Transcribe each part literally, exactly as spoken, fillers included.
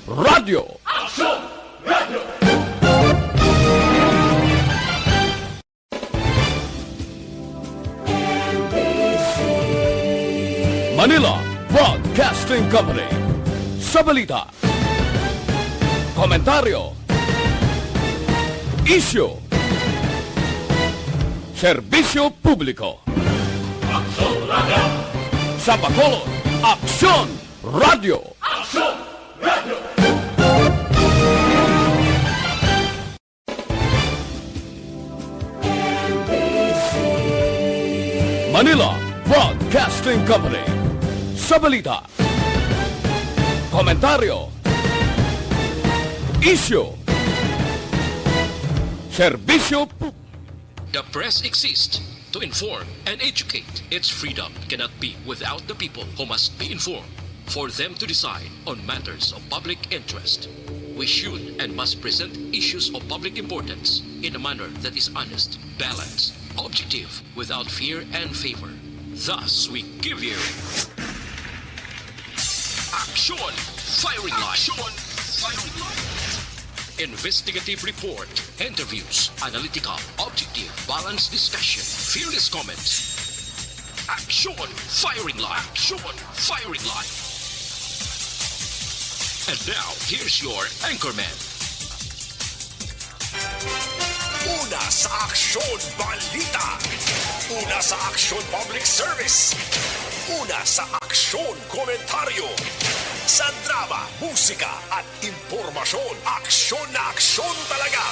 Radyo. Manila Broadcasting Company. Sa balita, komentaryo, isyu, serbisyo publiko. Aksyon Radyo. Sa Bacolod, Aksyon Radyo. Aksyon Radyo. Manila Broadcasting Company. Sa balita, komentaryo, isyu, serbisyo pu- The press exists to inform and educate. Its freedom cannot be without the people who must be informed for them to decide on matters of public interest. We should and must present issues of public importance in a manner that is honest, balanced, objective, without fear and favor. Thus, we give you Action Firing Line. Action Firing Line. Investigative report, interviews, analytical, objective, balanced discussion, fearless comments. Action Firing Line. Action Firing Line. And now, here's your anchorman. Una sa Aksyon Balita. Una sa Aksyon Public Service. Una sa Aksyon Komentaryo. Sa drama, musika, at impormasyon, aksyon na aksyon talaga.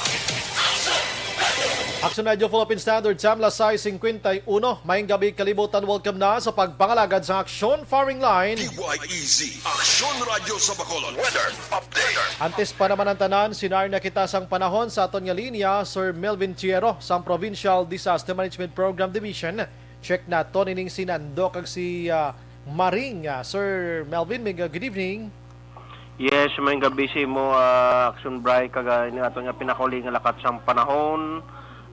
Aksyon Radyo Philippine Standard Time, las sais cincuenta y uno. Maayong gabi, kalibutan. Welcome na sa pagpangalagad sa Aksyon Firing Line. D Y E Z, Aksyon Radyo sa Bacolod. Weather update. Antes pa naman ang tanan, sinarna kita sang panahon sa aton nga linya, Sir Melvin Tiero, sang Provincial Disaster Management Program Division. Check naton ining si Nando kag si, ah, Maring. Ah, Sir Melvin, may good evening. Yes, may gabi sa imo, ah, Action Bry, kag, ah, ini aton nga pinakauli nga lakat sang panahon,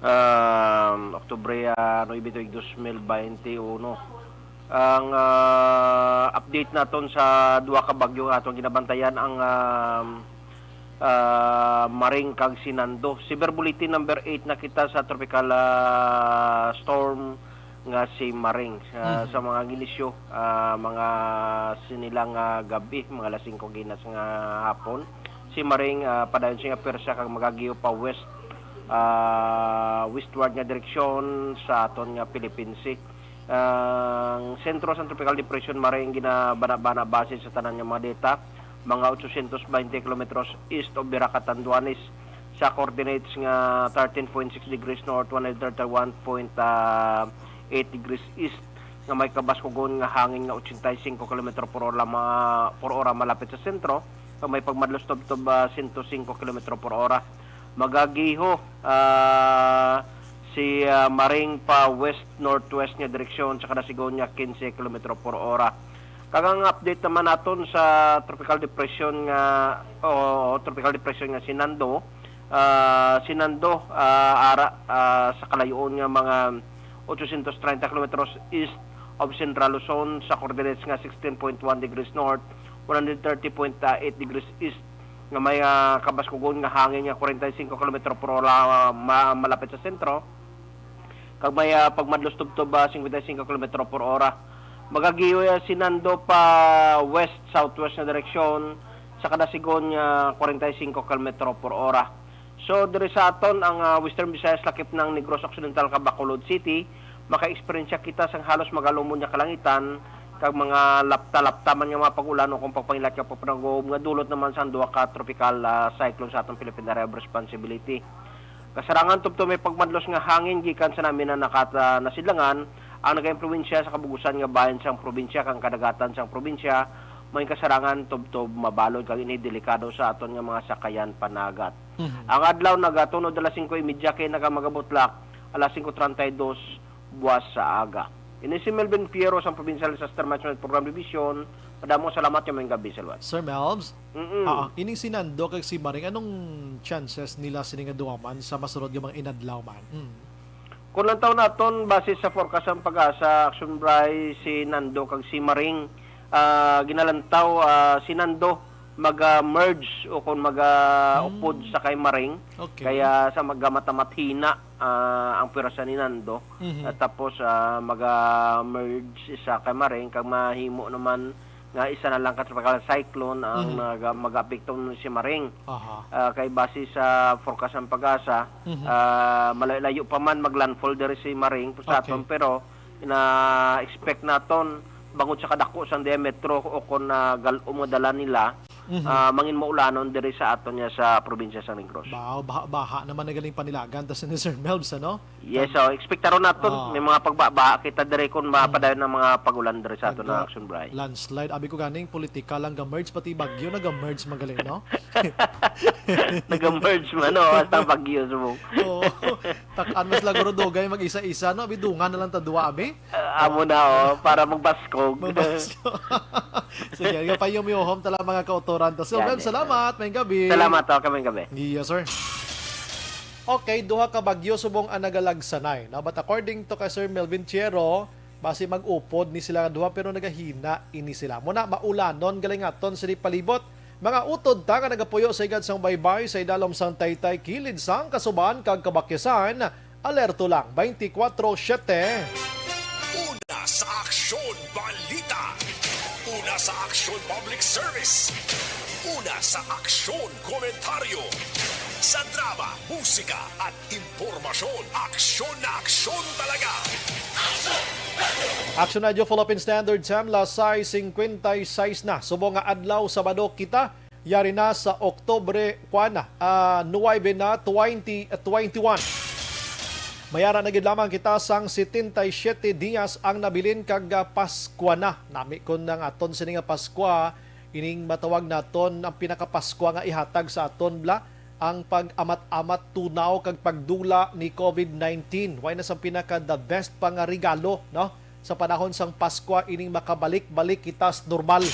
ah, Oktubre, ah, nuebe tuig dos mil baynte uno. Ang, ah, update naton sa duha ka bagyo nga aton ginabantayan, ang, ah, ah, Maring kag si Nando. Severe Bulletin number eight na kita sa tropical, ah, storm nga si Maring. Ah, Mhm. Sa mga ginisyo, ah, mga sinilang, ah, gabi, mga alas singko ginas nga hapon, si Maring, ah, padayon siya nga pwersa kag magagiyo pa west, ah, westward nga direksyon sa aton nga Philippine Sea. Ang sentro sa Tropical Depression, Maring, ginabana-bana base sa tanan nga mga data, mga ochocientos baynte kilometros east of Virac, Catanduanes, sa coordinates nga thirteen point six degrees north, one hundred thirty-one point eight degrees east, nga may kabaskugon nga hangin nga ochenta y cinco kilometro por ora ma-, por ora malapit sa sentro, kag may pagmadlos tubtob, ah, sento singko kilometro por ora. Magagiho, ah, si, ah, Maring pa west-northwest nga direksyon sa kada sigon nga quince kilometro por ora. Kag ang update naman naton sa tropical depression nga, o tropical depression nga si Nando, ah, si Nando, ah, ara, ah, sa kalayoon nga mga ochocientos treinta kilometros east of Central Luzon sa coordinates nga sixteen point one degrees north, one hundred thirty point eight degrees east, nga may, ah, kabaskugon nga hangin nga kwarenta y singko kilometro por ora, ah, ma-, malapit sa sentro, kag may, ah, pagmadlos tubtob, ah, singkwenta y singko kilometro por ora. Magagiyo, ah, si Nando pa west-southwest nga direksyon sa kada sigon nga kwarenta y singko kilometro por ora. So, diri sa aton ang, ah, Western Visayas, lakip na ang Negros Occidental kag Bacolod City, maka-eksperyensya kita sang halos magalumon nga kalangitan kag mga lapta-lapta man nga mga pag-ulan o kung pagpangilat nga pagpanagom nga dulot naman sang duha ka tropical, ah, cyclone sa atong Philippine Area of Responsibility. Kasarangan tubtob may pagmadlos nga hangin gikan sa nami na nakat-, ah, nasidlangan ang nagaimpluwensya sa kabug-usan nga bahin sang probinsya kag kadagatan sang probinsya, may kasarangan tubtob mabalod kag ini delikado sa aton nga mga sakayan panagat. Mhm. Ang adlaw nagatunod alas singko y media kay nagamagabutlak alas singko treinta y dos buwas sa aga. Ini si Melvin Fierro sang Provincial Disaster Management Program Division. Madamo salamat, nga may gabi sa luwas. Sir Melvs? Mm-mm. Ah, ah, ining si Nando kag si Maring, anong chances nila sini nga duha man sa masunod nga mga inadlaw man? Mm. Kung lantaw naton, base sa forecast sang PAGASA, Action Bry, si Nando kag si Maring, ah, ginalantaw, ah, si Nando maga-merge o kung maga-upod Hmm. sa kay Maring. Okay. Kaya sa magamatamat hina ah, ang pwersa ni Nando. Mhm. At tapos ah, maga-merge sa kay Maring kag mahimo naman nga isa na lang ka tropical cyclone ang Mhm. naga- mag-apekto nun si Maring. Aha. Ah, kay base sa forecast ng PAGASA, Mhm. ah, malayo-layo pa man maglandfall diri si Maring sa Okay. aton, pero na-expect naton bangod sa kadako sang diametro o kon nagal-om nga dala nila, Mhm. ah, mangin maulanon diri sa aton nga sa probinsya sa Negros. Baha, baha, baha naman na galing panilagan tas ni Sir Melbs, ano? Yes, so expectaron naton Ah. may mga pagbabaha kita diri kung mapadayon ang mga pag-ulan diri sa aton Nag- na action, Bri. Landslide. Abi ko ganing politika lang ga-merge, pati bagyo naga-merge magaling, no? Nag-merge man, no? Hasta bagyo, subong. Oo. Tak-an mas laguro dugay mag-isa-isa, no? Abi, dungan na lang ta duwa, abi. Ah, amo na, oh, para magbaskog. Mabasko. Sige, nga pa yung miohom tala mga kautoran. So, Yan, Mel, eh. Salamat. May gabi. Salamat, oh, kaming gabi. Yes, sir. Okay, duha ka bagyo subong ang nagalagsanay. No? But according to kay Sir Melvin Chiero, basi mag-upod ni sila nga duha pero nagahina ini sila. Muna, maulanon galingaton sini palibot. Mga utod ta nga nagapuyo sa igad sang baybay sa idalom sang taytay kilid sang kasuban kag kabakyasan, alerto lang twenty-four seven. Una sa Aksyon Balita. Una sa Aksyon Public Service. Una sa Aksyon Komentaryo. Sa drama, musika at impormasyon, aksyon na aksyon talaga. Action Radio Philippine Standard Time, las sais cincuenta y seis na. Subong nga adlaw, Sabado kita, yari na sa Oktubre, kuan na, ah, nuwebe na, twenty twenty-one. Mayara na gid lamang kita sang setenta y siete dias ang nabilin kag, ah, Paskwa na. Nami kon ang aton sini nga Paskwa, ining matawag naton ang pinakapaskwa nga ihatag sa aton, bla, ang pag-amat-amat, tunaw kag pagdula ni covid nineteen. Way na sang pinaka the best pa nga regalo, no? Sa panahon sang Paskwa, ining makabalik-balik kita sa normal.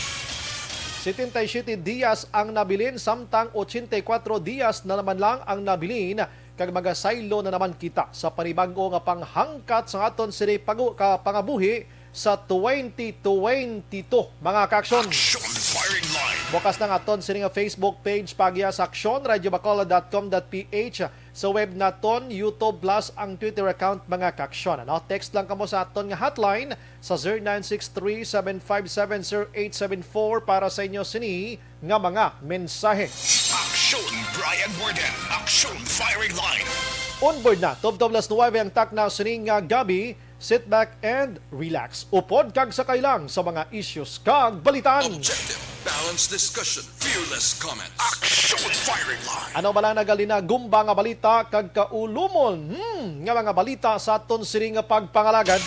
Setenta y siete dias ang nabilin, samtang ochenta y kuwatro dias na naman lang ang nabilin, kag magasaylo na naman kita sa panibag-o nga panghangkat sa aton sini pagu-, ka pangabuhi sa twenty twenty-two, mga kaaksyon. Action Firing Line. Bukas na ang aton sini nga Facebook page, Pagya sa Aksyon, radyo bacolod dot com dot p h, sa web naton, YouTube, plus ang Twitter account, mga kaaksyon. Ano? Text lang kamo sa aton nga hotline sa zero nine six three, seven five seven, zero eight seven four para sa inyo sini nga mga mensahe. Action Brian Warden. Action Firing Line. Onboard na, tubtob las nuwebe ang takna sini nga gabi. Sit back and relax. Upod kag sakay lang sa mga issues kag balitaan. Objective, balanced discussion, fearless comments. Action Firing Line. Ano ba lang nagalinagumba nga balita kag kaulumon, hmm, nga mga balita sa aton sini nga pagpangalagad?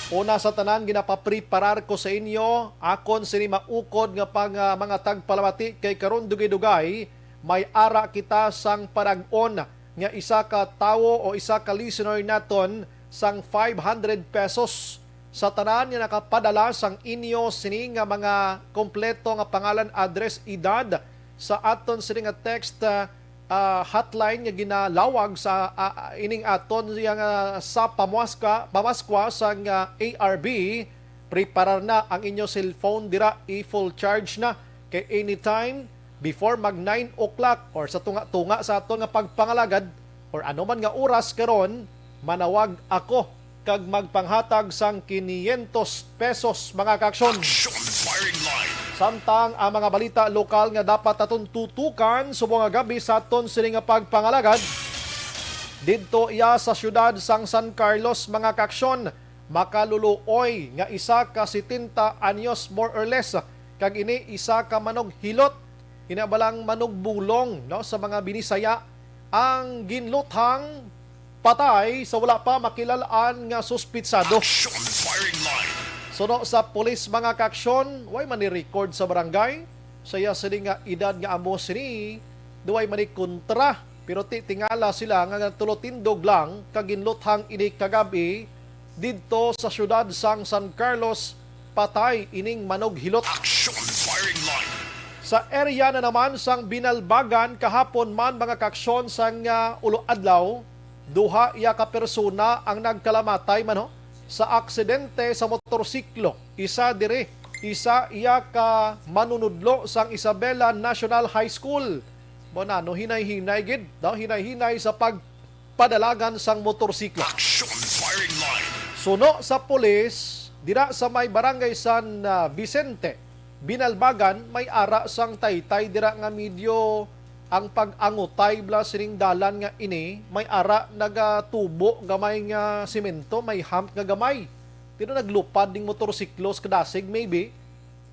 Una sa tanan, ginapapreparar ko sa inyo akon sini maukod nga pang, ah, mga tagpalamati, kay karon dugay-dugay may ara kita sang parag-on nga isa ka tawo o isa ka listener naton sang five hundred pesos sa tanan nga nakapadala sang inyo sini nga mga kompleto nga pangalan, address, edad sa aton sini nga text, ah, ah, hotline nga ginalawag sa, ah, ah, ining aton nga sa pamaskwa, pamaskwa sang, ah, A R B. Preparar na ang inyo cellphone dira, i-full charge na kay anytime before mag nine o'clock or sa tunga-tunga sa aton nga pagpangalagad or ano man nga oras karon, manawag ako kag magpanghatag sang quinientos pesos, mga kaaksyon. Action Firing Line. Samtang ang mga balita lokal nga dapat naton tutukan subong nga gabi sa aton sini nga pagpangalagad, didto iya sa siyudad sang San Carlos, mga kaaksyon, makaluluoy nga isa ka setenta anyos, more or less, kag ini isa ka manughilot, hinabalang manugbulong, no, sa mga Binisaya, ang ginluthang patay sa wala pa makilal-an nga suspitsado. Action Firing Line. Suno sa pulis, mga kaaksyon, way man ni record sa barangay sa iya sini nga edad nga amo sini, duway man ni kontra, pero ti tingala sila nga tulotindog lang kag ginluthang ini kagab-i didto sa siyudad sang San Carlos, patay ining manughilot. Action Firing Line. Sa area na naman sang Binalbagan kahapon man, mga kaaksyon, sang, ah, ulo adlaw, duha iya ka persona ang nagkalamatay man, ho, sa aksidente sa motorsiklo. Isa diri isa iya ka manunudlo sang Isabela National High School. Mo na, no, hinay-hinay gid, no? Hinay-hinay sa pagpadalagan sang motorsiklo. Action firing line. Suno sa pulis, dira sa may barangay San, ah, Vicente, Binalbagan, may ara sang taytay dira nga medyo ang pag-angutay bala sining dalan nga ini, may ara nagatubo gamay nga semento, may hump nga gamay. Tino naglupad ning motorsiklo sa kadasig, maybe.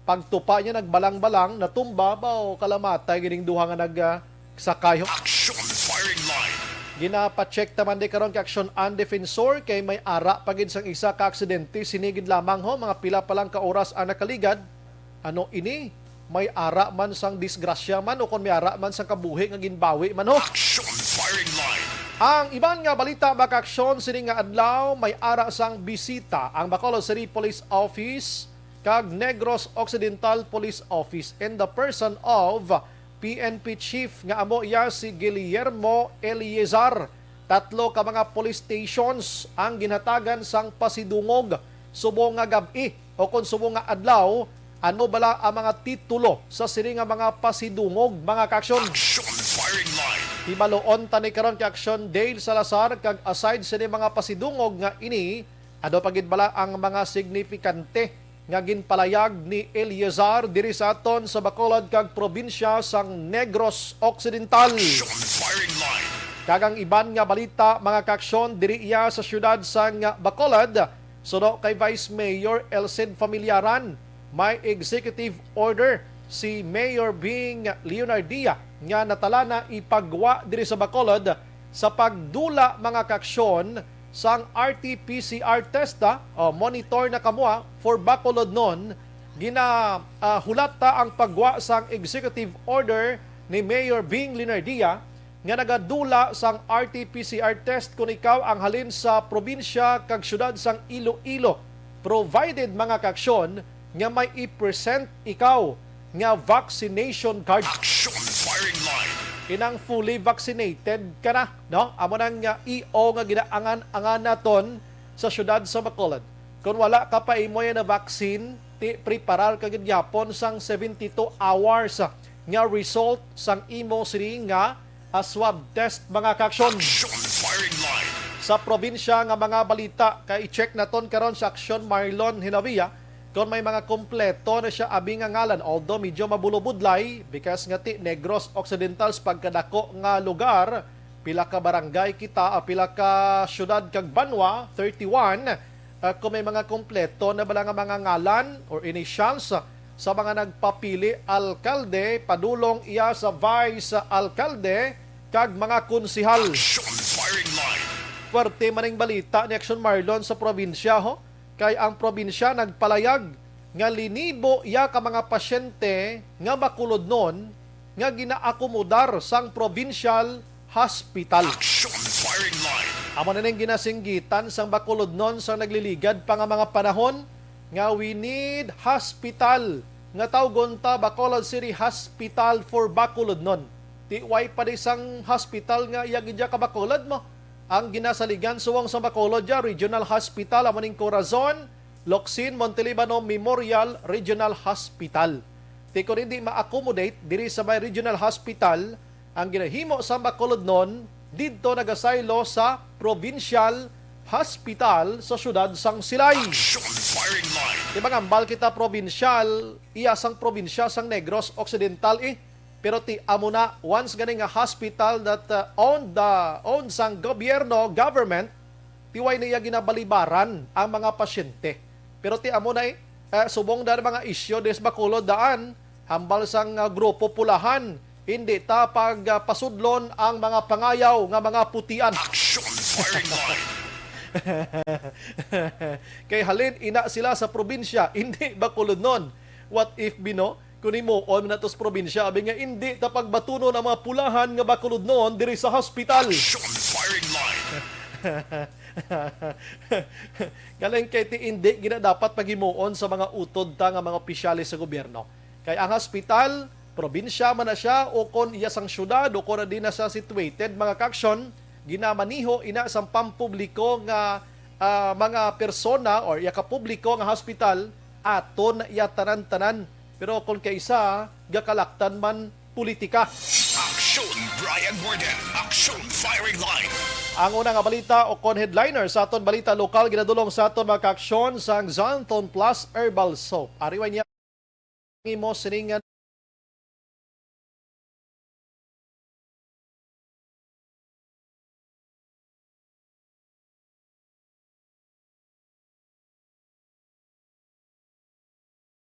Pagtupa niya, nagbalang-balang, natumba ba o kalamatay gining duha nga nag, ah, sakay, ho? Action firing line. Ginapacheck ta man di karon kay Aksyon ang Defensor kay may ara pa gid sang isa ka aksidente. Sini gid lamang, ho, mga pila pa lang ka oras ang nakaligad. Ano ini? May ara man sang disgrasya man o kon may ara man sang kabuhi nga ginbawi man, ho? Action firing line. Ang iban nga balita, mga kaaksyon, sini nga adlaw may ara sang bisita ang Bacolod City Police Office kag Negros Occidental Police Office in the person of P N P Chief nga amo iya si Guillermo Eliezar. Tatlo ka mga police stations ang ginhatagan sang pasidungog subong nga gab-i o kon subong nga adlaw. Ano bala ang mga titulo sa sini nga mga pasidungog, mga kaaksyon? Action firing line. Hibaluon ta ni karon kay Aksyon Dale Salazar, kag aside sini mga pasidungog nga ini, ano pa gid bala ang mga signifikante nga ginpalayag ni Eleazar diri sa aton sa Bacolod kag probinsya sang Negros Occidental? Action firing line. Kag ang iban nga balita, mga kaaksyon, diri iya sa siyudad sang Bacolod, suno kay Vice Mayor Elcid Familiaran, may executive order si Mayor Bing Leonardia nga natalana ipagwa diri sa Bacolod sa pagdula, mga kaaksyon, sang R T P C R test, ah, o monitor na kamua for Bacolodnon. Gina, ah, hulat ta ang pagwa sang executive order ni Mayor Bing Leonardia nga nagadula sang R T P C R test kon ikaw ang halin sa probinsya kag siyudad sang Iloilo, provided, mga kaaksyon, nga may i-present ikaw nga vaccination card. Action firing line. Inang fully vaccinated ka na, no? Amo nang, ah, E O nga ginaangan-angan naton sa siyudad sa Bacolod. Kung wala ka pa imo yan na vaccine, ti preparar ka gid gyapon sang seventy-two hours, ah, nga result sang imo sini nga, ah, swab test, mga kaaksyon. Action firing line. Sa probinsya nga mga balita, kay i-check naton karon sa Aksyon Marlon Hinavia, kung may mga kompleto na siya abi nga ngalan, although medyo mabulobudlay, because nga ti Negros Occidental sa pagkadako nga lugar, pila ka barangay kita, ah, pila ka syudad kag banwa, thirty-one, ah, kung may mga kompleto na bala nga mga ngalan or initials sa mga nagpapili alkalde, padulong iya sa vice alkalde kag mga konsehal. Action firing line. Puwerte man ning balita ni Aksyon Marlon sa probinsya, ho. Kay ang probinsya nagpalayag nga linibo iya ka mga pasyente nga Bacolodnon nga ginaakomodar sang provincial hospital. Action firing line. Amo na ning ginasinggitan sang Bacolodnon sa nagliligad pa nga mga panahon nga we need hospital nga tawgon ta Bacolod City Hospital for Bacolodnon. Ti way pa di sang hospital nga iya gidya ka Bacolod mo. Ang ginasaligan subong sa Bacolod dya, Regional Hospital, amo ning Corazon, Locsin, Montelibano Memorial Regional Hospital. Ti kon hindi ma-accommodate diri sa may Regional Hospital, ang ginahimo sa Bacolodnon, didto nagasaylo sa Provincial Hospital sa siyudad sang Silay. Action firing line. Ti mangambal kita provincial, iya sang probinsya sang Negros Occidental, eh. Pero ti amo na, once gani nga hospital that, uh, owned, uh, owned sang gobyerno, government, ti way niya ginabalibaran ang mga pasyente. Pero ti amo na, eh, eh, subong da mga isyu des Bacolod daan, hambal sang, uh, grupo pulahan, hindi ta pag, uh, pasudlon ang mga pangayaw nga mga putian. Action firing line. Kay halin ina sila sa probinsya, hindi Bacolodnon. What if, bino, kung himuon man nato sa probinsya, abi nga indi ta pagbatunon ang mga pulahan nga Bacolodnon diri sa hospital. Action firing line. Galing kay ti indi gina dapat paghimuon sa mga utod ta nga mga opisyales sa gobyerno. Kay ang hospital, probinsya man na siya, o kon iya sang syudad, o kon di na siya situated, mga kaaksyon, ginamaniho ina sang pampubliko nga, ah, mga persona or iya ka publiko nga hospital, aton ya tanan-tanan. Pero kung kaisa, gakalaktan man politika. Aksyon Brian Warden, Aksyon Firing Line. Ang una nga balita o kon headliner sa aton balita lokal ginadulong sa aton mga kaaksyon sang Xanthone Plus Herbal Soap. Ari way niya imo sining nga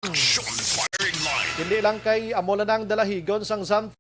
Action Firing Line. Hindi lang kay amo lang ang dalahigon sang Xanthone.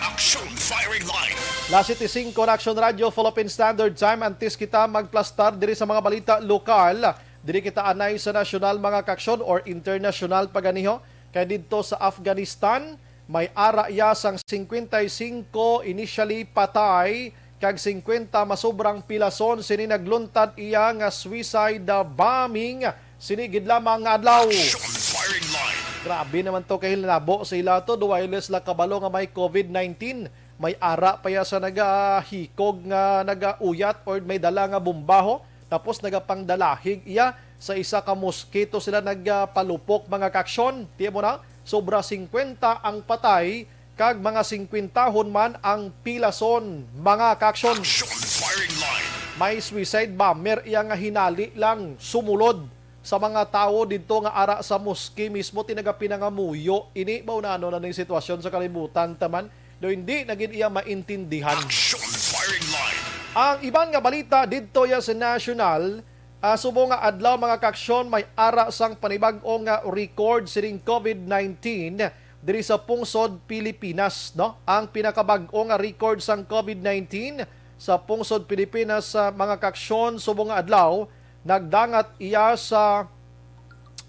Action Firing Line. Las siete singko na Action Radio, Philippine Standard Time. Antes kita magplastar diri sa mga balita lokal, diri kita anay sa nasyonal, mga kaaksyon, or internasyonal pa ganiho. Kay didto sa Afghanistan, may ara ya sang singkwenta y singko initially patay kag singkwenta masobrang pilason sini nagluntad iya nga suicide bombing sini gid lamang nga adlaw. Action Firing Line. Grabe naman to kay hinabo sa ila to, duway sila kabalo nga may covid nineteen. May ara pa ya sa nagahikog nga nagauyat or may dala nga bombaho. Tapos nagapangdalahig iya sa isa ka moskito sila nagpalupok, mga kaaksyon. Tiyan mo na, sobra singkwenta ang patay kag mga singkwentahon man ang pilason, mga kaaksyon. Action Firing Line. May suicide bomber iya nga hinali lang sumulod sa mga tawo didto nga ara sa moske mismo, ti nagapinangamuyo ini. Mao na ano na ning sitwasyon sa kalibutan, taman do hindi na gid iya maintindihan. Action Firing Line. Ang iban nga balita didto ya sa national, ah, subong nga adlaw, mga kaaksyon, may ara sang panibag-o nga record sining covid nineteen diri sa pungsod Pilipinas, no? Ang pinakabag-o nga record sang covid nineteen sa pungsod Pilipinas sa mga kaaksyon subong nga adlaw, nagdangat iya sa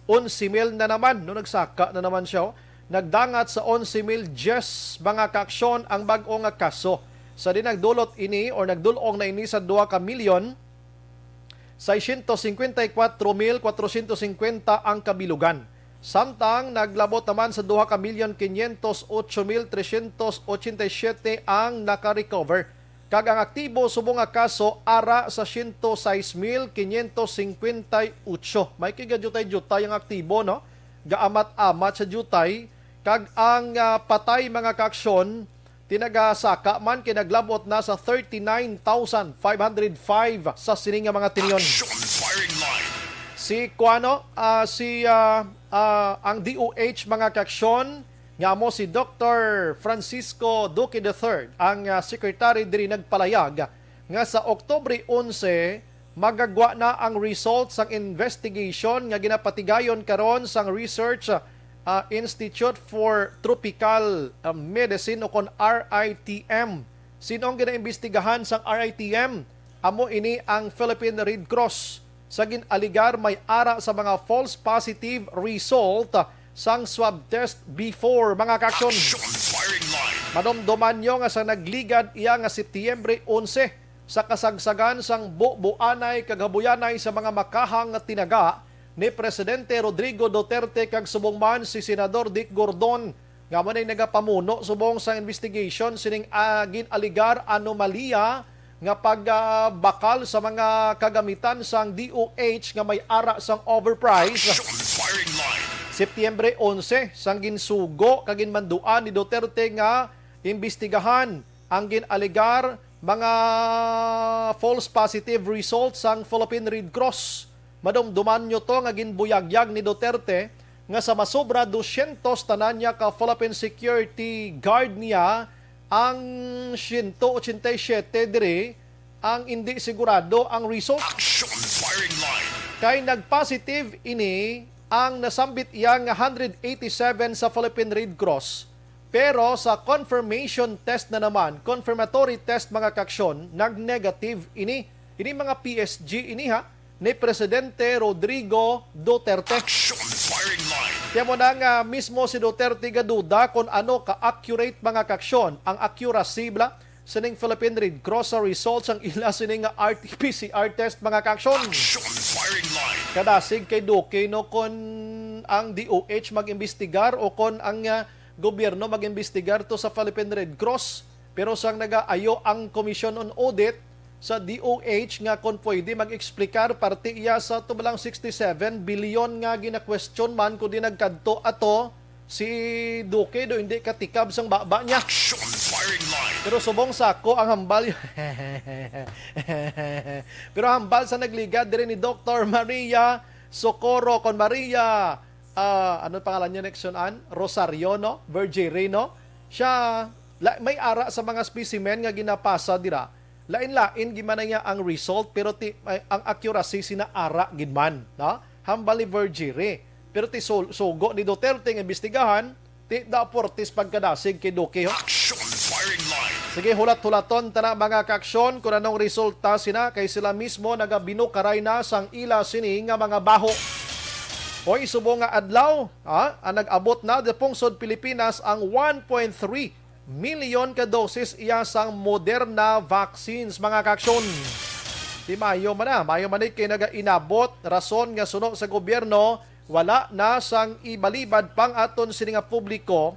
onse mil na naman, no? Nagsaka na naman siya, oh. Nagdangat sa onse mil diyes, mga kaaksyon, ang bag-o nga kaso. Sa di nagdulot ini or nagdul-ong na ini sa duha ka milyon, seiscientos cincuenta y cuatro mil cuatrocientos cincuenta ang kabilugan. Samtang naglabot naman sa duha ka milyon quinientos ocho mil trescientos ochenta y siete ang naka-recover. Kag ang aktibo subong nga kaso ara sa siyento sais mil quinientos cincuenta y ocho. May kigadiyutay-diyutay ang aktibo, no? Gaamat-amat sa diyutay. Kag ang, ah, patay, mga kaaksyon, tinagasaka man kay naglabot na sa thirty-nine thousand five hundred five sa sini nga mga tinyon. Action Firing Line. Si kuano, ah, si, ah, ah, ang D O H, mga kaaksyon, nga amo si Doktor Francisco Duque the third, ang, ah, secretary diri, nagpalayag nga sa Oktubre onse, magagwa na ang result sang investigation nga ginapatigayon karon sang Research, ah, Institute for Tropical, ah, Medicine, o kon R I T M. Sin-o ang ginaimbestigahan sang R I T M? Amo ini ang Philippine Red Cross. Sa gin-alegar may ara sa mga false positive result sang swab test before, mga kaaksyon. Action Firing Line. Madumduman nyo nga sa nagligad iya nga Setyembre onse, sa kasagsagan sang bubuanay kag habuyanay sa mga makahang nga tinaga ni Presidente Rodrigo Duterte kag subong man si Senador Dick Gordon, nga amo nay nagapamuno subong sa investigation sining, ah, gin-alegar anomalya nga pagbakal sa mga kagamitan sang D O H nga may ara sang overprice. Action Firing Line. Setyembre onse, sang ginsugo kag ginmanduan ni Duterte nga imbestigahan ang gin-alegar mga false positive results sang Philippine Red Cross. Madumduman nyo to nga ginbuyagyag ni Duterte nga sa masobra dosyentos tanan niya ka Philippine Security Guard niya, ang siyento ochenta y siyete diri ang indi sigurado ang result. Action Firing Line. Kay nag-positive ini ang nasambit iya nga hundred eighty-seven sa Philippine Red Cross, pero sa confirmation test na naman, confirmatory test, mga kaaksyon, nag-negative ini. Ini mga P S G ini, ha, ni Presidente Rodrigo Duterte. Action Firing Line. Kaya mo na nga mismo si Duterte gaduda kung ano ka-accurate, mga kaaksyon, ang accuracy bala sining Philippine Red Cross sa results sang ila sini nga R T P C R test, mga kaaksyon. Action Firing Line. Kadasig kay Duque, no, kon ang D O H mag-imbestigar o kon ang, ah, gobyerno mag-imbestigar to sa Philippine Red Cross. Pero sang nagaayo ang Commission on Audit sa D O H nga kon pwede mag-explicar parte iya sa tubalang sixty-seven billion nga gina-question man kundi nagkadto ato si Duque do hindi katikab sang baba niya. Action Firing Line. Pero subong sa ako ang hambal. Pero hambal sa nagligad diri ni Doktor Maria Socorro kon Maria, ah, ano pangalan niya next yun, an? Rosario, no? Vergere, no? Siya, la, may ara sa mga specimen nga ginapasa dira. Lain-lain gid man niya ang result, pero ti, ay, ang accuracy sina ara gid man, no? Hambal ni Vergere. Pero ti sul-, sugo ni Duterte nga imbestigahan, ti da portis pagkadasig kay Duque, ho. Action Firing Line. Sige, hulat-hulaton ta na, mga kaaksyon, kung anong resulta sina kay sila mismo nagabinukaray na sang ila sini nga mga baho. Hoy, subong nga adlaw, ha, ang nag-abot na sa pungsod Pilipinas ang one point three milyon ka doses iya sang Moderna vaccines, mga kaaksyon. Di mayo man na, mayo man ni kay nagainabot rason nga suno sa gobyerno, wala na sang ibalibad pang aton sini nga publiko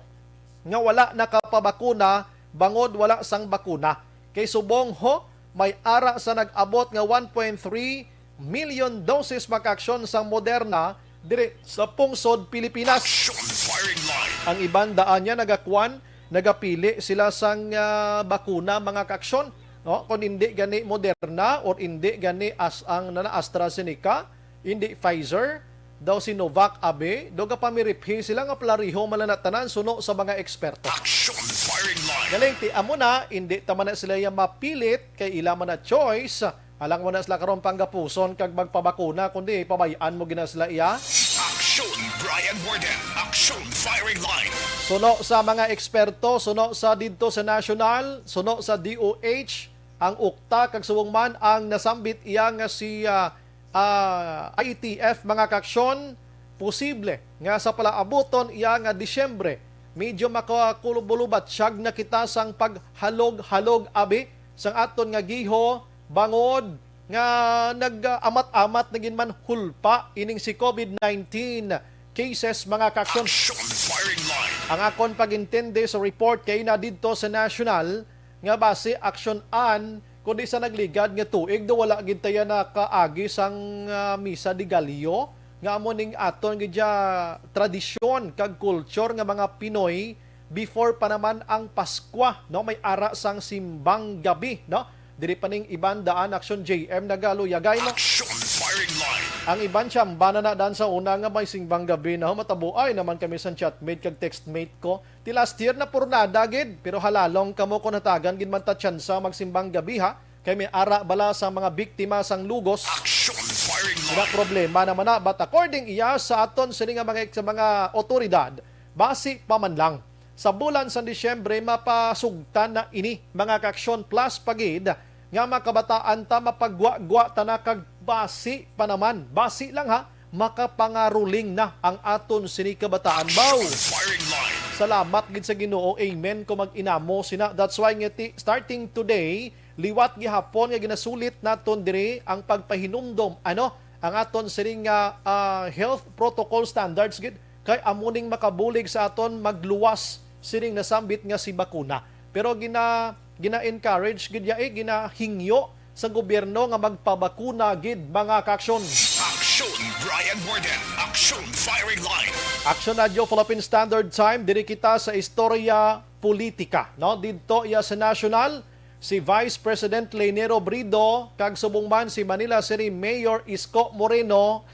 nga wala nakapabakuna bangod wala sang bakuna. Kay subong ho, may ara sa nag-abot nga one point three million doses, mga kaaksyon, sang Moderna diri sa pungsod Pilipinas. Action Firing Line. Ang iban daan niya nagakuan, nagapili sila sang, ah, bakuna, mga kaaksyon, no? Kung hindi gani Moderna or hindi gani as ang nana AstraZeneca, hindi Pfizer, daw Sinovac abi, do gapamiriphi sila nga palariho man lang na tanan suno sa mga eksperto. Action Firing Line. Galing ti amo na, hindi ta man na sila iya mapilit kay ila man na choice. Alang mo na sila karon panggapuson kag magpabakuna, kundi pabay-an mo gina sila iya. Action Brian Warden. Action Firing Line. Suno sa mga eksperto, suno sa didto sa national, suno sa D O H, ang ukta kag subong man ang nasambit iya nga si, ah, ah, I T F, mga kaaksyon, posible nga sa palaabuton iya nga Disyembre, medyo makakulubulubatsyag na kita sang paghalog-halog abi sang aton nga giho bangod nga nag-amat-amat na gid man hulpa ining si COVID nineteen cases, mga kaaksyon. Action Firing Line. Ang akon pag-intindi sa report kay na didto sa national nga basi aksyon-an, kundi sa nagligad nga tuig do wala gid taya nakaagi sang, ah, Misa de Gallo, nga amo ning aton gid ya tradisyon kag culture nga mga Pinoy before pa naman ang Paskwa, no? May ara sang simbang gabi, no? Diri pa ning iban daan, Action J M, nagaluyagay, no? Action Firing Line. Ang iban siyamba na na daan sa una nga may simbang gabi, no? Matabuay naman kami sa chatmate kag textmate ko. Ti last year na purnada gid, pero halalong kamo kung hatagan gid man ta tsansa magsimbang gabi, ha? Kay may ara bala sa mga biktima sang lugos. Action Firing Line. Wala problema naman na, but according iya sa aton sini nga mga, sa mga otoridad, basi pa man lang sa bulan sa Disyembre mapasugtan na ini, mga kaaksyon, plus pa gid nga makabataan ta mapagwagwa ta na kag basi pa naman, basi lang ha, makapangaruling na ang aton sini kabataan. Baw! Action Firing Line. Salamat gid sa Ginoo. Amen ko mag-inamo sina. That's why nga ti, starting today, liwat gihapon nga ginasulit naton diri ang pagpahinumdom, ano, ang aton sining nga, ah, health protocol standards gid, kay amo ning makabulig sa aton magluwas sining nasambit nga si bakuna. Pero gina-, gina-encourage gid ya, eh, ginahingyo sa gobyerno nga magpabakuna gid, mga kaaksyon. Action Brian Warden. Action Firing Line. Action Radio Philippine Standard Time, diri kita sa istorya politika, no? Didto iya sa national, si Vice President Leiner Robredo kag subong man si Manila City Mayor Isko Moreno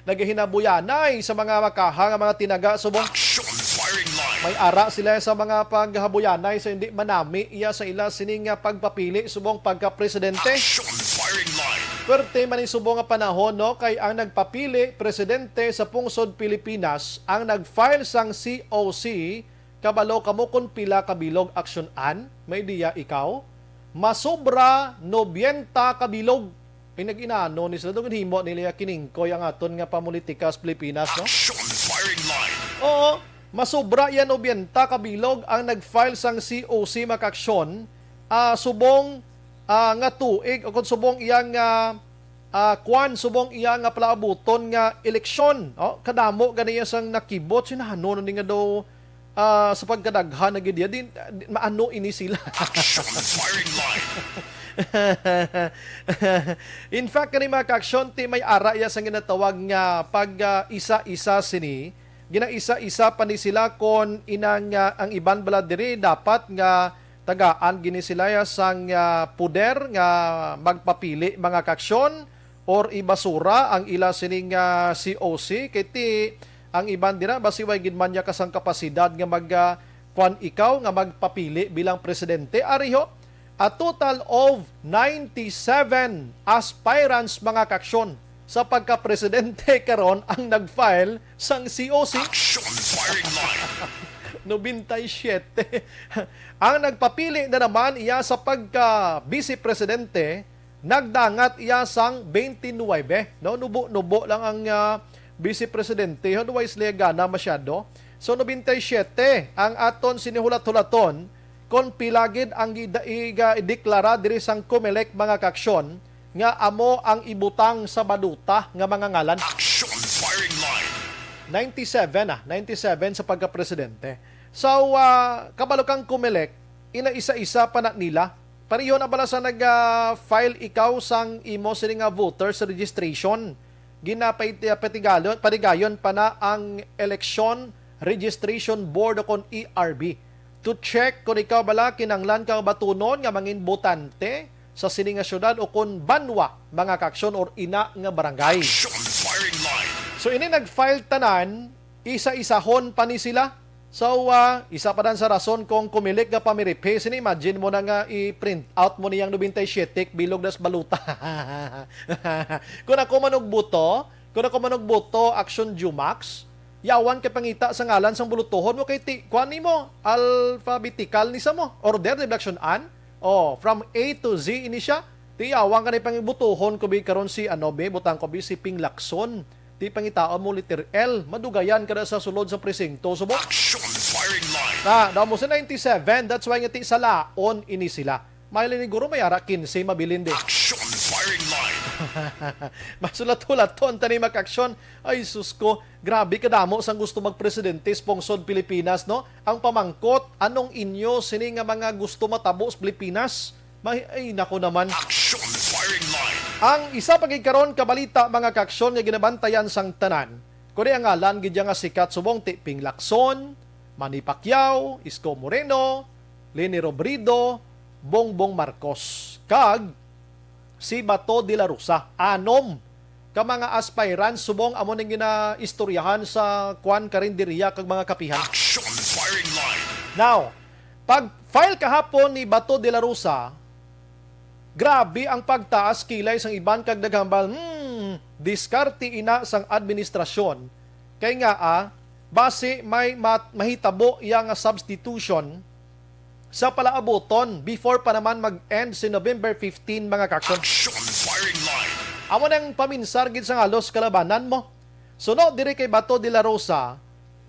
nagahinabuyanay sa mga makaha nga mga tinaga subong. Action Firing Line. May ara sila sa mga paghabuyanay sa hindi manami iya sa ila sini nga pagpapili subong pagka-presidente. Action Firing Line. Pwerte man ni subong nga panahon, no, kay ang nagpapili presidente sa pungsod Pilipinas ang nag-file sang C O C. Kabalo kamo kon pila ka bilog, Action Ann? May ideya ikaw? Masobra nobenta ka bilog. Ay, nag-inano ni sila, doon himo nila kiningkoy ang aton nga pamulitika sa Pilipinas, no? Action Firing Line. Oo, masobra yan nobenta ka bilog ang nag-file sang C O C, mga kaaksyon, ah, subong, ah, nga tuig, o kung subong iya nga, ah, kwan, subong iya nga palaabuton nga eleksyon. Oh, kadamo gani iya sang nakibot, sinahano ni nga daw, ah, sa pagkadaghan na gid iya, di, di, maano ini sila? Action firing line. In fact, kani, mga kaaksyon, ti may ara iya sang ginatawag nga pag, ah, isa-isa sini. Ginaisa-isa pa ni sila kon inang, ah, ang iban bala diri dapat nga tagaan gini sila ya sang, ah, poder nga magpapili, mga kaaksyon, or ibasura ang ila sining, ah, C O C, kay ti ang iban dira basi way gid man niya kasang kapasidad nga mag, ah, kwan ikaw nga magpapili bilang presidente. Ari ho, a total of ninety-seven aspirants, mga kaaksyon, sa pagkapresidente karon ang nag-file sang C O C. Action firing line. Nobenta y siyete. Ang nagpapili na naman iya sa pagka-vice presidente, nagdangat iya sang twenty-nine, no? Nubo-nubo lang ang, ah, vice presidente, no? Way sila gana masyado. So, nobenta y siyete ang aton sinihulat-hulaton kon pila gid ang ida-, iga-, ideklara diri sang Comelec, mga kaaksyon, nga amo ang ibutang sa balota nga mga ngalan. Action firing line. Ninety-seven, ah, ninety-seven sa pagkapresidente. So, ah, kabalo kang Comelec, inaisa-isa pa na nila. Pareho na bala sa nag, ah, file ikaw sang imo sini nga voters registration. Ginapay-, patigayon, padigayon pa na ang Election Registration Board o kon E R B to check kon ikaw bala kinanglan ka batunon nga mangin botante sa sini nga syudad o kon banwa, mga kaaksyon, or ina nga barangay. Action firing line. So, ini nag-file tanan, isa-isahon pa ni sila. So, ah, isa pa dan sa rason kung Comelec nga pamiriphi sini, imagine mo na nga i-print out mo niyang nobenta y siyete, bilog das baluta. Kung ako manugbuto, kung ako manugbuto, Action Jumax, yawan kay pangita sa ngalan sang bulutohon mo kay ti, kuan nimo, alphabetical ni sa mo. Order ni Blackson Ann. Oh, from A to Z ini siya. Ti yawan ka ni pangibutuhon ko bi karon si ano bi, butang ko bi si Ping Lacson. Ti pangitaon mo letter L, madugayan ka na sa sulod sa presinto. Subong. Action firing line. Na, daw mo sa ninety-seven, that's why nga ti salaon ini sila. May liniguro may ara quince mabilin di. Action firing line. Masulat-hulaton tani, mga kaaksyon. Ay, sus ko, grabe kadamo sang gusto magpresidente sa pungsod Pilipinas, no? Ang pamangkot, anong inyo sini nga mga gusto matabo sa Pilipinas? May, ay, nako naman. Action firing line. Ang isa pa gid karon ka balita, mga kaaksyon, nga ginabantayan sang tanan, kundi ang ngalan gid nga sikat subong ti Ping Lacson, Manny Pacquiao, Isko Moreno, Leni Robredo, Bongbong Marcos, kag si Bato de la Rosa. Anom ka mga aspirants subong amo ning ginaistoryahan sa kwan, karinderya kag mga kapihan. Action firing line. Now, pag-file kahapon ni Bato de la Rosa, grabe ang pagtaas kilay sang iban kag naghambal, "Hmm, diskarte ina sang administrasyon." Kay nga, ah, basi may mat-, mahitabo iya nga substitution sa palaabuton before pa naman mag-end si November fifteen, mga kaaksyon. Action firing line. Amo nang paminsar gid sang halos kalabanan mo. Suno diri kay Bato de la Rosa,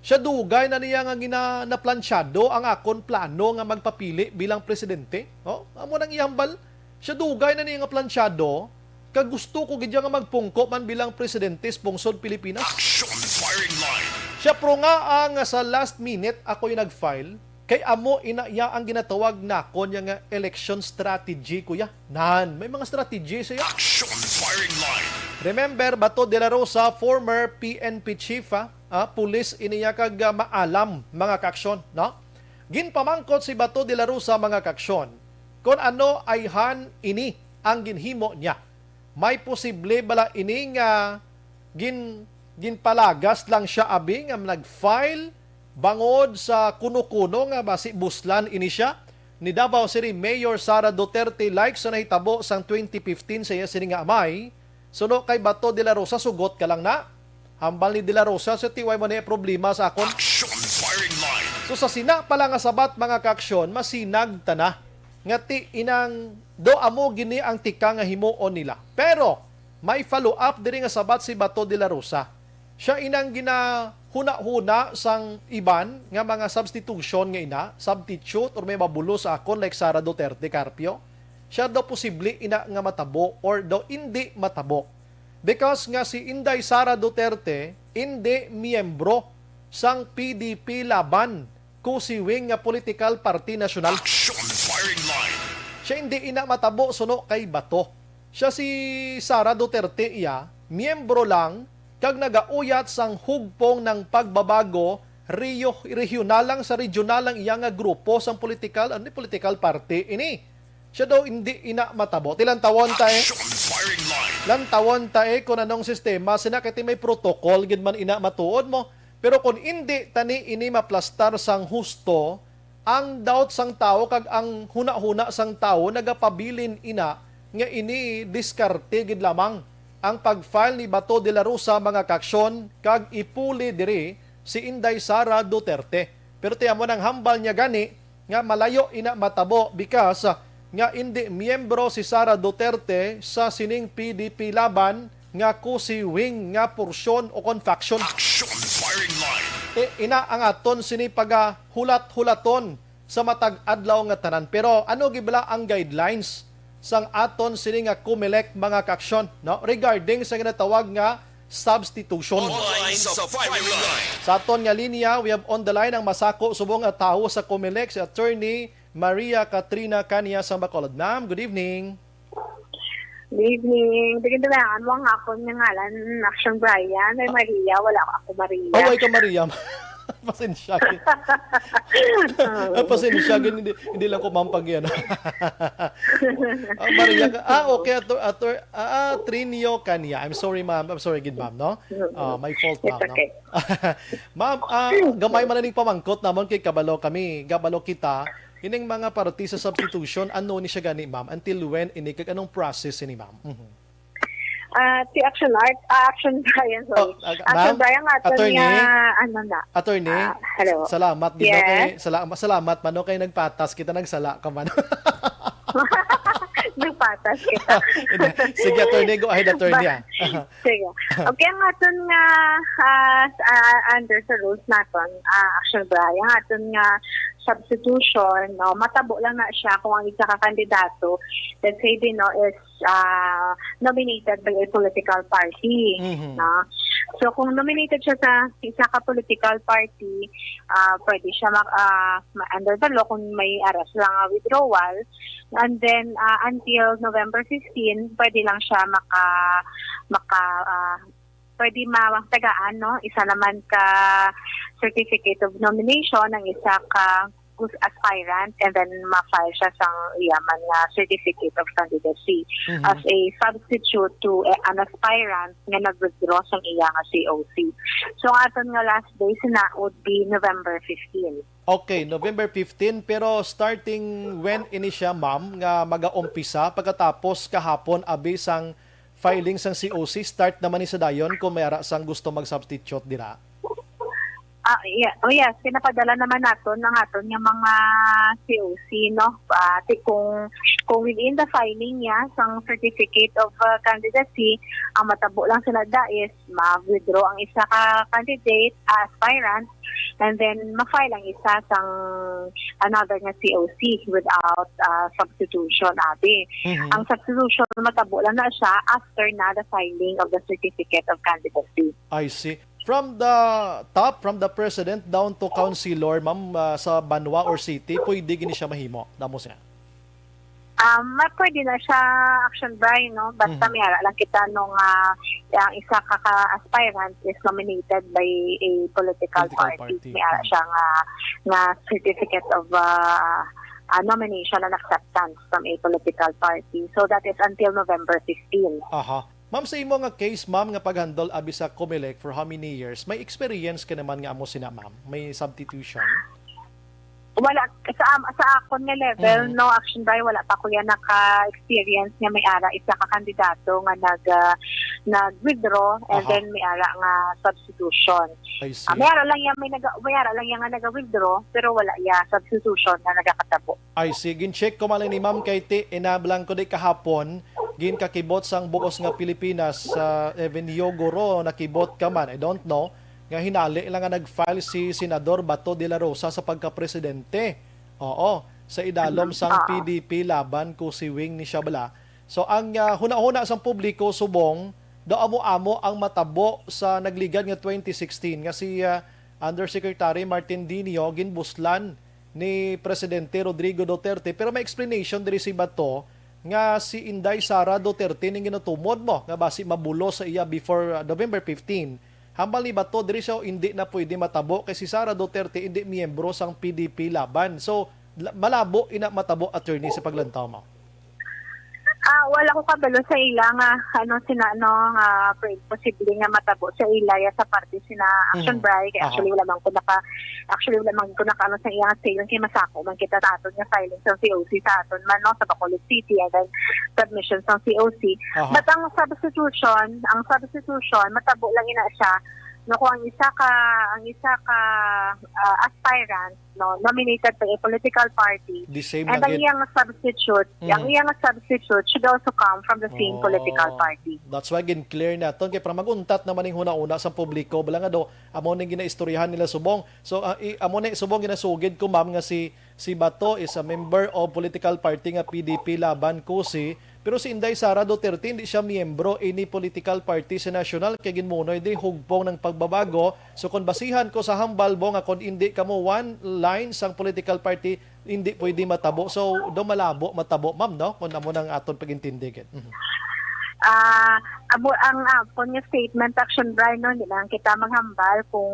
siya dugay na niya nga gina-, naplansyado ang akon plano nga magpapili bilang presidente. Oh, amo nang ihambal. Siya dugay na niya nga plansyado, kag gusto ko gid nga magpungko man bilang presidente sa pungsod Pilipinas. Action firing line. Siya, pero nga, ah, nga sa last minute ako'y nag-file, kay amo ina iya ang ginatawag nakon niya nga election strategy, kuya. Nan, may mga strategy siya. Action firing line. Remember, Bato de la Rosa, former P N P chief, ah, ah, pulis ini iya kag, ah, maalam, mga kaaksyon, no? Ginpamangkot si Bato de la Rosa, mga kaaksyon, kon ano ayhan ini ang ginhimo niya. May posible bala ini nga gin-, ginpalagas lang siya abi nga nag-file bangod sa kuno-kuno nga basi buslan ini siya ni Davao City Mayor Sara Duterte, like sa nahitabo sang twenty fifteen sa iya sini nga amay? Suno kay Bato de la Rosa, sugot ka lang na. Hambal ni de la Rosa, sa tiway mo na problema sa akon. Action firing line. So, sa sina pala nga sabat, mga kaaksyon, masinag ta na nga ti inang do amo gini ang tika nga himuon nila. Pero may follow up diri nga sabat si Bato de la Rosa. Siya inang gina-, hunahuna sang iban nga mga substitution nga ina, substitute or may mabulo sa akon like Sara Duterte Carpio, siya daw posible ina nga matabo or daw indi matabo. Because nga si Inday Sara Duterte indi miyembro sang P D P Laban, kusiwing nga political party nasyonal. Action firing line. Siya indi ina matabo suno kay Bato. Siya si Sara Duterte iya, miyembro lang kag nagauyat sang hugpong ng pagbabago, reyo-, regional lang sa regional lang iya nga grupo sang political, ano, political party ini. Siya daw hindi ina matabo. Tilantawon ta eh. Action firing line. Lantawon ta eh kung anong sistema sina kay may protocol gid man ina matuod mo. Pero kung hindi tani ini maplastar sang husto, ang doubt sang tawo kag ang hunahuna sang tawo nagapabilin ina nga ini diskarte gid lamang ang pag-file ni Bato de la Rosa mga kaaksyon kag ipuli diri si Inday Sara Duterte. Pero tiyan mo nang hambal niya gani nga malayo ina matabo because, ah, nga indi miyembro si Sara Duterte sa sining P D P Laban nga kusiwing nga porsyon o kon faction. Action firing line. Eh, ina ang aton sini pagahulat-hulaton sa matag adlaw nga tanan. Pero ano gid bala ang guidelines sang aton sini nga Comelec mga kaaksyon, no? Regarding sa ginatawag nga substitution. Online sa firing line. Sa aton nga linya, we have on the line ang masako subong nga tawo sa Comelec, si Attorney Maria Katrina Cania sang Bacolod. Ma'am, good evening. Good evening. Bigyan tabangan mo ang akon nga ngalan, Action Brian. Ay, Maria. Wala ako Maria. Oh, ay ka Maria. Pasensya. Ah, pasensya, gid, hindi, hindi lang ko ma'am pag yan. Ah, Maria ka. Ah, okay, ator, ator, ah, ah, Trinio Cania. I'm sorry, ma'am. I'm sorry, gid, ma'am, no? Ah, my fault, It's ma'am, no? Okay. Ma'am, ah, gamay man ning pamangkot namon kay kabalo kami, kabalo kita. Ining mga party sa substitution, ano ni siya gani, ma'am? Until when ini kag anong process ini, ma'am? Mhm. Ah, si Action Art, ah, Action Brian, sorry. Oh, ah, Action ma'am? Brian, aton Attorney? Nga, ano na. Attorney? Ah, hello. Salamat gid, no, Yes. kay, sala-, salamat man, no, kay nagpatas kita, nagsala ka man. Nagpatas kita. Hindi. Sige, attorney, go ahead, attorney, Ba-, ah. Sige. Okay, ang aton nga, ah, s-, ah, under sa rules naton, ah, Action Brian, ang aton nga substitution, no, matabo lang na siya kung ang isa ka kandidato, let's say, din, no, is ah, nominated by a political party, Mhm. no? So, kung nominated siya sa isa ka political party, ah, pwede siya mag-, ah, ma-, under the law, kung may aras lang nga withdrawal, and then, ah, until November fifteen, pwede lang siya maka-, maka-, ah, pwede matagaan, no? Isa naman ka certificate of nomination, ang isa ka gus-, aspirant, and then ma-file siya sang iya man nga certificate of candidacy Mhm. as a substitute to, eh, an aspirant nga nag-withdraw sang iya nga C O C. So, ang aton nga last day sina would be November fifteen. Okay, November fifteen, pero starting when ini siya, ma'am, nga magaumpisa? Pagkatapos kahapon, abi sang filing sang C O C, start naman ni sa dayon kung may ara sang gusto mag-substitute dira? Ah, yeah. Oh, yes, pinapadala naman naton ang aton nga mga C O C, no? Ah, ti-, kung, kung within the filing niya sang certificate of, ah, candidacy, ang matabo lang sila da is mag-withdraw ang isa ka candidate, ah, aspirant, and then ma-file ang isa sang another nga C O C without, ah, substitution, abi. Mhm. Ang substitution, matabo lang na siya after na the filing of the certificate of candidacy. I see. From the top, from the president down to councilor, ma'am, ah, sa banwa or city, pwede gini siya mahimo? Damo siya. Um, ma-, pwede na siya, Action Brian, no? Basta Mhm. may ara lang kita nung, ah, ang isa ka, ka aspirant is nominated by a political Political party. party. May ara Mhm. siya nga, nga certificate of, ah, ah, nomination and acceptance from a political party. So that is until November fifteen. Aha. Ma'am, sa imo nga case, ma'am, nga pag-handle abi sa Comelec for how many years, may experience ka naman nga amo sina, ma'am? May substitution? Wala. Sa, am-, sa akon nga level, Mhm. no, Action Brian, wala pa ko yan naka-experience nga may ara isa ka kandidato nga nag, ah, nag-withdraw and Aha. then may ara nga substitution. I see. Ah, may ara lang yan, may naga-, may ara lang yan nga naga-withdraw, pero wala ya substitution na nagakatabo. I see. Gin-check ko man ni Ma'am Katie, inablang ko di kahapon, ginkakibot sang buos nga Pilipinas, sa even Yogoro, nakibot ka man. I don't know. hinali lang nga nag-file si Senador Bato de la Rosa sa pagkapresidente. Oo, sa idalom sang Oo. P D P laban ko si Wing ni Shabala. So ang ah, hunahuna sang publiko subong daw amo-amo ang matabo sa nagligad nga twenty sixteen nga si ah, Undersecretary Martin Dinio ginbuslan ni Presidente Rodrigo Duterte, pero may explanation diri si Bato nga si Inday Sara Duterte ning ginatumod mo nga basi mabulo sa iya before uh, November fifteen. Hambal ni Bato diri siya hindi na pwede matabo kay si Sara Duterte hindi miyembro sang P D P Laban. So la- malabo ina matabo, attorney, sa paglantaw mo. Ah, wala ko kabalo sa ila nga ano sina ano nga pwede posible nga matabo sa ila ya sa parte sina Action Mhm. Bray kay Aha. Actually wala man ko naka actually wala man ko naka ano sa iyang statement kay masako man kita sa aton nga filing sa C O C sa aton man no sa Bacolod City and then submission sa C O C. Aha. But ang substitution, ang substitution matabo lang ina siya no kung ang isa ka ang isa ka ah, aspirant no nominated by a political party The same and ang lagi. iyang substitute, ang Mhm. iyang substitute should also come from the same Oh. political party. That's why gin-clear naton kay para maguntat naman ning hunahuna sa publiko bala nga do amo ning ginaistoryahan nila subong. So ah, i- amo ni subong ginasugid ko, ma'am, nga si si Bato is a member of political party nga P D P Laban Kusi, pero si Inday Sara Duterte hindi siya miyembro any political party sa national kay ginmunoy di hugpong ng pagbabago. So kung basihan ko sa hambal mo nga kung hindi kamo one line sang political party, hindi pwede matabo. So do malabo matabo, ma'am, no? Kung amo nang aton pag-intindi gid. Mhm. Ah, amo ang akon nga statement, Action Bray, no, hindi lang kita maghambal kung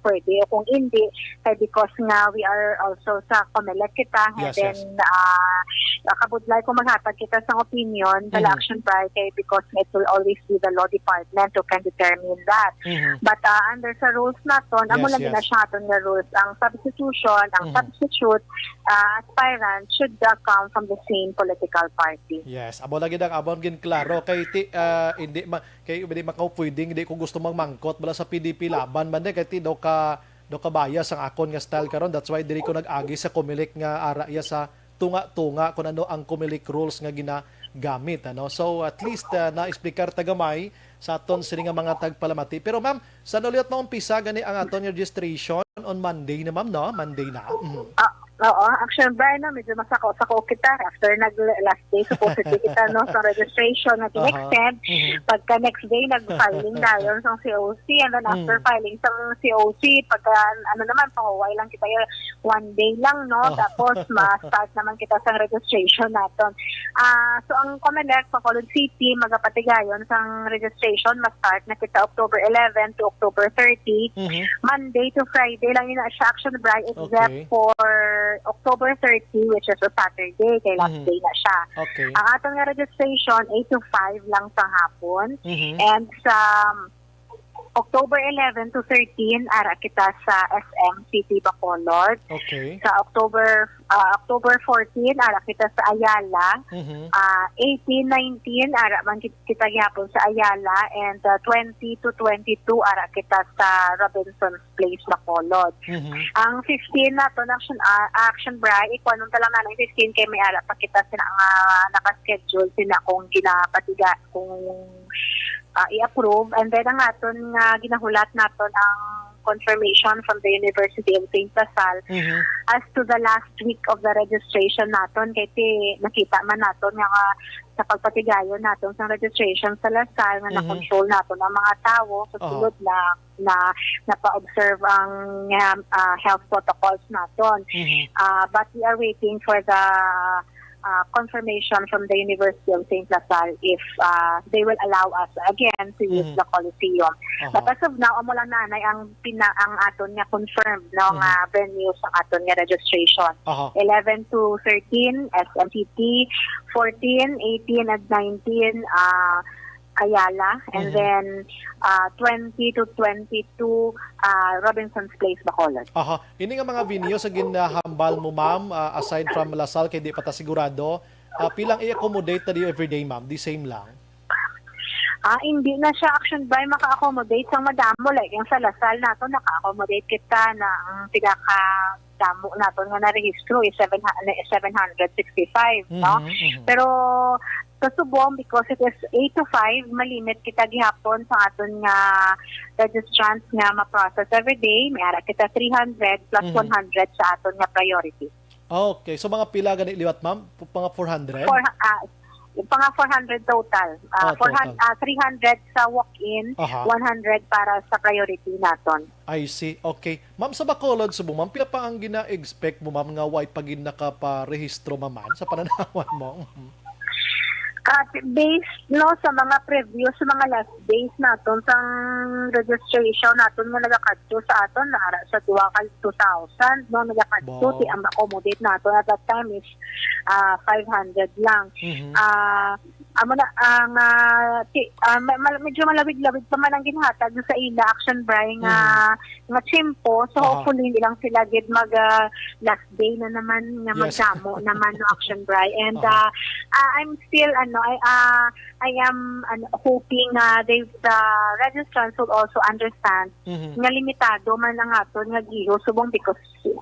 pwede o kung hindi kay because nga we are also sa Comelec kita and Yes, then yes. ah, kabudlay kung maghatag kita sa opinion sa Mhm. Action Bray kay because it will always be the law department who can determine that. Mhm. But ah, under sa rules naton, amo Yes, lang gina yes. siya aton nga rules. Ang substitution, ang Mhm. substitute ah, aspirant should ah, come from the same political party. Yes, amo lagi ang amon ginklaro kay ti ah, hindi ma kay hindi makaw pwedeng hindi ko gusto magmangkot bala sa P D P Laban man di kay ti do ka do ka bias ang akon nga style karon. That's why diri ko nag-agi sa Comelec nga ara iya sa tunga-tunga kung ano ang Comelec rules nga ginagamit, ano. So at least ah, na-explicar ta gamay sa aton sini nga mga tagpalamati. Pero ma'am, sa nuliot maumpisa gani ang aton registration on Monday na, ma'am, no? Monday na. Mhm. Ah, oo, Action Bray, no, medyo masako-sako kita after nag last day supposedly kita no sa registration na Aha. extend Mhm. pagka next day nag-filing dayon sa C O C and then after Mm. filing sa C O C pagka ano naman pahuway lang kita yung one day lang no Aha. Tapos ma-start naman kita sa registration naton. Ah, so ang Comelec Bacolod City magapatigayon sang registration ma-start na kita October eleven to October thirty. Mhm. Monday to Friday lang yun na siya, Action Bray, except Okay. for October thirty, which is a Saturday, kay last Mhm. day na siya. Okay. Ang aton nga registration, eight to five lang sa hapon. Mhm. And sa um, October eleven to thirteen, ara kita sa S M City Bacolod. Okay. Sa October ah, October fourteen, ara kita sa Ayala. Mhm. Ah, eighteen, nineteen, ara man kit- kita gihapon sa Ayala. And ah, twenty to twenty-two, ara kita sa Robinson's Place, Bacolod. Mhm. Ang fifteen naton, Action, ah, Action Bray, ikuha nun ta lang na ang fifteen kay may ara pa kita sina nga naka-schedule sina kung ginapatiga, kung ah, i-approve. And then ang aton nga ginahulat naton ang confirmation from the University of Saint La Salle Mhm. as to the last week of the registration naton kay ti nakita man naton nga, nga sa pagpatigayon naton sa registration sa La Salle nga Mhm. na-control naton ang mga tawo sa Aha. sulod na na napa-observe ang um, ah, health protocols naton. Mhm. Uh, but we are waiting for the uh, confirmation from the University of Saint La Salle if uh, they will allow us again to use Mhm. the Coliseum. Aha. But as of now, amo lang nanay ang pina ang aton nga confirmed no Mhm. nga venue sa aton nga registration. Aha. Eleven to thirteen, S M City, fourteen, eighteen, and nineteen, uh, Ayala, and Mhm. then uh, twenty to twenty-two, uh, Robinson's Place, Bacolod. Aha. Ini nga mga venue sa ginahambal mo, ma'am, ah, aside from La Salle kay di pa ta sigurado, ah, pilang i-accommodate na di everyday, ma'am? The same lang? Ah, hindi na siya, Action Bray, maka-accommodate sang madamo. Like, yung sa La Salle nato, naka-accommodate kita na ang pinaka damo naton nga narehistro is seven, seven hundred sixty-five, no? Mhm, mhm. Pero Sa subong, because it is eight to five, malimit kita gihapon sa aton nga registrants nga ma-process every day. May ara kita three hundred plus Mhm. one hundred sa aton nga priority. Okay. So, mga pila gani liwat, ma'am? P-, mga four hundred? Four, ah, mga four hundred total. Ah, Ah, four hundred, total. ah, three hundred sa walk-in, Aha. one hundred para sa priority naton. I see. Okay. Ma'am, sa Bacolod, subong, ma'am, pila pa ang gina-expect mo, ma'am, nga way pa gid nakaparehistro, ma'am, sa pananawan mo? Mhm. Ah, based, no, sa mga previous, sa mga last days naton, sang registration naton nga nagakadto sa aton, naara sa duha ka two thousand, no, nagakadto, Wow. ti ang accommodate naton at that time is, ah, five hundred lang. Mhm. Ah, amo na, ang, ah, ti-, ah, ma-, ma-, medyo malawig-lawig pa man ang ginhatag sa ila, Action Bri, nga, Mhm. nga tiyempo. So, Aha. hopefully, hindi lang sila gid mag, ah, last day na naman nga Yes. magdamo naman, no, Action Bri. And, Aha. ah, ah, I'm still, ano, I, ah, I am, ano, hoping nga they, the registrants will also understand Mhm. nga limitado man ang aton nga giho subong because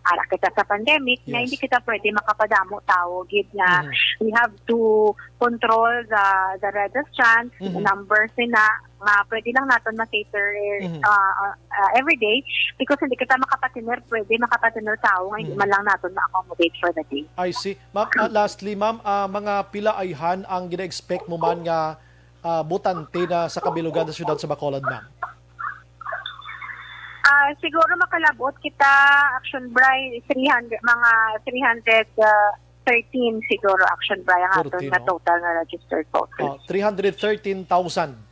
ara kita sa pandemic nga Yes. hindi kita pwede makapadamo tawo gid nga Mhm. we have to control the, the registrants, Mhm. numbers nila nga pwede lang naton ma-cater, Mhm. ah, ah, every day because hindi kita makapatiner, pwede makapatiner tawo nga hindi Mhm. man lang naton ma-accommodate for the day. I see. Ma'am, ah, lastly, ma'am, ah, mga pila ayhan ang gina-expect mo man nga, ah, botante na sa kabilugan sa siyudad sa Bacolod, ma'am? Ah, siguro makalabot kita, Action Bri, three hundred, mga three hundred, ah, thirteen siguro, Action Bri, ang aton Thirteen, nga no? total nga registered voters. Oh, three hundred thirteen thousand.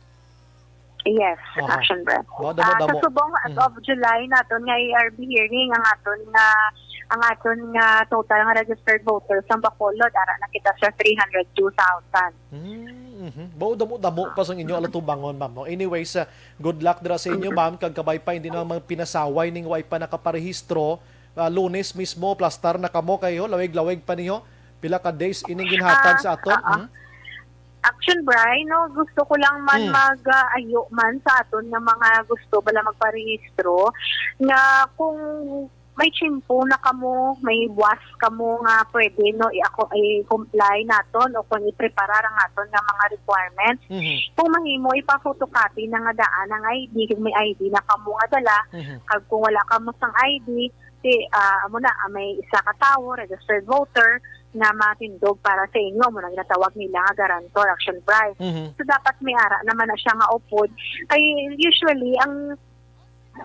Yes, Aha. Action Bri. Mao, damo, Ah, sa damo. subong as Mhm. of July naton nga A R B hearing, ang aton nga, ang aton nga total nga registered voters sa Bacolod, ara na kita sa three hundred two thousand. Mm, mhm. Mao, damo-damo pa sang inyo alatubangon, ma'am, no? Anyways, ah, good luck dira sa inyo, Mm. ma'am. Kag kabay pa, hindi na man pinasaway ning way pa nakaparehistro. Ah, Lunes mismo, plastar na kamo kayo, lawig-lawig pa niyo. Pila ka days ining ginhatag Ah, sa aton? ah, ah. Hmm? Action, Bri, no? Gusto ko lang man Hmm. mag, ah, ayo man sa aton nga mga gusto bala magparehistro nga kung may tiyempo na kamo, may buwas kamo nga pwede, no, i-ako, i-comply naton o kung i-preparar ang aton nga mga requirements. Mhm. Kung mahimo, ipa-photocopy na nga daan ang I D kung may I D na kamo nga dala. Mhm. Kag kung wala kamo sang I D, ti, ah, amo na, ah, may isa ka tawo, registered voter, nga matindog para sa inyo, amo na ginatawag nila nga guarantor, Action, Bri. Mhm. So, dapat may ara naman na siya nga upod. Kay usually, ang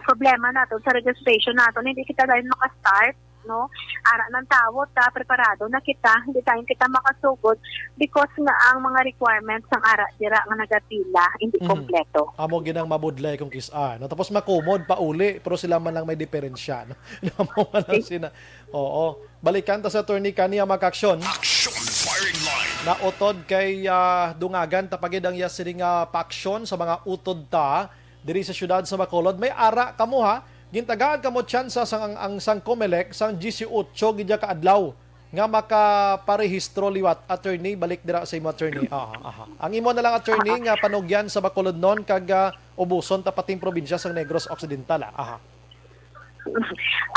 problema nato sa registration nato, hindi kita dayon maka-start, no? Ara ng tawo ta, preparado na kita, hindi tayo kita makasugod because nga ang mga requirements ng ara dira nga nagapila, hindi Mhm. kompleto. Amo ginang mabudlay kung kis-, ah, no? Tapos makumod pa uli, pero sila man lang may diferensya, no? Amo man lang Okay. sina-, oo. Balikan ta sa attorney kaniya, mga aksyon. Action Firing Line. Nautod kay, ah, dungagan ta pa gid ang iya sining, ah, paaksyon sa mga utod ta diri sa siyudad sa Bacolod. May ara kamo, ha. Gintagaan kamo tsansa sang ang, ang sang Comelec sang disiotso gid ka adlaw nga makaparehistro liwat, attorney. Balik dira sa imo, attorney. Aha, aha. Ang imo na lang, attorney, nga panugyan sa Bacolodnon kag, ah, ubuson ta pating probinsya sang Negros Occidental, ah. Aha.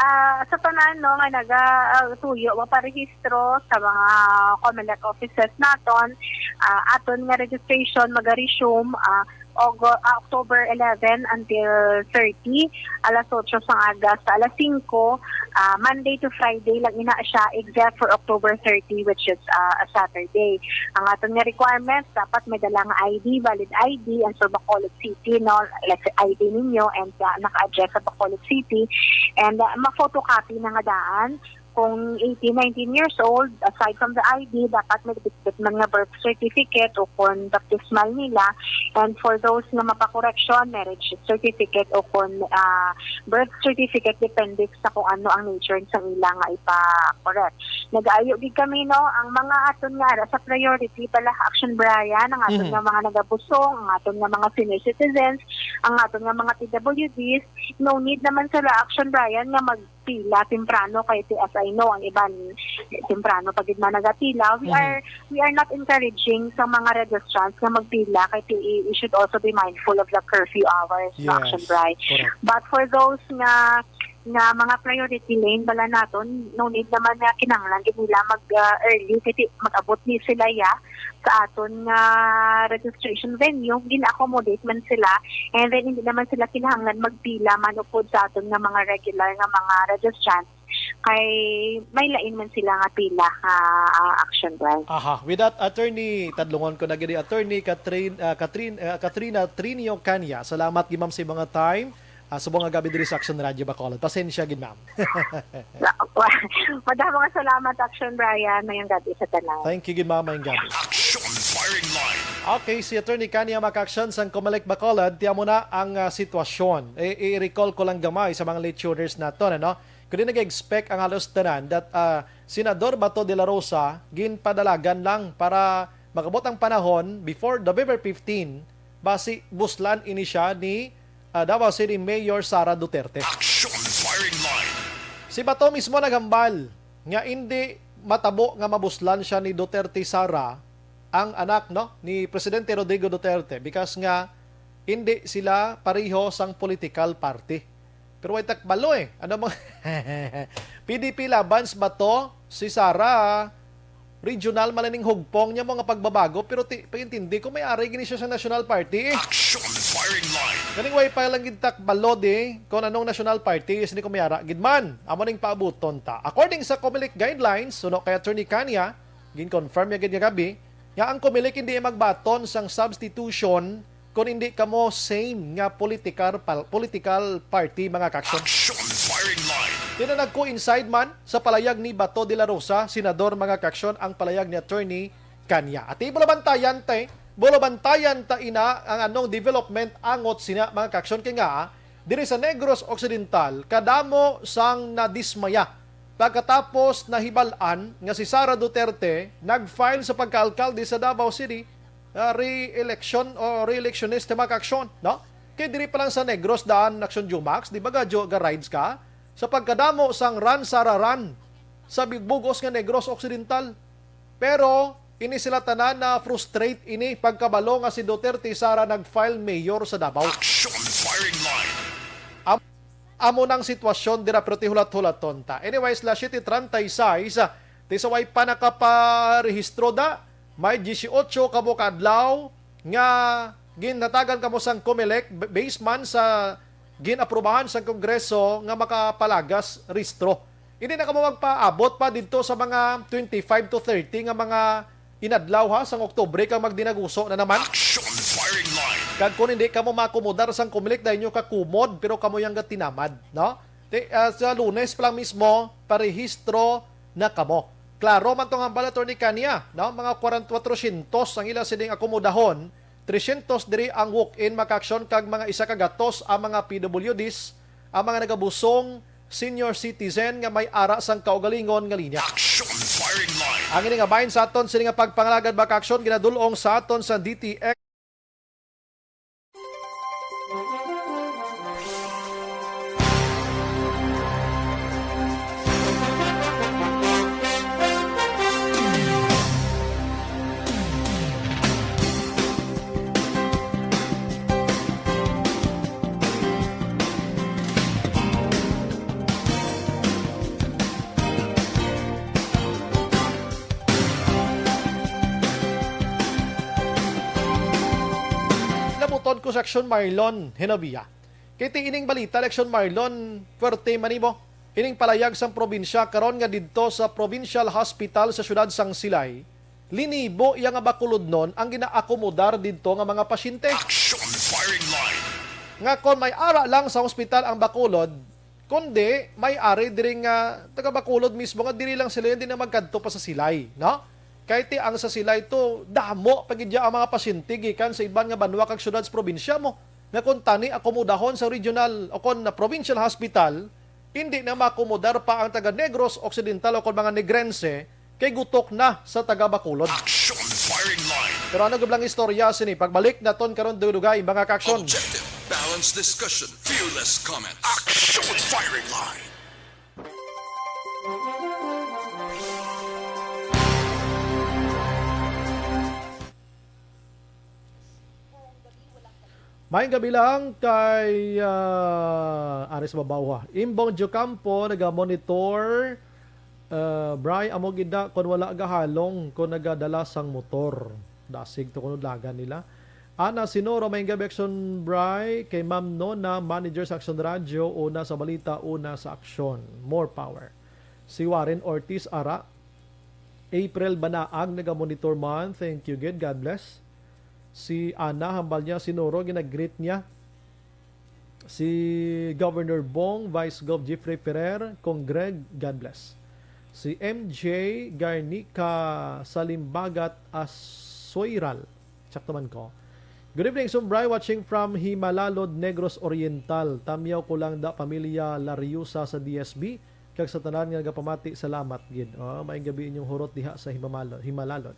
Ah, sa tanan, no, nga naga, ah, tuyo maparehistro sa mga Comelec offices naton, ah, aton nga registration maga-resume, ah, Ogo-, ah, October eleven until thirty, alas otso sang aga sa alas singko, ah, Monday to Friday lang ina siya, except for October thirty, which is, ah, a Saturday. Ang aton nga requirements, dapat may dala nga I D, valid I D, and sa Bacolod City, no, like I D ninyo, and, ah, naka-address sa Bacolod City, and, ah, ma-photocopy na nga daan. Kung eighteen, nineteen years old, aside from the I D, dapat may bitbit man nga birth certificate o kung baptismal nila. And for those nga mapakoreksyon, marriage certificate o kung, ah, birth certificate, depende sa kung ano ang nature sa ila nga ipa-correct. Nagaayo gid kami, no, ang mga aton nga ara sa priority pala, Action, Brian, ang aton Mhm. nga mga nagabusong, ang aton nga mga senior citizens, ang aton nga mga P W Ds, no need naman sila, Action, Brian, nga magpila temprano kay ti-, as I know, ang iban temprano pa gid man nagapila. We Mhm. are, we are not encouraging sa mga registrants nga magpila kay ti-, we should also be mindful of the curfew hours, no, Action, Yes, Brian. correct. But for those nga nga mga priority lane bala naton, no need naman nga kinahanglan gid nila mag, ah, early, kay mag-abot ni sila ya sa aton nga registration venue, gina-accommodate man sila, and then hindi naman sila kinahanglan magpila man upod sa aton nga mga regular nga mga registrants, kay may lain man sila nga pila nga, ah, action drive. Aha, with that, attorney, tadlungon ko na gid, attorney Catherine, ah, Catherine, ah, Katrina Trinio Cania. Salamat gid, ma'am, sa mga time. Ah, subong nga gabi diri sa Action Radio Bacolod. Pasensya gid, ma'am. Madamo nga salamat, Action Brian. Mayong gabi sa tanan. Thank you gid, ma'am. Mayong gabi. Action Firing Line. Okay, si Attorney Kanya Makaksyon sang Comelec Bacolod, tiyan mo na ang, ah, sitwasyon. I- i-recall ko lang gamay sa mga late tuners naton, ano? Kundi nag-expect ang halos tanan that, ah, Senador Bato de la Rosa ginpadalagan lang para makabot ang panahon before November fifteen, basi buslan ini siya ni, ah, Davao City Mayor Sara Duterte. Action Firing Line. Si Bato mismo naghambal nga indi matabo nga mabuslan siya ni Duterte Sara, ang anak, no, ni Presidente Rodrigo Duterte, because nga indi sila pareho sang political party. Pero way takbalo eh. Ano mo? P D P Labans ba to? Si Sara, regional man ning hugpong niya mga pagbabago, pero ti, pagintindi ko may ari gini siya sa National Party eh. Action Firing Line. Kaning way pa lang gid takbalo di kung anong National Party is ni kumiyara gid man. Amo ning paabuton ta. According sa Comelec guidelines, suno kay Attorney Kanya, gin-confirm niya gid nga gabi, nga ang Comelec hindi magbaton sang substitution kung hindi kamo same nga political pal-, political party, mga kaksyon. Action Firing Line. Di na nag-coincide man sa palayag ni Bato de la Rosa, Senador, mga kaksyon, ang palayag ni Attorney Kanya. Ati, bulabantayan, te, bulabantayan ta ina ang anong development angot sina, mga kaksyon, kay nga, diri sa Negros Occidental, kadamo sang nadismaya pagkatapos nahibal-an nga si Sara Duterte nag-file sa pagkaalkalde sa Davao City, ah, re-election o re-electionist, mga kaksyon, no? Kay diri pa lang sa Negros daan, Aksyon Jumax, di ba, gadyo ga-rides ka? Sa pagkadamo sang Run Sara Run sa big-, bug-os nga Negros Occidental. Pero ini sila tanan na frustrate ini pagkabalo nga si Duterte Sara nag-file mayor sa Davao. Action Firing Line. Am-, amo nang sitwasyon dira, pero ti hulat-hulaton ta. Anyways, las siete treinta y seis, ah, ti sa way pa nakaparehistro da, may dieciocho ka buok adlaw nga ginhatagan kamo sang Comelec, b-, based man sa gin-aprubahan sang Kongreso nga makapalagas rehistro. Hindi na kamo magpaabot pa didto sa mga twenty-five to thirty nga mga inadlaw, ha, sang Oktubre kag magdinaguso na naman. Action Firing Line. Kag kung hindi kamo maakomodar sang Comelec, dahil nyo kakumod, pero kamo yang gatinamad, no? Di, ah, sa Lunes pa lang mismo, parehistro na kamo. Klaro man tong hambal, Attorney Kanya, no? Mga kwarenta, kwatrocientos ang ila sining akomodahon, trescientos diri ang walk-in, mga kaksyon, kag mga isa ka gatos ang mga P W Ds, ang mga nagabusong senior citizen nga may ara sang kaugalingon nga linya. Action Firing Line. Ang ini nga bahin sa aton sini nga pagpangalagad, mga kaksyon, ginadul-ong sa aton sa D T X. Labuton ko sa Aksyon Marlon Hinobia. Kay ti ining balita, Aksyon Marlon, puwerte man nimo. Ining palayag sang probinsya karon nga didto sa Provincial Hospital sa siyudad sang Silay, linibo iya nga bakulodnon ang ginaakomodar didto nga mga pasyente. Action Firing Line. Nga kon may ara lang sa hospital ang Bacolod, kundi may ari diri nga taga Bacolod mismo nga diri lang sila, hindi na magkadto pa sa Silay, no? Kay ti ang sa Silay to, damo pa gid ang mga pasyente gikan sa iban nga banwa kag syudad sa probinsya mo, nga kon tani akomodahon sa regional o kon na provincial hospital, hindi na maakomodar pa ang taga Negros Occidental o kon mga Negrense, kay gutok na sa taga Bacolod. Action Firing Line. Pero ano gid lang istorya sini? Pagbalik naton karon, dugay-dugay, mga ka-aksyon. Objective, balanced discussion, fearless comment. Action Firing Line. Maayong gabi lang kay, ah, Aris Babawha. Imbong Jocampo, naga-monitor. Ah, Bri, amo gid na kung wala gahalong, kung nagadala sang motor. Dasig to kuno lagan nila. Ana Sinoro, maayong gabi, Action Bri, kay Ma'am Nona, manager sa Action Radio, una sa balita, una sa aksyon. More power. Si Warren Ortiz, ara. April Banaag, naga-monitor man. Thank you, gid. God bless. Si Ana, hambal niya, Sinoro, ginag-greet niya. Si Governor Bong, Vice Gov Jeffrey Ferrer, Kong Greg, God bless. Si M J Garnica Salimbagat Asoyral. Sakto man ko. Good evening, Sumbray. Watching from Himalalod, Negros Oriental. Tamyaw ko lang da pamilya Lariosa sa D S B, kag sa tanan nga nagapamati, salamat gid. Oh, maayong gabi inyong hurot diha sa Himamalo-, Himalalod.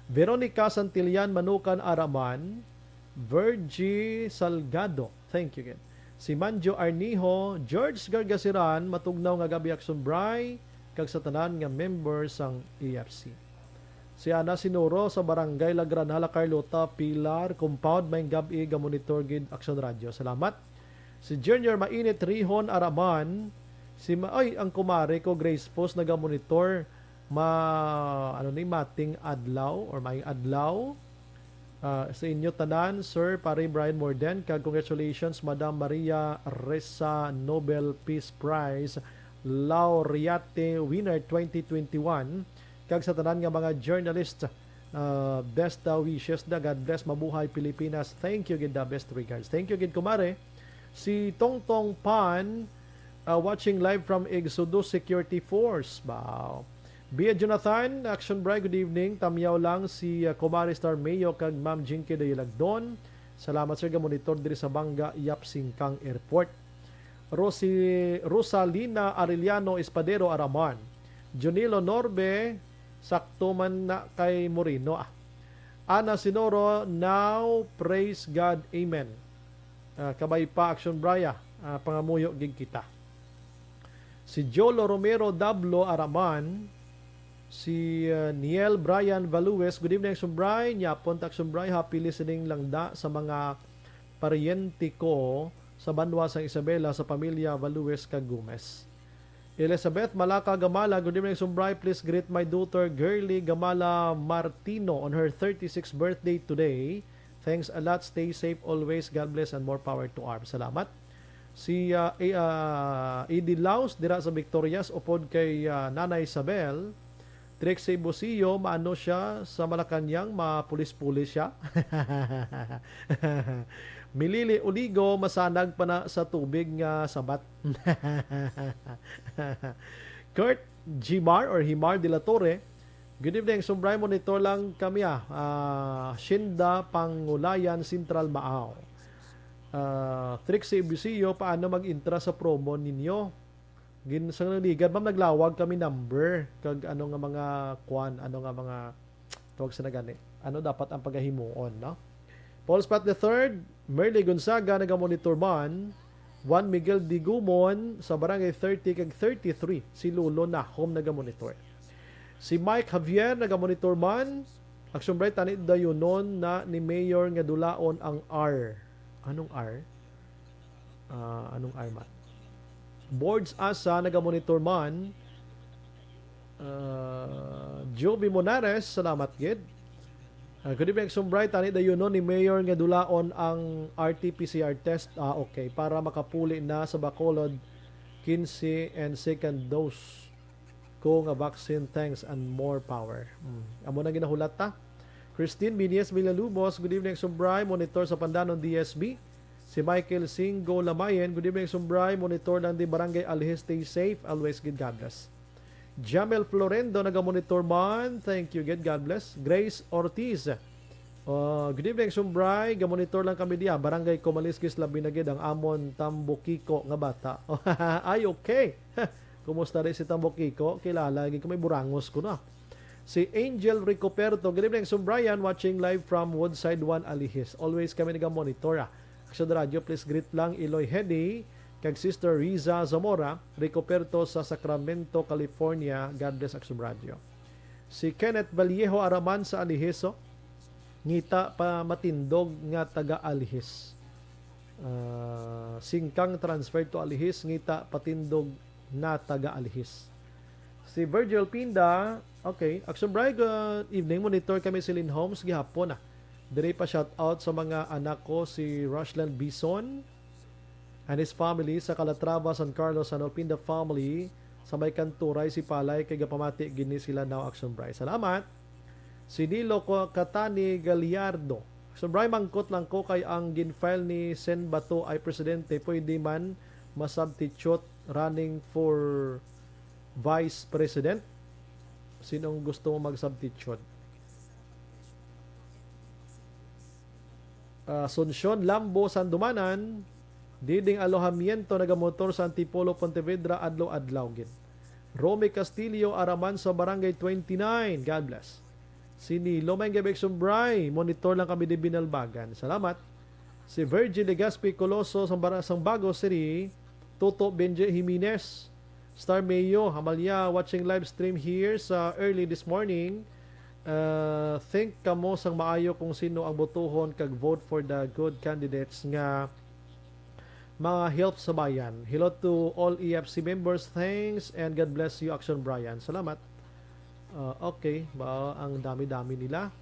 Veronica Santillan Manukan Araman, Virgie Salgado. Thank you gid. Si Manjo Arnijo, George Gargasiran, matugnaw nga gabi, Action Bri, kag sa tanan nga member sang A F C. Si Ana Sinuro sa Barangay La Granada, Carlota, Pilar Compound, maayong gab-i, ga-monitor gid Action Radio. Salamat. Si Junior Mainit Rihon Araman, si ma-, ay, ang kumare ko, Grace Post, naga-monitor. Ma-, ano ni, mating adlaw or maayong adlaw, ah, sa inyo tanan, Sir Pare Brian Morden, kag congratulations, Madam Maria Ressa, Nobel Peace Prize laureate winner twenty twenty-one, kag sa tanan nga mga journalist, ah, best, ah, wishes da. God bless, mabuhay Pilipinas. Thank you gid, the best regards. Thank you gid, kumare. Si Tongtong Pan, ah, watching live from Exodus Security Force. Wow. Bia Jonathan, Action Bri, good evening. Tamyaw lang si, ah, Kumare Star Mayo kag Ma'am Jinky Dayalagdon. Salamat, sir, ga-monitor diri sa Banga Yap Singkang Airport. Rosi-, Rosalina Arellano Espadero Araman. Junilo Norbe, sakto man na kay Moreno, ah. Ana Sinoro, now praise God, amen. Ah, kabay pa, Action Bri, ah, pangamuyo gid kita. Si Jolo Romero Dablo Araman, si, ah, Niel Brian Values, good evening, Action Bri. Nyapon ta, Action Bri, happy listening lang da sa mga paryente ko sa banwa sang Isabela, sa pamilya Values kag Gomez. Elizabeth Malaka Gamala, good evening, Action Bri. Please greet my daughter, Girly Gamala Martino, on her thirty-sixth birthday today. Thanks a lot. Stay safe always. God bless and more power to arms. Salamat. Si, ah, A-, ah, A D Laos, dira sa Victorias, upod kay, ah, Nanay Isabel. Trixie Busio, maano siya sa Malacañang, mapulis-pulis siya. Milili Uligo, masanag pa na sa tubig nga sabat. Kurt Jimar or Himar de la Torre, good evening. Sumbray, monitor lang kami, ah. Ah, Shinda, Pangulayan, Central, Maaw. Ah, Trixie Busio, paano mag-intra sa promo ninyo? Gin-, sa nagligad, ma'am, naglawag kami number kag ano nga mga kwan, ano nga mga tawag sa nagani, ano dapat ang pagahimuon, no? Paul Spot the third, Merly Gonzaga, nagamonitor man. Juan Miguel Digumon sa Barangay thirty kag thirty-three, si Lolo Nahom nagamonitor. Si Mike Javier nagamonitor man. Action Bright, tani dayunon na ni Mayor nga dulaon ang R. Anong R? Ah, anong R man? Boards Asa nagamonitor man. Ah, Joby Monares, salamat gid. Ah, good evening, Action Bright. Tani dayunon ni Mayor nga dulaon ang R T P C R test. Ah, okay. Para makapuli na sa Bacolod, quince and second dose ko nga vaccine. Thanks and more power. Mm. Amo na ginahulat ta. Christine Binies Villalubos, good evening, Action Bright. Monitor sa Pandanon D S B. Si Michael Singo Lamayen, good evening, Action Bright. Monitor lang di Barangay Alihis. Stay safe. Always good. God bless. Jamel Florendo, nagamonitor man. Thank you, gid. God bless. Grace Ortiz. Uh, good evening, Sumbray. Gamonitor lang kami diya. Barangay Comalisques, labi na gid ang amon Tambokiko nga bata. Ay, okay. Kumusta rin si Tambokiko? Kilala gid ko, may burangos ko na. Si Angel Ricoperto. Good evening, Sumbrayan. Watching live from Woodside one, Alihis. Always kami nagamonitor, ah. Action Radio, please greet lang Iloy Hedi kag Sister Riza Zamora Ricoperto sa Sacramento, California. God bless, Action Radio. Si Kenneth Vallejo Araman sa Alihiso, ngita pa matindog nga taga Alihis. Ah, singkang transfer to Alihis, ngita patindog na taga Alihis. Si Virgil Pinda, okay. Action Bri, good evening. Monitor kami sa Lin Homes gihapon, ah. Diri pa, shout out sa mga anak ko, si Roshland Bison and his family sa Calatrava, San Carlos, San Pinda family, sa may Kanturay, Sipalay, kay gapamati gini sila now, Action Bri. Salamat. Si Nilo Ko-, Katani Gallardo. Action Bri, mangkot lang ko kay ang gin-file ni Sen Bato ay presidente, pwede man ma-substitute running for vice president? Sinong gusto mo mag-substitute? Ah, Asuncion Lambo Sandumanan, Diding Alojamiento, nagamotor sa Antipolo, Pontevedra, adlaw-adlaw gid. Romy Castillo, Araman sa Barangay twenty-nine. God bless. Si Nilo, may gabi, Action Bri. Monitor lang kami di Binalbagan. Salamat. Si Virgil Legaspi Coloso sa Bar-, Sambago City. Toto Benji Jimenez, Star Mayo, Amalia, watching live stream here sa early this morning. Uh, think kamo sang maayo kung sino ang botohon kag vote for the good candidates nga mga help sa bayan. Hello to all E F C members. Thanks and God bless you, Action Brian. Salamat. Uh, okay, ba ang dami-dami nila.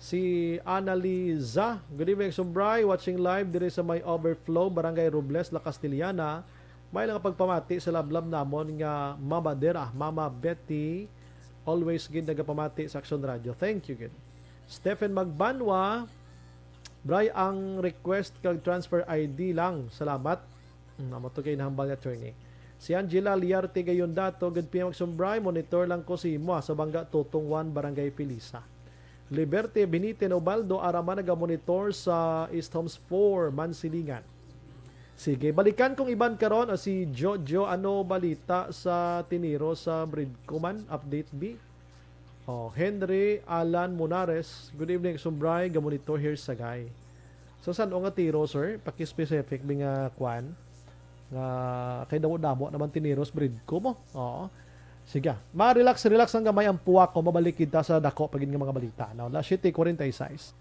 Si Annaliza, good evening, Action Bri. Watching live diri sa may Overflow, Barangay Robles, La Castellana. May lang pagpamati sa lablab namon nga Mama Dera, Mama Betty. Always gid nagapamati sa Action Radio. Thank you gid. Stephen Magbanwa, Bri, ang request kag transfer I D lang. Salamat. Mm, amo to kay nahambal ni attorney. Si Angela Liarte Gayondato, good P M Action Bri, monitor lang ko si imo, ah, sa Bangga Tutong one, Barangay Pilisa. Liberte Beniten Ubaldo, Araman, nagamonitor sa East Homes four, Mansilingan. Sige, balikan kong iban karon, ah, si Jojo, ano balita sa tiniro sa Bridco man? Update bi? Oh, Henry Alan Munares, good evening, Action Bri, gamonitor here sa Sagay. So, san-o nga tiro, sir? Paki-specific bi nga kwan? Nga kay damo-damo naman tiniros, Bridco mo. Oo. Sige. Ma-relax, relax ang gamay ang puwak ko. Mabalik kita sa dako pa gid nga mga balita. Now, alas siyete kuwarenta y seis.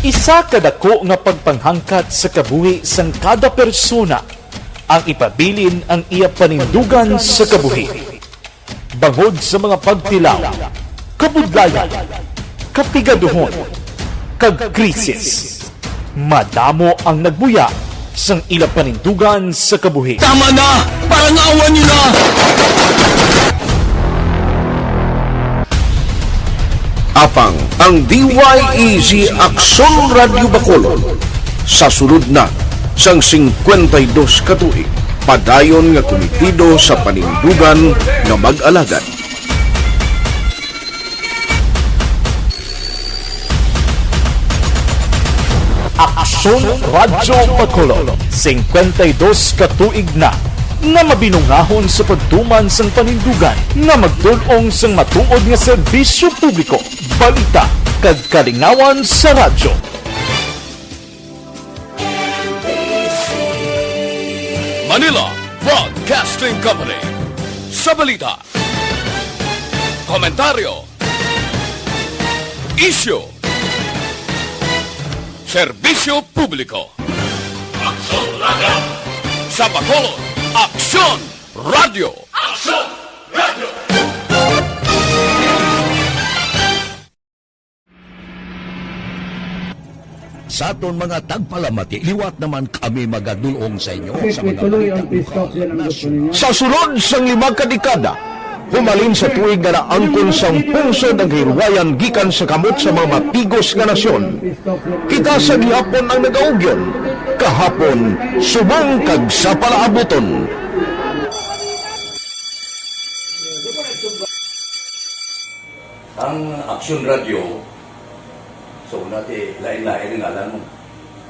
Isa ka dako nga pagpanghangkat sa kabuhi sang kada persona ang ipabilin ang iya panindugan sa kabuhi. Bangod sa mga pagtilaw, kabudlayan, kapigaduhon, kag krisis, madamo ang nagbuya sang ila panindugan sa kabuhi. Tama na! Parangawan niyo na! Apang ang D Y E G Aksyon Radyo Bacolod sa sulod na sang singkwenta y dos ka tuig, padayon nga kumitido sa panindugan nga mag-alagad. Aksyon Radyo Bacolod, singkwenta y dos ka tuig na nga mabinungahon sa pagtuman sang panindugan nga magtul-ong sang matuod nga serbisyo publiko, balita, kag kalingawan sa radyo. Manila Broadcasting Company. Sa balita, komentaryo, isyu, serbisyo publiko. Aksyon Radyo. Sa Bacolod, Aksyon Radyo. Aksyon Radyo. Sa aton mga tagpalamati, liwat naman kami magadul-ong sa inyo sa mga balita lokal, nasyonal. Sa sulod sang lima ka dekada, humalin sa tuig nga naangkon sang pungsod ang kahilwayan gikan sa kamot sa mga mapigos nga nasyon, kita sa gihapon ang nagaugyon, kahapon, subong kag sa palaabuton. Ang Aksyon Radyo, sa una ti lain-lain ang ngalan mo.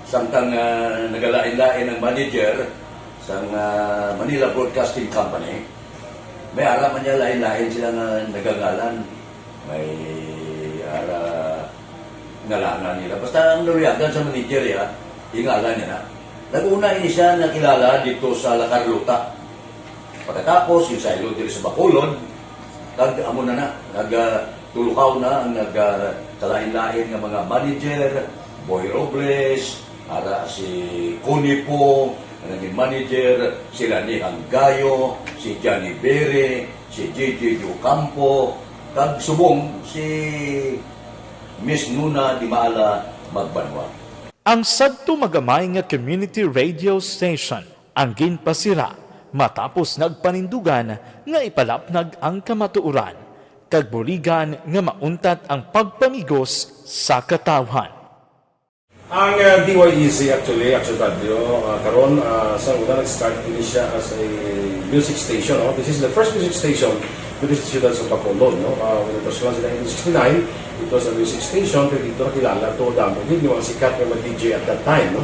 Samtang, ah, nagalain-lain ang manager sang, ah, Manila Broadcasting Company, may ara man niya lain-lain sila nga nagangalan. May ara ngalanan nila. Basta ang naluyagan sa manager, ya, Hingala niya na. Nag-una ini siya nakilala dito sa La Carlota. Pagkatapos, ginsaylo diri sa Bacolod, kag amo na na, nagtulukaw na ang nagkalain-lain nga mga manager, Boy Robles, ara si Connie Po, nga naging manager, si Lani Hanggayo, si Johnny Bere, si J J Ocampo, kag subong si Miss Nuna Dimala Magbanwa. Ang sadto magamay nga community radio station ang ginpasira matapos nagpanindugan nga ipalapnag ang kamatuoran kag buligan nga mauntat ang pagpamigos sa katawhan. Ang uh, D Y E Z actually, Action Radio, uh, karon uh, sa una nag-start ini siya as a music station. No? This is the first music station dito sa siyudad sa Bacolod, no? Uh, when it was launched in nineteen sixty-nine, it was a music station, pero dito nakilala to damo gid yung mga sikat nga mga D J at that time, no?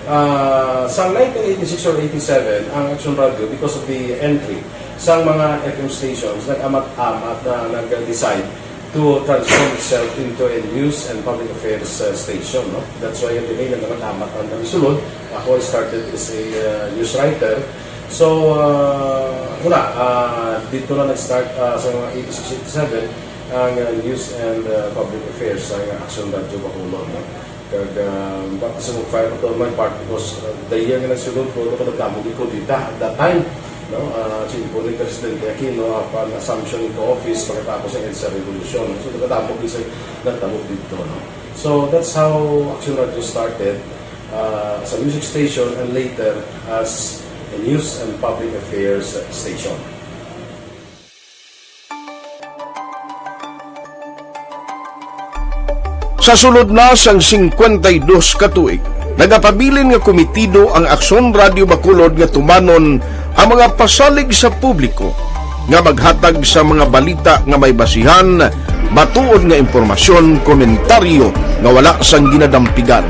Uh, sa nineteen eighty-six or eighty-seven, ang Action Radio, because of the entry sa mga F M stations, nag-amat-amat na nag-decide to transform itself into a news and public affairs uh, station, no? That's why yung dinay nag-amat-amat ang kami sulod. Ako, I started as a uh, news writer. So, uh, wala, uh, dito na nag-start uh, sa mga eighty-six, eighty-seven ang uh, news and uh, public affairs sa uh, Action Radio Bacolod, no? Kag uh, bakit sa mag-fire ko my part because uh, the year nga nagsunod ko, ano ko nagdamo di ko dita at that time, no? Uh, si Ipo ni Presidente Aquino, upon assumption into office pagkatapos ng EDSA Revolution. So, nagdamo di sa nagdamo dito, no? So, that's how Action Radio started uh, as a music station and later as a news and public affairs station. Sa sulod na sang singkwenta y dos ka tuig, nagapabilin nga komitido ang Aksyon Radio Bacolod nga tumanon ang mga pasalig sa publiko nga maghatag sa mga balita nga may basihan, matuod nga impormasyon, komentaryo nga wala sang ginadampigan,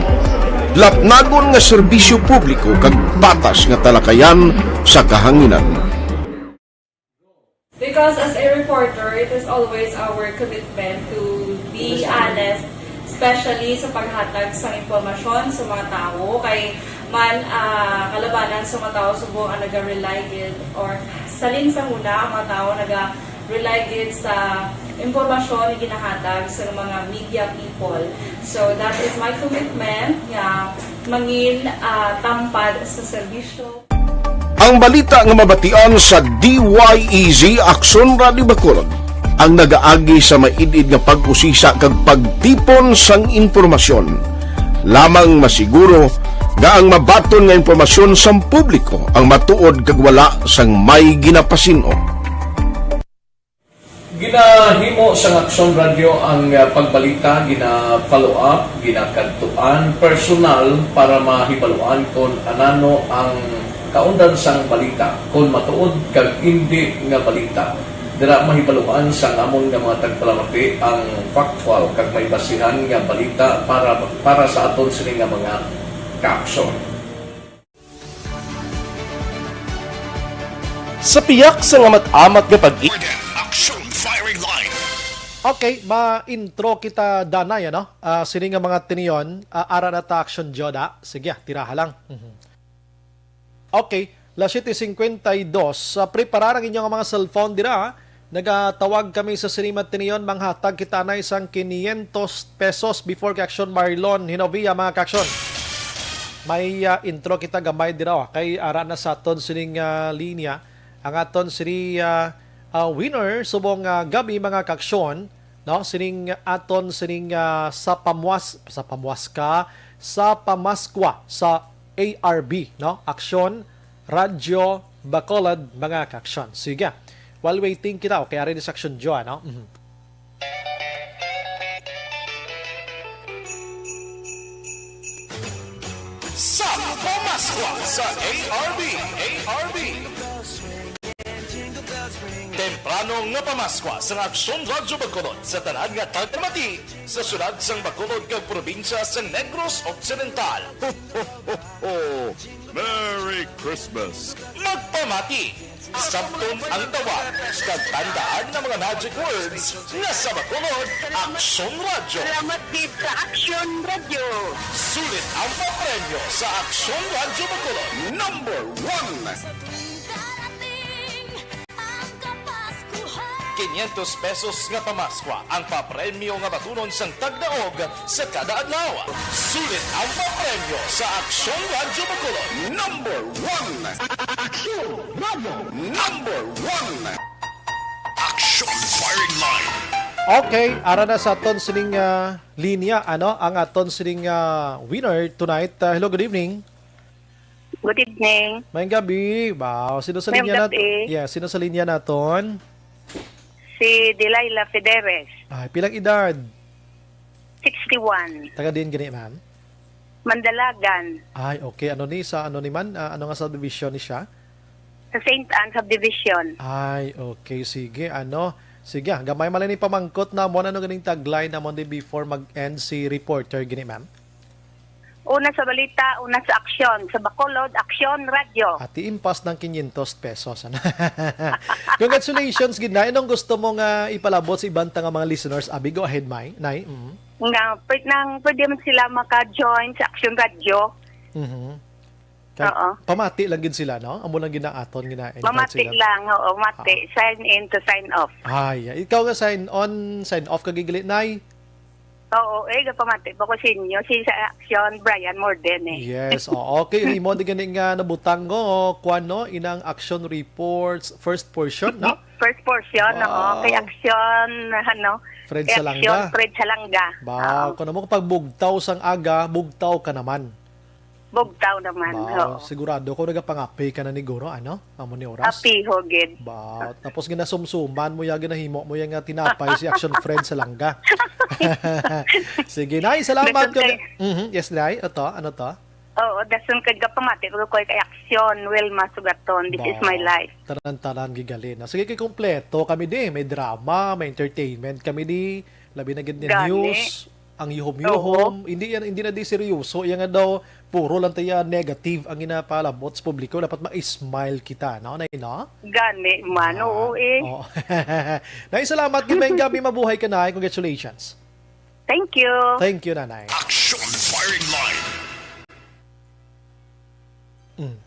lapnagon nga serbisyo publiko kag patas nga talakayan sa kahanginan. Because as a reporter, it is always our commitment to be honest, especially sa paghatag sa impormasyon sa mga tao. Kay man uh, kalabanan sa mga tao subong ang naga-rely gid or salin sa una ang mga tao naga-rely gid sa impormasyon na ginahatag sa mga media people. So that is my commitment nga mangin uh, tampad sa serbisyo. Ang balita nga mabatian sa D Y E Z Aksyon Radio Bacolod ang nagaagi sa maid-id nga pag-usisa kag pagtipon sang impormasyon. Lamang masiguro nga ang mabaton nga impormasyon sang publiko ang matuod kag wala sang may ginapasin-o. Ginahimo sang Aksyon Radyo ang ah, pagbalita, gina-follow up, ginakadtuan personal para mahibaluan kon anano ang kaundan sang balita, kon matuod kag indi nga balita. Dira mahibaluan sang amon nga mga tagpalamati ang factual kag may basihan nga balita para para sa aton sini nga mga kaaksyon. Sa piyak sang amat-amat nga pag- Action Firing Line. Okay, ma-intro kita danay, ano? Ah, sini nga mga tinion, ah, ara na ta action joda. Sige, ah, tiraha lang. Mhm. Okay, las siete cincuenta y dos. Ah, preparar ang inyong mga cellphone dira, ah. Nagatawag kami sa sini nga tinion, manghatag kita na isang quinientos pesos before kay Action Marlon Hinovia, mga kaaksyon. May ah, intro kita gamay dira, ah. Kay ara na sa aton sining ah, linya ang aton sini ah, ah, winner subong ah, gabi, mga kaaksyon, no? Sining aton sining ah, sa pamuas sa pamuas ka sa pamaskwa sa A R B, no? Aksyon Radyo Bacolod, mga kaaksyon. Sige. While waiting kita, okay, ari ni sa Aksyon Joa, no? Mhm. Sa pamaskwa sa A R B, A R B. Temprano nga pamaskwa sang Aksyon Radyo Bacolod sa tanan nga taga-Mati sa syudad sang Bacolod kag probinsya sa Negros Occidental. Merry Christmas! Magpamati! Sabton ang tawag kag tandaan ang mga magic words nga sa Bacolod, Aksyon Radyo. Salamat gid sa Aksyon Radyo. Sulit ang papremyo sa Aksyon Radyo Bacolod. Number one. Sa tuwing darating ang Kapaskuhan. Quinientos pesos nga pamaskwa ang papremyo nga batunon sang tagdaog sa kada adlaw. Sulit ang papremyo sa Aksyon Radyo Bacolod. Number one. Aksyon Radyo. Number one. Aksyon Firing Line. Okay, ara na sa aton sining ah, linya, ano, ang aton sining ah, winner tonight. Ah, hello, good evening. Good evening. Mayong gabi. Wow, sino sa Mayong linya naton? gabi. Yeah, sino sa linya naton? Si Delilah Federes. Ay, pilang edad? Sixty-one. Taga diin gani, ma'am? Mandalagan. Ay, okay. Ano ni sa ano ni man? Ah, ano nga subdivision ni siya? Sa Saint Anne Subdivision. Ay, okay. Sige, ano? Sige, ah, gamay man lang ni pamangkot na mo. Ano ganing tagline na mo di before mag-end si reporter gini, ma'am? Una sa balita, una sa aksyon. Sa Bacolod, Aksyon Radyo. Ati impas ng quinientos pesos. Ano? Congratulations, gid na. Anong gusto mo nga ipalabot sa ibang tanga mga listeners? Abi, go ahead, May. Nay. Mm. Nga, pwede, nang, pwede man sila maka-join sa Aksyon Radyo. Mhm. Kag Oo. pamati lang gid sila, no? Amo lang gid ang aton gina-invite Mamati sila. lang, oo, mati. Ah. Sign in to sign off. Ay, ikaw nga sign on, sign off ka gid gali, Nay? Oo, eh, gapamati pa ko sa inyo. Si sa Aksyon, Brian Morden eh. Yes, oo. Okay, imo di gani nga nabutang ko, kuwan, no? Inang Action Reports, first portion, no? First portion, oo. Wow. Kay Aksyon, ano, Fred kay Aksyon, Salanga. Fred Salanga. Ba, Oo. kung mo pag bugtaw sang aga, bugtaw ka naman. Bugtaw naman, Ba, oo. sigurado ko nagapangape ka na ni Guro, ano? Amo ni oras. Apiho gid. Ba, tapos ginasumsuman mo ya, ginahimo mo ya nga tinapay si Action Fred Salanga. Sige, Nay, salamat Dason kay kay Mhm, yes, Nay. Ito, ano to? Oo, dason kay gapamati ko kay Action, Wilma Sugaton. This is Ba, my life. Tanan-tanan gigalin. Sige, kay kompleto kami di. May drama, may entertainment kami di. Labi na gid ni Gani. news. Ang yuhom-yuhom, Oo. hindi yan, hindi na di seryoso. Yan nga daw, puro lang tayo negative ang ginapalabot sa publiko. Dapat ma-smile kita, no? Nay, no? Gani man, Ah, oo eh. oo. Nay, salamat. Gid may gabi, mabuhay ka na. Congratulations. Thank you. Thank you, Nanay. Action Firing Line. Mm.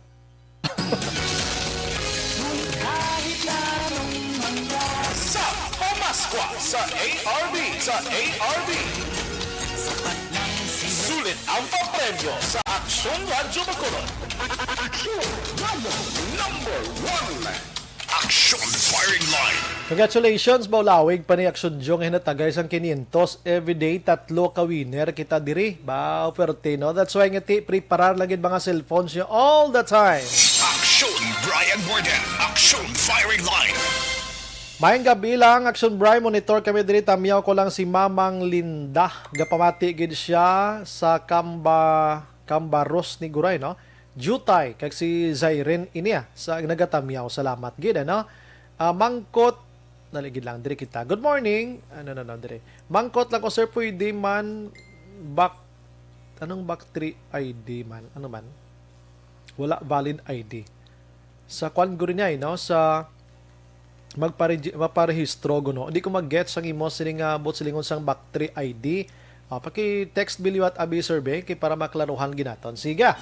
Sa Pamaskwa sa A R B, sa A R B. Sulit ang papremyo sa Aksyon Radyo Bacolod. Aksyon Radyo number one. Action Firing Line. Congratulations, maulawig pa ni Action Jong hinatagay sang quinientos everyday, tatlo ka winner kita diri. Ba, pwerte, no? That's why nga ti, preparar lang gid mga cellphones nyo all the time. Action Brian Morden. Action Firing Line. Mayong gabi lang, Action Brian. Monitor kami diri. Tamyaw ko lang si Mamang Linda. Gapamati gid siya sa Kamba, Kambaros ni Guray, no? Jutay, kag si Zairen Inia sa nagatamyaw. Salamat gid, ano? Ah, Mangkot, dali gid lang, diri kita. Good morning. Ano, no, no, diri. Mangkot lang ko, sir, pwede man back, anong back three I D man? Ano man? Wala valid I D. Sa kwan guro niya, eh, no? Sa magpare-, maparehistro, guno. Hindi ko mag-gets ang imo sining, ah, buot silingon sang back three I D. Ah, paki-text biliwat abi survey kay para maklaruhan ginaton. Siga.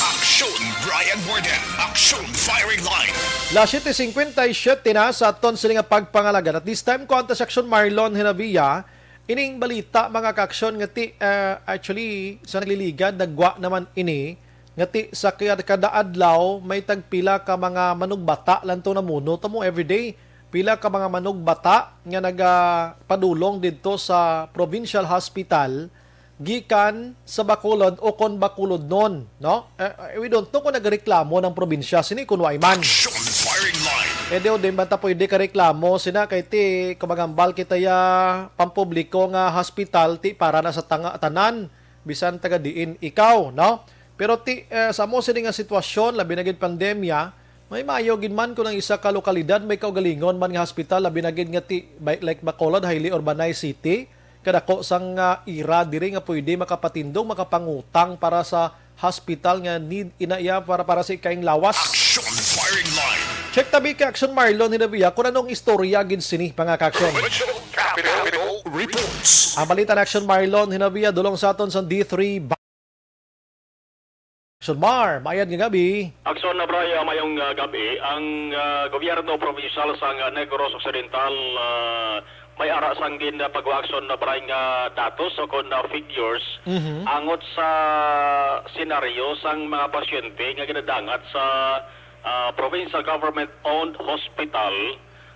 Action Brian Morden. Action Firing Line. Las siete cincuenta y siete na sa aton sini nga pagpangalagan. At this time, kuwanta si Action Marlon Hinavia. Ining balita, mga kaaksyon, nga ti, ah, actually, sa nagliligad, nagwa naman ini, nga ti, sa kada, kada adlaw, may tagpila ka mga manugbata lang to namuno. Tamo, everyday, pila ka mga manugbata nga nagapadulong didto sa provincial hospital gikan sa Bacolod o kon Bacolodnon, no? Eh, eh, we don't know kung nagreklamo ng probinsya sini kun wa man. Action Firing Line. Eh, di, di man ta pwede ka reklamo sina kay ti, kumagambal kita ya pampubliko nga hospital, ti para na sa tanga-, tanan, bisan taga diin ikaw, no? Pero ti, eh, sa mo sini nga sitwasyon, labi na gid pandemya, May maayo gid man kung ang isa ka lokalidad may kaugalingon man nga hospital, labi na gid nga ti-, bay-, like Bacolod, Hailey, or Banay City, kadako sang, ah, ira diri nga pwede makapatindog, makapangutang para sa hospital nga need ina iya para, para sa ikaing lawas. Action Firing Line. Check tabi kay Action Marlon Hinabia kung anong istorya gid sini, mga ka-action. Regional Capital Reports. Ang balita ni Action Marlon Hinabia, dulong sa aton sa D three Ba-, Action Mar, mayad nga gabi. Action na, Bray, ah, mayong, ah, gabi. Ang, ah, gobyerno provincial sang, ah, Negros Occidental, ah, may ara sang gin, ah, pag-action na, Bray, nga datos o kon, ah, figures Mhm. angot sa senaryo sang mga pasyente nga ginadangat sa, ah, provincial government-owned hospital,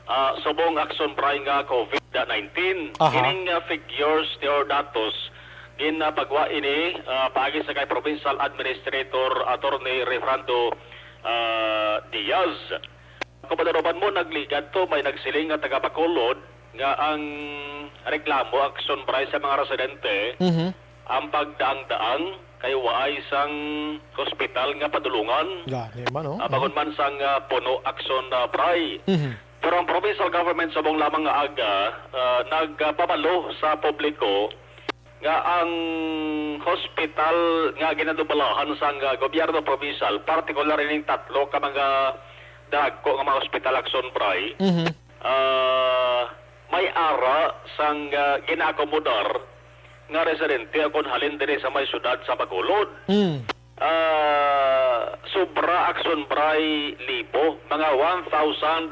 ah, subong Action Bray nga covid nineteen. Aha. Ining, ah, figures or datos, ginapagwa ini, ah, paagi sa kay Provincial Administrator Attorney Refrando, ah, Diaz. Kung madaruman mo, nagligad to, may nagsiling nga taga Bacolod nga ang reklamo, Action Bray, sa mga residente, Mhm. ang pagdaang-daang kay waay sang hospital nga padulungan. Gani man, oh. Ah, Mhm. bangod man sang, ah, puno, Action, ah, Bray. Mhm. Pero ang provincial government subong lamang nga aga, ah, nagpabalo sa publiko nga ang hospital nga ginadubalahan sang, ah, gobyerno provincial, partikular ining tatlo ka mga dagko nga mga hospital, Action Bray, Mhm. ah, may ara sang, ah, ginaakomodar nga residente akon halin diri sa may syudad sa Bacolod. Mm. Ah, sobra, Action Bray, libo, mga one thousand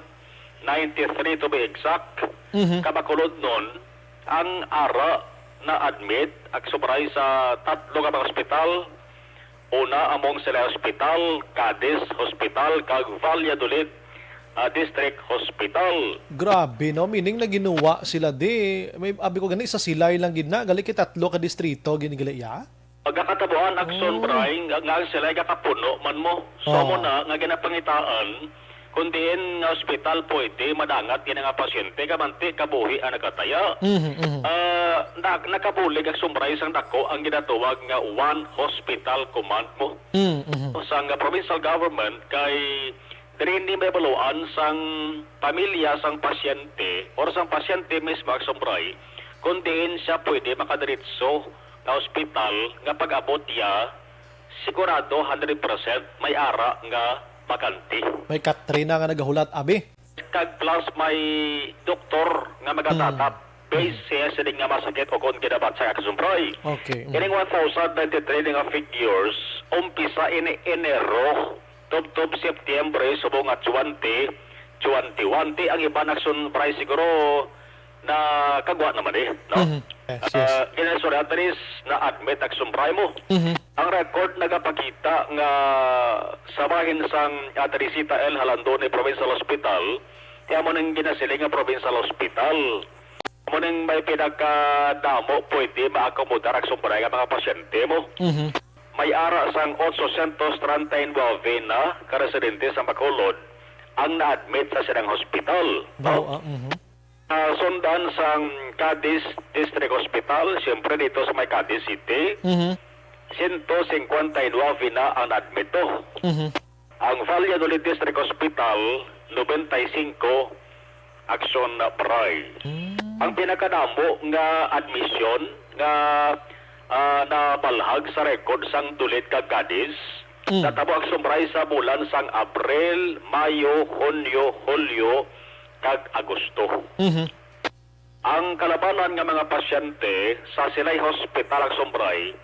ninety-three to be exact, Mhm. ka Bacolodnon ang ara na-admit, Action Bray, sa tatlo ka mga ospital. Una, among Silay Hospital, Cadiz Hospital, kag Valladolid, ah, District Hospital. Grabe, no? Meaning na ginuwa sila di. May abi ko gani sa Silay lang gid na, gali kay tatlo ka distrito gini gali iya. Pagkakatabuan, Action Oh. Bray, nga, nga ang Silay gakapuno man mo. So, Oh. amo na nga ginapangitaan, kung diin nga ospital pwede madangat gini nga pasyente, kamanti kabuhi ang nagkataya. Mhm, mhm. Ah, na-, nakabulig, Action Bray, sang dako ang ginatawag nga one hospital command mo. Mm, mhm. Sang provincial government kay diri ni mahibaluan sang pamilya sang pasyente or sang pasyente mismo, Action Bray, kung diin siya pwede makadiretso nga ospital nga pag-abot iya, sigurado hundred percent may ara nga bakante. May Katrina nga nagahulat, abi. Kag plus may doktor nga magatatap Hmm. based Hmm. siya sa di nga masakit o kon ginabat sa Action Bray. Okay. Hmm. Kining one thousand ninety-three nga figures, umpisa ini Enero, tubtob Septiembre, subong nga twenty twenty-one. Ti ang iban, Action Bray, siguro na kagwa naman eh, no? Mhm. Yes, yes. Ah, ginasuri, at least na-admit, Action Bray, mo. Mhm. Ang record nagapakita nga sa bahin sang, ah, Teresita L. Jalandoni Provincial Hospital, kaya mo nang ginasiling nga provincial hospital. Amo ning may pinakadamo pwede maakomodar, Action Bray, nga mga pasyente mo. Mhm. May ara sang otsosyentos treinta y nueve na ka residente sa Bacolod ang na-admit sa silang hospital. Wow, ah, mhm. Ah, sundan sang Cadiz District Hospital, siyempre dito sa may Cadiz City, Mhm. siyento singkwenta y nuebe na ang na-admit to. Mhm. Ang Valladolid District Hospital, nobenta y singko, Action Bray. Mm. Ang pinakadamo nga admission nga, ah, nabalhag sa record sang Dulid kag Cadiz, Mm. natabo, Action Bray, sa bulan sang Abril, Mayo, Hunyo, Hulyo, kag Agosto. Mhm. Ang kalabanan nga mga pasyente sa Silay Hospital, Action Bray,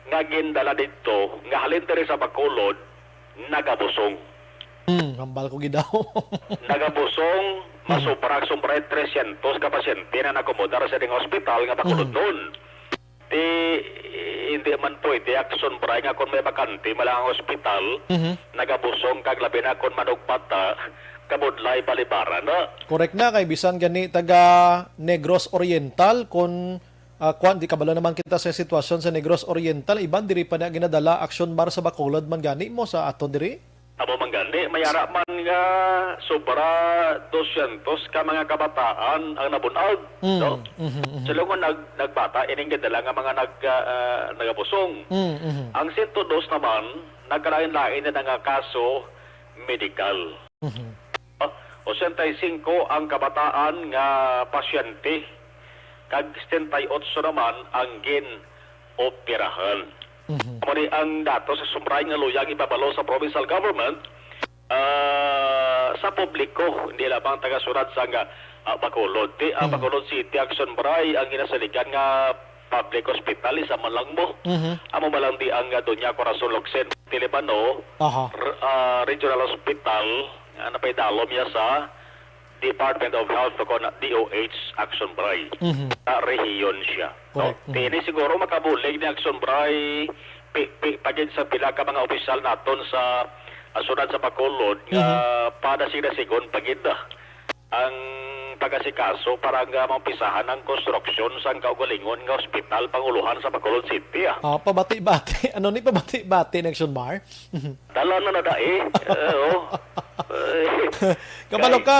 nga gindala didto nga halin diri sa Bacolod, nagabusong. Hmm, hambal ko gid daw. Nagabusong, Mhm. masobra, Action Bray, tresyentos ka pasyente na nakomodar sa ding hospital nga Bacolod Mhm. noon. Di, hindi man pwede, Action Bray, nga kung may bakante man lang ang ospital, Mhm. nagabusong kag labi na kung manugpata, kabudlay balibara na. Correct na, kay bisan gani taga Negros Oriental, kung, ah, kwan, di kabalo naman kita sa sitwasyon sa Negros Oriental, iban diri pa na ginadala, Action Bar, sa Bacolod man gani mo sa aton diri? Amo man gani, may ara man nga sobra dosyentos ka mga kabataan ang nabunag, Mm, no? Mhm, mhm. Sila nga nag-, nagbata, ining gidala nga mga nag-, ah, ah, nagabusong. Mm, mhm. Ang sento dos naman, nagkalain-lain na nga kaso medikal. Mhm. Ochenta y cinco ang kabataan nga pasyente, kag setenta y ocho naman ang gin-operahan. Mhm. Amo ni ang datos sa Action Bray nga luyag ipabalo sa provincial government, ah, sa publiko, hindi lamang taga-syudad sang, ah, Bacolod. Ti, ah, Mhm. Bacolod City, Action Bray, ang ginasaligan nga public hospital, isa man lang mo. Mhm. Amo man lang di ang, ah, Doña Corazon Locsin Tilibano, Aha. r-, ah, Regional Hospital, nga napaidalom niya sa Department of Health o kon D O H Action Bray. Mhm. Sa rehiyon siya. No? Correct. Mhm. Ti ini siguro makabulig ni Action Bray, pi-, pi-, pagid sa pila ka mga opisyal naton sa, ah, syudad sa Bacolod nga Mhm. padasigon-dasigon pagid ang pag-asikaso para nga maumpisahan ang konstruksyon sang kaugalingon nga ospital panguluhan sa Bacolod City, ah. Ah, pabati-bati. Ano ni pabati-bati ni Action Bray? Dala na na dai. Eh, oh. Eh, Kabalo kay ka,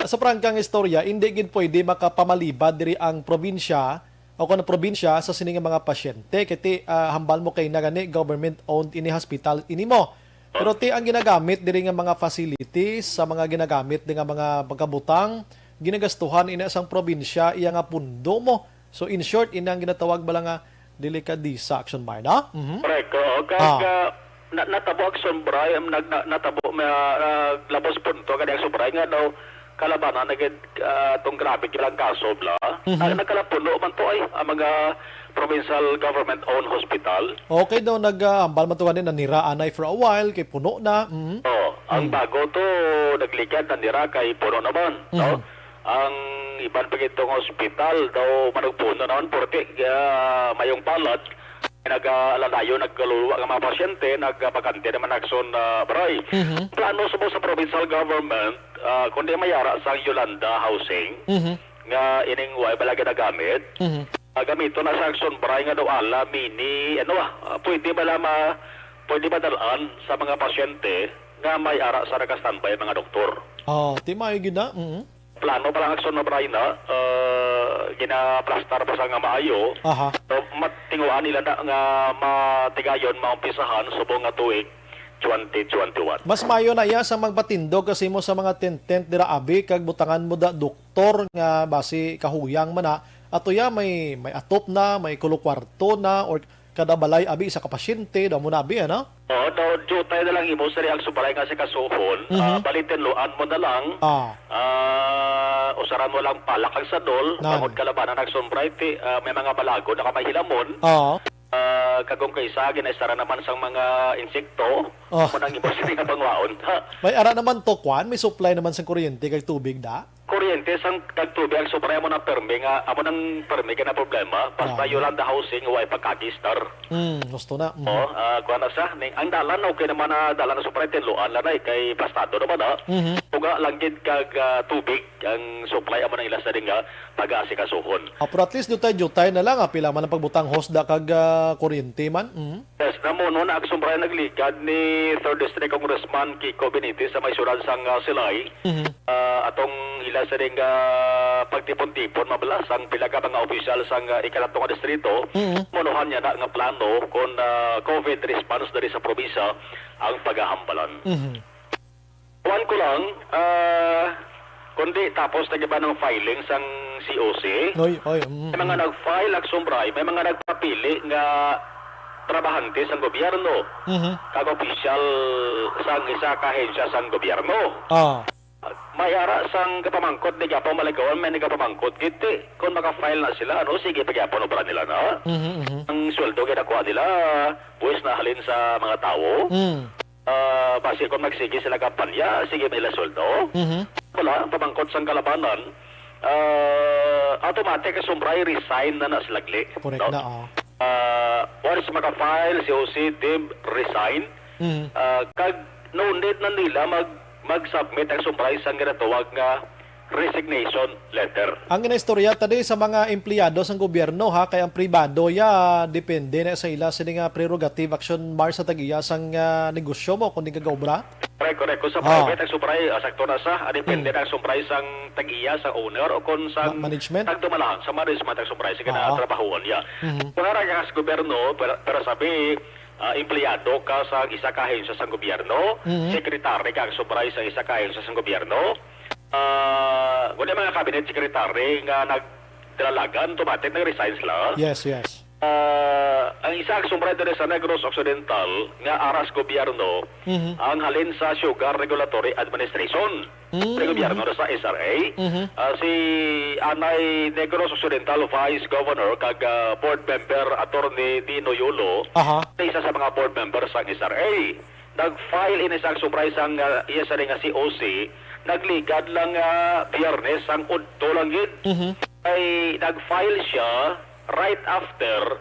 sa prangkang istorya, hindi gid pwede makapamalibad diri ang probinsya o kon probinsya sa sini nga mga pasyente. Kay ti, ah, hambal mo kay na gani government-owned ini hospital ini mo. Pero ti ang ginagamit diri nga mga facilities, sa mga ginagamit diri nga mga pagkabutang, ginagastuhan ini sang probinsya iya nga pundo mo. So, in short, ini ang ginatawag bala nga delikadisa, Action Bray, no? Mhm. Correct, oo. Kag, Ah. ah, na-, natabo, Action Bray, um, nag-, na-, natabo, ma-, ah, labos punto, kani, Action Bray, nga daw kalabanan na gid, ah, tong grabe gid ang kaso bala. Mhm. Na-, nagkalapuno man to ay ang mga provincial government-owned hospital. Okay daw, nag, ah, hambal man to gani, nanira anay for a while, kay puno na. Mhm. Oh, ang Mm. bago to, nagligad, nanira kay puno naman, no? Mhm. Ang iban pa gid tong hospital daw manugpuno naman, purti, ah, mayong palad, nag-, ah, alalayo, nagkaluluwa nga mga pasyente, nagbakante naman, Action, ah, Bray. Mhm. Plano subong sa provincial government, ah, kundi may ara sang Yolanda Housing, Mhm. nga ining way bala ginagamit, Mhm. ah, gamiton na sa Action Bray nga daw ala mini, ano, ah, ah, pwede bala ma-, pwede madal-an sa mga pasyente nga may ara sa naka-standby mga doktor. Oh, ti maayo gid na. Mhm. Plano pa lang, Action Bray, na, ah, ginaplastar pa sa nga maayo. Aha. So, matinguan nila na nga matigayon, maumpisahan subong nga tuig twenty twenty-one. Mas maayo na iya sa magpatindog kasi mo sa mga tent-tent dira abi, kag butangan mo da doktor nga basi kahuyang man na. Ato ya may, may atop na, may kulo kwarto na, or kada balay abi isa ka pasyente, daw mo na abi, ano? Oo, daw diutay na lang imo sa Action Bray nga asikasuhon. Mhm. Ah, bali, tinluan mo na lang. Ah. Ah, usaran mo lang pala kag sadol, Nan. bangod kalabanan, Action Bray, ti, ah, may mga balago na ka may hilamon. Oo. Ah, kag kung kaisa, ginaisara naman sang mga insekto, Oh. mo nang imo sini nga bangwaon. Ha? May ara naman to, kwan? May supply naman sang kuryente kag tubig, da? Kuryente sang kag tubig, Action Bray, amo nang permi nga, amo nang permi nga na problema. Basta Ah. Yolanda Housing, way pagkagi, star. Hmm, gusto na. Mhm. Oh, ah, kuha na sa, ning, ang dalan, okay naman na dalan na, Action Bray, tinluan lang na, eh, kay plastado naman, ah. Mhm. Uga lang gid kag, ah, tubig ang supply, amo nang ila sa ding, ah, pag-aasikasuhon. Ah, pero at least diutay-diutay na lang, ah, pila man ang pagbutang hosda kag, ah, kuryente man. Mhm. Yes, namuno na, Action Bray, nagligad ni Third District Congressman Kiko Benitez sa may syudad sang, ah, Silay. Mhm. Ah, atong ila sa ding, ah, pagtipon-tipon, mabala sang pila ka mga opisyal sang, ah, ikatlo nga distrito, Mhm. munuhan niya na nga plano kon, ah, COVID response diri sa probinsya ang pagahambalan. Mhm. Kuwan ko lang, ah, kundi tapos na ba ng filing sang C O C? Oy, oy, mm, May mga mm. nag-file, Action Bray, may mga nagpapili nga trabahante sang gobyerno, Mhm. kag opisyal sang isa ka ahensya sang gobyerno. Ah. May ara sang gapamangkot ni gapang maligawan, may nagapamangkot gid ti, kung maka-file na sila, ano, sige pa gyapon obra nila na. Mhm, mhm. Ang sweldo ginakuha nila, buwis na halin sa mga tawo. Mm. Ah, basi kung magsige sila kampanya, sige may ila sweldo. Mhm. Wala, ang pamangkot sang kalabanan, ah, automatic, Action Bray, resign na na sila, gli. Correct No? na, oh. Ah, once maka-file, C O C, deem resign. Mhm. Ah, kag no need na nila mag-, mag-submit, Action Bray, sang ginatawag nga resignation letter. Ang ginaistorya ta di sa mga empleyado sang gobyerno, ha, kay ang pribado ya depende na sa ila sini nga prerogative, Action Bray, sa tag-iya sang, ah, negosyo mo kundi kagaobra. Correct, correct. Kung sa Ah. private, Action Bray, ah, sakto na sa, ah, depende Hmm. na, Action Bray, sang tag-iya, sa owner, o kung sa Ma-, management? tagdumala, sa management, Action Bray, sige na, Ah. trabahoon, ya. Mhm. Kung ara ka sa gobyerno, pero, pero sabi, ah, empleyado ka sa isa ka ahensya sang gobyerno, Mhm. sekretary ka, Aksumbray, sa isa ka ahensya sang gobyerno, ah, wala mga cabinet secretary nga nagdalalagan, automatic nag-resign sila. Yes, yes. Ah, ang isa, Aksumbray, diri sa Negros Occidental nga ara sa gobyerno, Mhm. ang halin sa Sugar Regulatory Administration. Mm, Sa gobyerno mhm. na sa S R A. Mhm. Ah, si Anay Negros Occidental Vice Governor kag, ah, Board Member Attorney Dino Yulo, Aha. isa sa mga board member sang S R A. Nag-file ini sa Aksumbray sang, ah, iya sari nga C O C, nagligad lang, ah, Biyernes sang udto lang gid. Mhm. Ay nag-file siya right after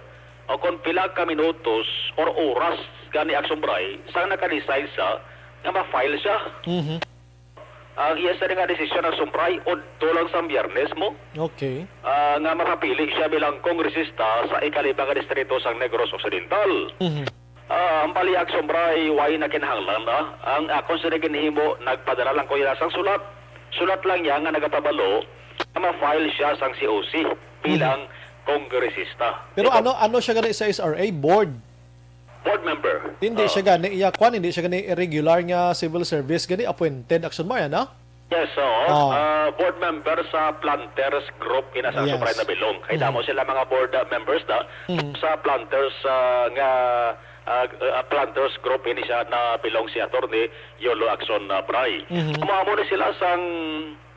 o kon pila ka minutos or oras gani, Aksumbray, sang naka-decide sa nga ma-file siya. Mhm. Ang iya sari nga desisyon, Aksumbray, udto lang sang Biyernes mo, Okay. ah, nga makapili siya bilang kongresista sa ikalima nga distrito sang Negros Occidental. Mhm. Ah, ang bali, Aksumbray, way na kinahanglan na. Ang akon sini ginhimo, nagpadala lang ko iya sang sulat. Sulat lang niya nga nagapabalo nga ma-file siya sang C O C bilang Mhm. kongresista. Pero Ito, ano ano siya gani sa S R A board? Board member. Hindi Oo. siya gani iya kwan, hindi siya gani regular nga civil service gani appointed, Aksumbray, ano? Yes, oo. Oo. Ah, board member sa Planters Group ina sa Yes. Sobray na Bilong. Kay Mhm. damo sila mga board, ah, members na Mhm. sa Planters, ah, nga, ah, ah, Planters Group ini siya na belong si Attorney Yolo Akson, ah, Bray. Mhm. Amo, amo ni sila sang,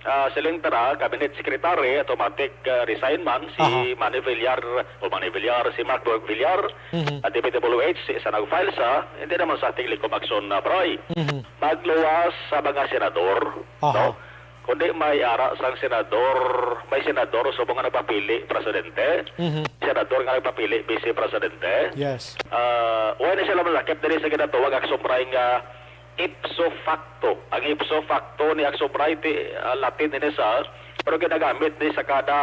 ah, siling tara, cabinet secretary, automatic, ah, resign man si Aha. Manny Villar o Manny Villar, si Mark Villar, Mhm. ah, D P W H, sa nag-file sa, hindi naman sa ating likom aksyon na, Bray. Mhm. Magluwas sa mga senador, Aha. no? Kundi may ara sang senador, may senador subong nga nagpapili presidente, Mhm. senador nga nagpapili vice presidente. Yes. Ah, wala na sila malakip diri sa ginatawag, Aksumbray, nga ipso facto. Ang ipso facto ni Aksumbray, ti, ah, Latin ini sa, pero ginagamit ni sa kada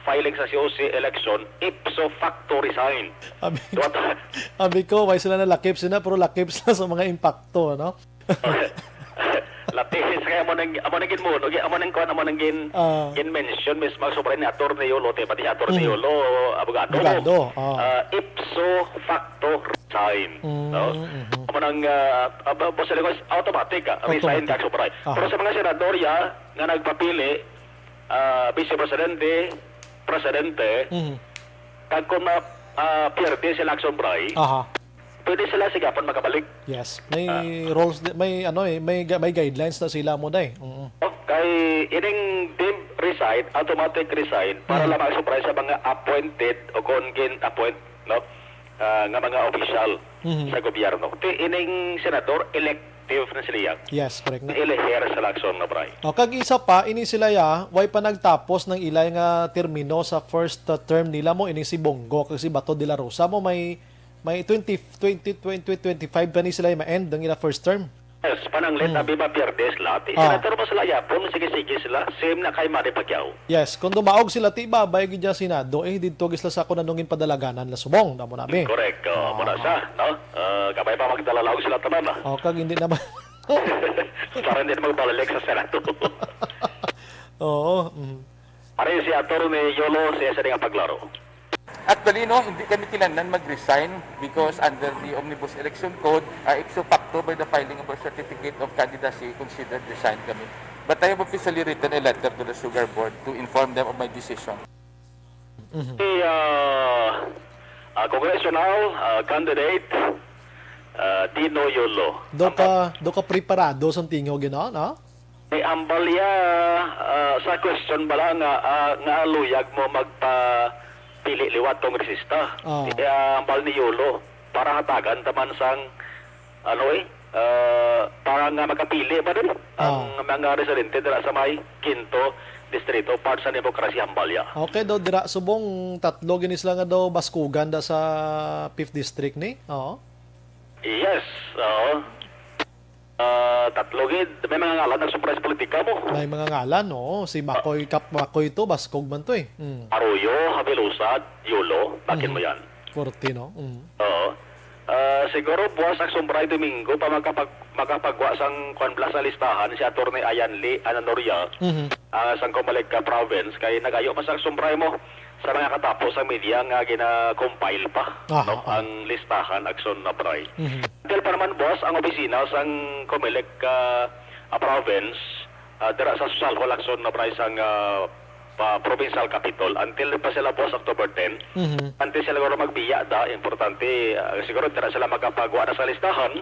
filing sa C O C election, ipso facto resign. Abi, What? abi ko, may sila na lakip sila, pero lakip sila sa mga impakto, no? Latis kay amo nang, amo nang ginmuno, gi-, amo nang kuan, amo nang gin-, Ah. gin-mention mismo, Aksumbray, ni Attorney Yolo, te, pati Attorney Mhm. Yolo, abogado. Abogado, ah. Ah, ipso facto resign, Mm, no? mhm. Amo nang, ah, ah, ba-, ba-, sila ko, automatic, ah, resign Automatic. ka, Aksumbray. Aha. Pero sa mga senador, ya, nga nagpapili, ah, vice presidente, presidente, Mhm. kag kung ma-, ah, pierde sila, Aksumbray, Aha. pwede sila sa gihapon makabalik. Yes. May Ah. rules, di-, may, ano, eh, may ga-, may guidelines na sila mo, day. Mm. Oh, kay ining deemed resign, automatic resign, para Mm. lamang, Aksumbray, sa mga appointed o kon gin-appoint, no? Ah, nga mga opisyal Mhm. sa gobyerno. Ti ining senador, elective na sila yan. Yes, correct na. Eleher sa eleksyon, Aksumbray. O, kag isa pa, ini sila ya, way pa nagtapos ng ilay nga termino sa first, uh, term nila mo, ini si Bong Go, kag si Bato de la Rosa mo, may May twenty, twenty, twenty twenty-five pa ni sila ma-end ang ila first term. Yes, pananglit, Hmm. abi ba, pierde sila. Ti Ah. senator pa sila yapon, sige-sige sila. Same na kay Manny Pacquiao. Yes, kung dumaog sila, ti ba, bay gid dyan Senado, eh, didto gid sila sa kung anong ginpadalaganan la subong, damo na, bi. Correct. Oh, Ah. muna sa, no? Ah, kabay pa magdalalaog sila tanan, ah. Oh, kag hindi naman. Para hindi na magbalik sa Senado. Oo, mm. Pare, si Attorney Yolo, siya sa nga paglaro. Actually, no, hindi kami kinahanglan mag-resign because under the Omnibus Election Code, uh, ipso facto by the filing of a certificate of candidacy, considered resign kami. But I have officially written a letter to the Sugar Board to inform them of my decision. Mhm. Si, ah, ah, congressional, ah, candidate, ah, Dino Yolo. Do ka, do ka preparado sa tingog, you know, no? Ni ambal iya, ah, sa question bala nga, ah, nga luyag mo magpapili liwat kongresista. Oh. Iya ambal ni Yolo para hatagan ta man sang, ano eh, ah, para nga makapili ba din ang Oh. mga residente dira sa may Quinto Distrito, part sa demokrasya, ambal iya. Okay, do dira subong tatlo gini sila nga do baskugan da sa Fifth District ni? Oo. Yes, oo. Ah, tatlo gid. May mga ngalan nagsumpra sa politika mo. May mga ngalan, oo. Si Makoy, Kap Makoy to, baskog man to eh. Mm. Arroyo, Javilosa, Yolo, bakin Mhm. mo yan. Forte, no? Mm. Oo. Ah, siguro buwas sa Sumbray Domingo pa makapag-, makapagwa sang kwan bala sa listahan si Attorney Ayan Lee Ananoria. Mhm. ah, sang Comelec ka province, kay nagayo pa sa Aksyon Bray mo sa mga katapo sa media nga gina-compile pa, Aha, no, aha. ang listahan, Aksyon na Bray. Mhm. Until pa naman, boss, ang opisina sang Comelec ka, ah, province, ah, dira sa Social Hall, Aksyon na Bray, sang, ah, pa provincial capitol. Until pa sila, boss, October ten. Mhm. Until sila guro magbiya da, importante, ah, siguro dira sila makapagwa na sa listahan.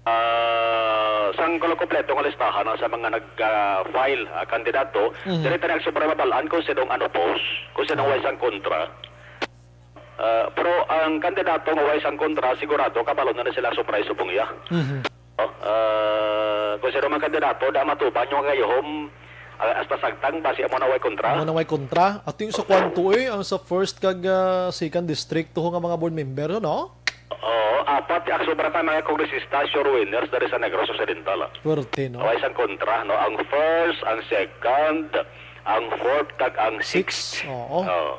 Ah, sang kulang kompleto nga listahan, ah, sa mga nag, ah, file, ah, kandidato, Mhm. diri ta na Aksyon Bray mabal-an kung sinong unopposed, kung sinong Ah. way sang kontra. Ah, pero ang kandidato nga way sang kontra, sigurado kabalo na, na sila Aksyon Bray subong iya. Mhm. Oh, ah, kung sino man kandidato, da matuban yung gayuhom, ah, hasta sagtang, basi amo na way kontra. Amo na way kontra. At yung sa kwanto, eh, ang sa first kag, ah, second district, tuho nga mga board member, no? Oo, apat ang sobra ka mga kongresista, sure winners, dari sa Negros Occidental, ah. Swerte, no? Way sang kontra, no? Ang first, ang second, ang fourth, kag ang Six, sixth. Oo. Oo.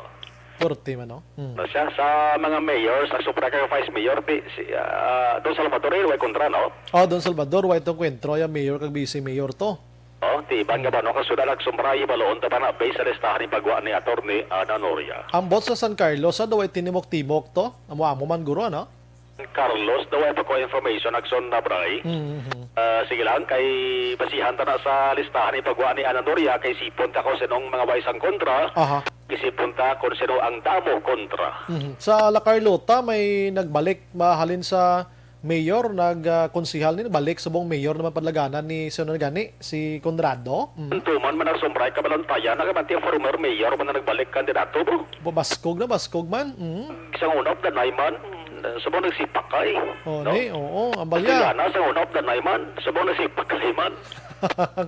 Swerte man, no? Mm. No, siya, sa mga mayor, sa sobra ka vice mayor, di, si, ah, Don Salvador, eh, way kontra, no? Oh, Don Salvador, way to kwentro, yung mayor kag vice mayor to. Oh, ti iban nga Mm. ba, no? Kasuda nagsumbra, ibaloon ta pa na, based sa listahan ni pagwa ni Attorney Ana Noria. Ang bot sa San Carlos, sa daw ay tinimok-timok to? Amo-amo man guro, ano? Carlos, daw ay pa ko information, Aksyon na, Bray. Mhm. Ah, sige lang, kay basihan ta na sa listahan ni pagwa ni Ana Noria, kay sipon ta kung sinong mga way sang kontra, Aha. isipon ta kung sino ang damo kontra. Mhm. Sa La Carlota, may nagbalik mahalin sa mayor, nag, ah, konsehal ni, balik subong mayor naman padlaganan ni, sino na gani, si Conrado. Mhm. Ang tuman man ang sumbray kabalantayan, nakamanti ang former mayor man na nagbalik kandidato, bro. Ba-, baskog na, baskog man. Mhm. Isang unap na naiman, subong nagsipakay, Oh, no? ni, oo, ang balya. Kailangan sa unap na naiman, subong nagsipakay man.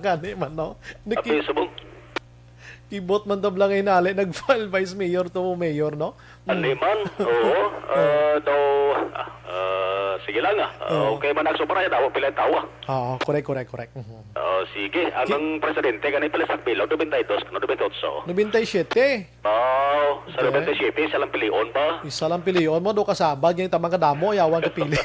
Gani man, no? Niki- Abi, subong. Kibot man tabla nga hinali, nag-file vice mayor to mayor, no? Mm. Ani man, oo. Ah, daw, ah, ah, sige lang, ah. Ah, Oo. okay man ang sobra, daw pila tawa. Oo, correct, correct, correct. Mhm. Oh, sige. Ang, Ki- ang presidente, gani pala sa Bilog, nobenta y dos, no, nobenta y otso. Nobenta y siete. Oh, sa Okay. nobenta y siete, isa lang pilion ba? Isa lang pilion mo, do kasabad, yung tamang kadamo, yawan ka pili.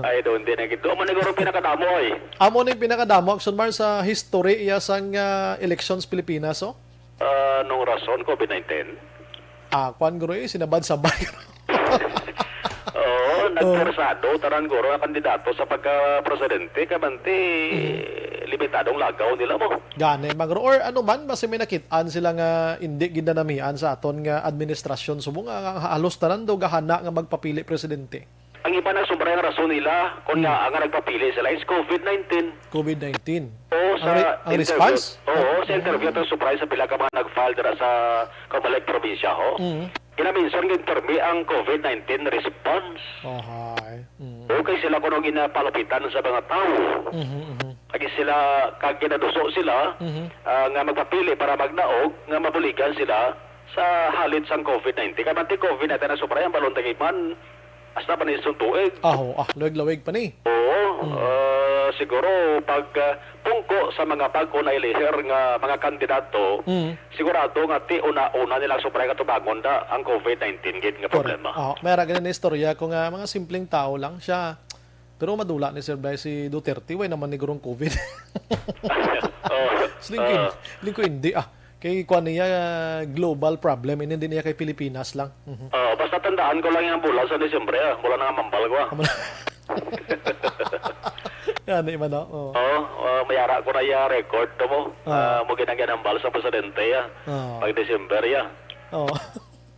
Ay, doon din ang ito. Amo ni guro pinakadamo, eh. Amo ni pinakadamo, Action Mar, sa history iya sang, ah, elections Pilipinas, oh. Ah, nung rason, covid nineteen? Ah, kwan, guro, eh, sinabad-sabad. Oo, Oh. nagpersado, tanan, guro, ang kandidato sa pagka-presidente, kamanti, Mhm. limitadong lagaw nila mo. Gani, man, guro. Or ano man, basi may nakit-an sila nga hindi ginanamian sa aton nga administrasyon. Subong nga, nga halos tanan daw gahana nga magpapili presidente. Ang iba na sobra ang rason nila kung Hmm. nga, nga nagpapili sila is covid nineteen. covid nineteen. Oo, Ang sa re-, ang interview. response? Oo, sa Hmm. interview, itong sobra sa pila ka mga nag-file dira sa Comelec probinsya, ho. Hmm. Ginaminsan nga permi ang covid nineteen response. Ohay. Hmm. Okay sila kuno ginapalupitan sa mga tawo. Mhm, mhm. Kag sila, kag ginaduso sila, Mhm. ah, nga magpapili para magdaog, nga mabuligan sila sa halit sang covid nineteen. Kay manti covid nineteen na sobra, ang balon tagiman, hasta pa ni isang tuig. Aho, ah, luwig-luwig pa ni. Oo, Mm. ah, siguro pag, ah, pungko sa mga bag-o na ilihir nga mga kandidato, Mm. sigurado nga ti una-una nilang sobra nga tubangon da ang covid nineteen gid nga Correct. problema. Ah, may ara gani na istorya ko nga mga simpleng tao lang siya. Pero madula ni Sir Bryce si Duterte, way naman ni gurong covid. Oh, Sa lingkod, ah. lingkod hindi, ah. Kay kuwan niya, global problem. Ini hindi niya kay Pilipinas lang. Mhm. Ah, basta tandaan ko lang yung bulan sa Disyembre, ah. Bulan nga mambal ko, ah. Amo na. Gani man, no? Oo. Oo, ah, may ara ko na iya record to mo. Ah. Ah, mo ginagyan ang bal sa presidente, ah. Ah. Pag December, ya. Oo.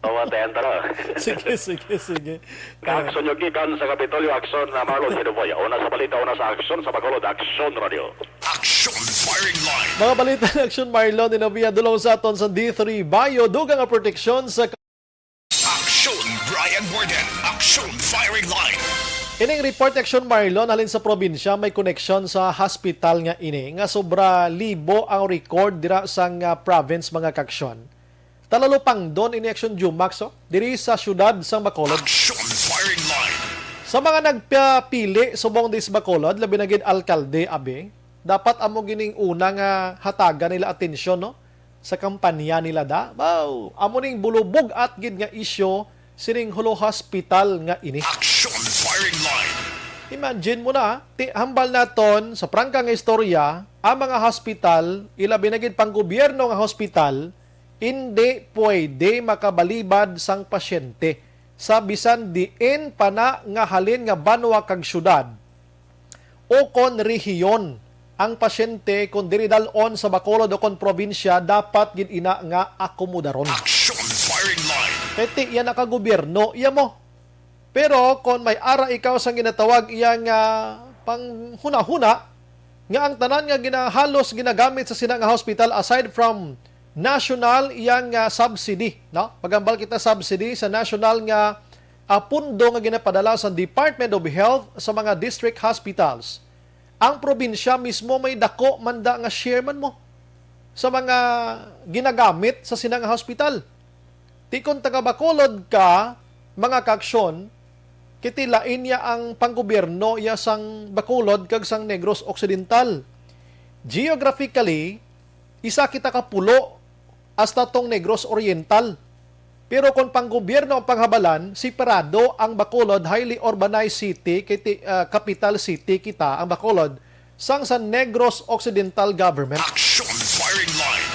Pawatayan tara. Sige, sige, sige. Ka-action nyo gikan sa Kapitolyo, action na Marlon Hinuboy. Una sa balita, una sa action sa Bacolod, Action Radio. Action Firing Line. Mga balita ng Action Marlon, inabiyado lang sa aton sa D three Bio, dugang ang proteksyon sa Action Brian Warden, Action Firing Line. Ining report, Action Marlon, halin sa probinsya, may koneksyon sa hospital nga ini, nga sobra libo ang record dira sang, ah, province, mga kaaksyon. Talalupangdon ini, Action Jumax, oh, diri sa siyudad sang Bacolod. Action Firing Line. Sa mga nagpapili subong dis Bacolod, labi na gid alkalde, abi, dapat amo gining una nga hatagan nila atensyon, no? Sa kampanya nila da. Wow! Amo ning bulubog-at gid nga isyu sining Jolo Hospital nga ini. Action Firing Line. Imagine mo na, ti, hambal naton sa prangka nga istorya, ang mga hospital, ilabi na gid pang gobyerno nga hospital, hindi pwede makabalibad sang pasyente sa bisan diin pa na nga halin nga banwa kag syudad o kon rehiyon ang pasyente, kon diri dal-on sa Bacolod o kon probinsya, dapat gid ina nga akomodaron. Action firing line. Kay ti, iya na ka gobyerno, iya mo. Pero kon may ara ikaw sang ginatawag iya nga panghunahuna, nga ang tanan nga ginahalos ginagamit sa sina nga hospital, aside from national iyang, ah, subsidy, no? Magambal kita subsidy sa national nga, ah, pundo nga ginapadala sa Department of Health sa mga district hospitals. Ang probinsya mismo may dako man da nga share man mo sa mga ginagamit sa sina nga hospital. Ti kon taga Bacolod ka, mga kaaksyon, kay ti lain niya ang panggobyerno iya sang Bacolod kag sang Negros Occidental. Geographically, isa kita ka pulo hasta tong Negros Oriental. Pero kon panggobyerno ang panghabalan, separado ang Bacolod, highly urbanized city, kay ti, ah, capital city kita ang Bacolod, sang sa Negros Occidental Government. Action firing line.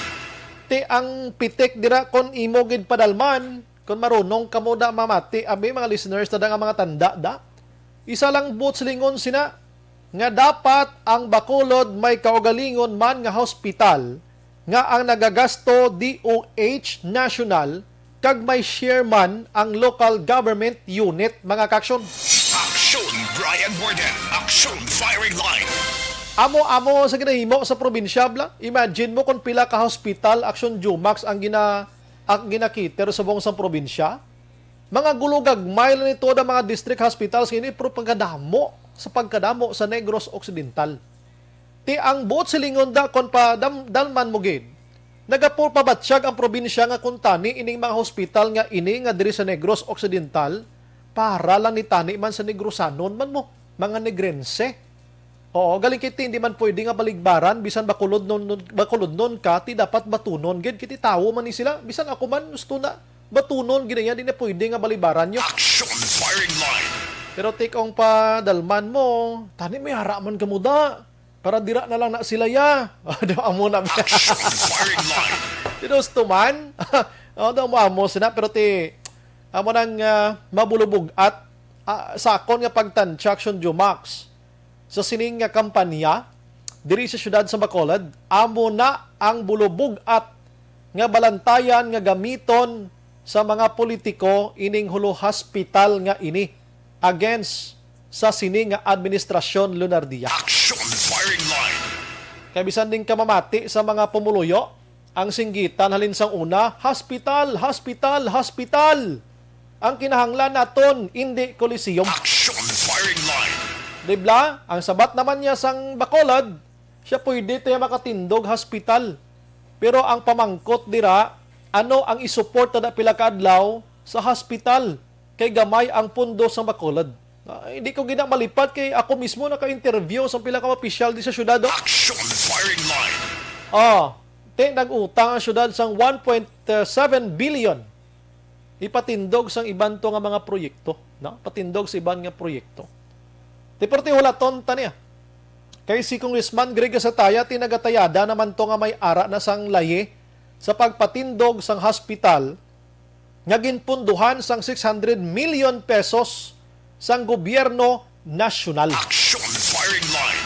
Ti ang pitik dira, kon imo gid padalman, kon marunong kamo da mamati, abi, mga listeners, tada nga mga tanda da. Isa lang buot silingon sina, nga dapat ang Bacolod may kaugalingon man nga hospital nga ang nagagasto D O H national kag may share man ang local government unit, mga kaaksyon. Action, Brian Warden. Action, firing line. Amo-amo sa ginahimo sa probinsya, bla. Imagine mo kung pila ka hospital, Action Jumax, ang gina-, ang ginakiter subong sang probinsya. Mga gulugagmay lang ni tuod ang mga district hospitals nga ini, pero pagkadamo sa pagkadamo sa Negros Occidental. Ti ang buot silingon da kon pa dam-, dalman mo gid, nagapabatyag ang probinsya nga kuntani ining mga hospital nga ini nga diri sa Negros Occidental, para lang ni tani man sa Negrosanon man mo, mga Negrense. Oo, galing kay ti, hindi man pwede nga baligbaran, bisan Bacolod nun, nun, Bacolod nun ka, ti dapat Batunon gid, kay ti tawo man ni sila, bisan ako man, gusto na, Batunon gid na yan, di na pwede nga baligbaran nyo. Action firing line. Pero ti kung padalman mo, tani may haraman ka muda. Para dira na lang na sila ya. Ano amo na. Action firing line. Ti gusto man. O, daw mo amo sina, pero ti, amo nang, ah, mabulubog at, ah, sa akon nga pagtantya, Action Jumax, sa sining nga kampanya diri sa siyudad sa Bacolod, amo na ang bulubog-at nga balantayan nga gamiton sa mga politiko ining hulo hospital nga ini against sa sini nga administrasyon, Lunardia. Action firing line. Kay bisan din kamamati sa mga pumuluyo, ang singgitan halin sang una, hospital, hospital, hospital. Ang kinahanglan naton, indi Coliseum. Action firing line. Di bla? Ang sabat naman niya sang Bacolod, siya pwede tayo makatindog hospital. Pero ang pamangkot dira, ano ang isuporta na pila ka adlaw sa hospital? Kay gamay ang pundo sang Bacolod. Ah, hindi ko gina malipat kay ako mismo naka-interview sa pila ka opisyal di sa syudad, oh. Action firing line. Oh, te, nag-utang ang syudad sang one point seven billion. Ipatindog sang iban to nga mga proyekto, no? Patindog sa iban nga proyekto. Ti, pero ti, hulaton ta niya. Kay si Congressman Greg Gasataya, ti, nagatayada naman to nga may ara na sang layi sa pagpatindog sang hospital nga ginpunduhan sang six hundred million pesos sang gobyerno nasyonal. Action firing line.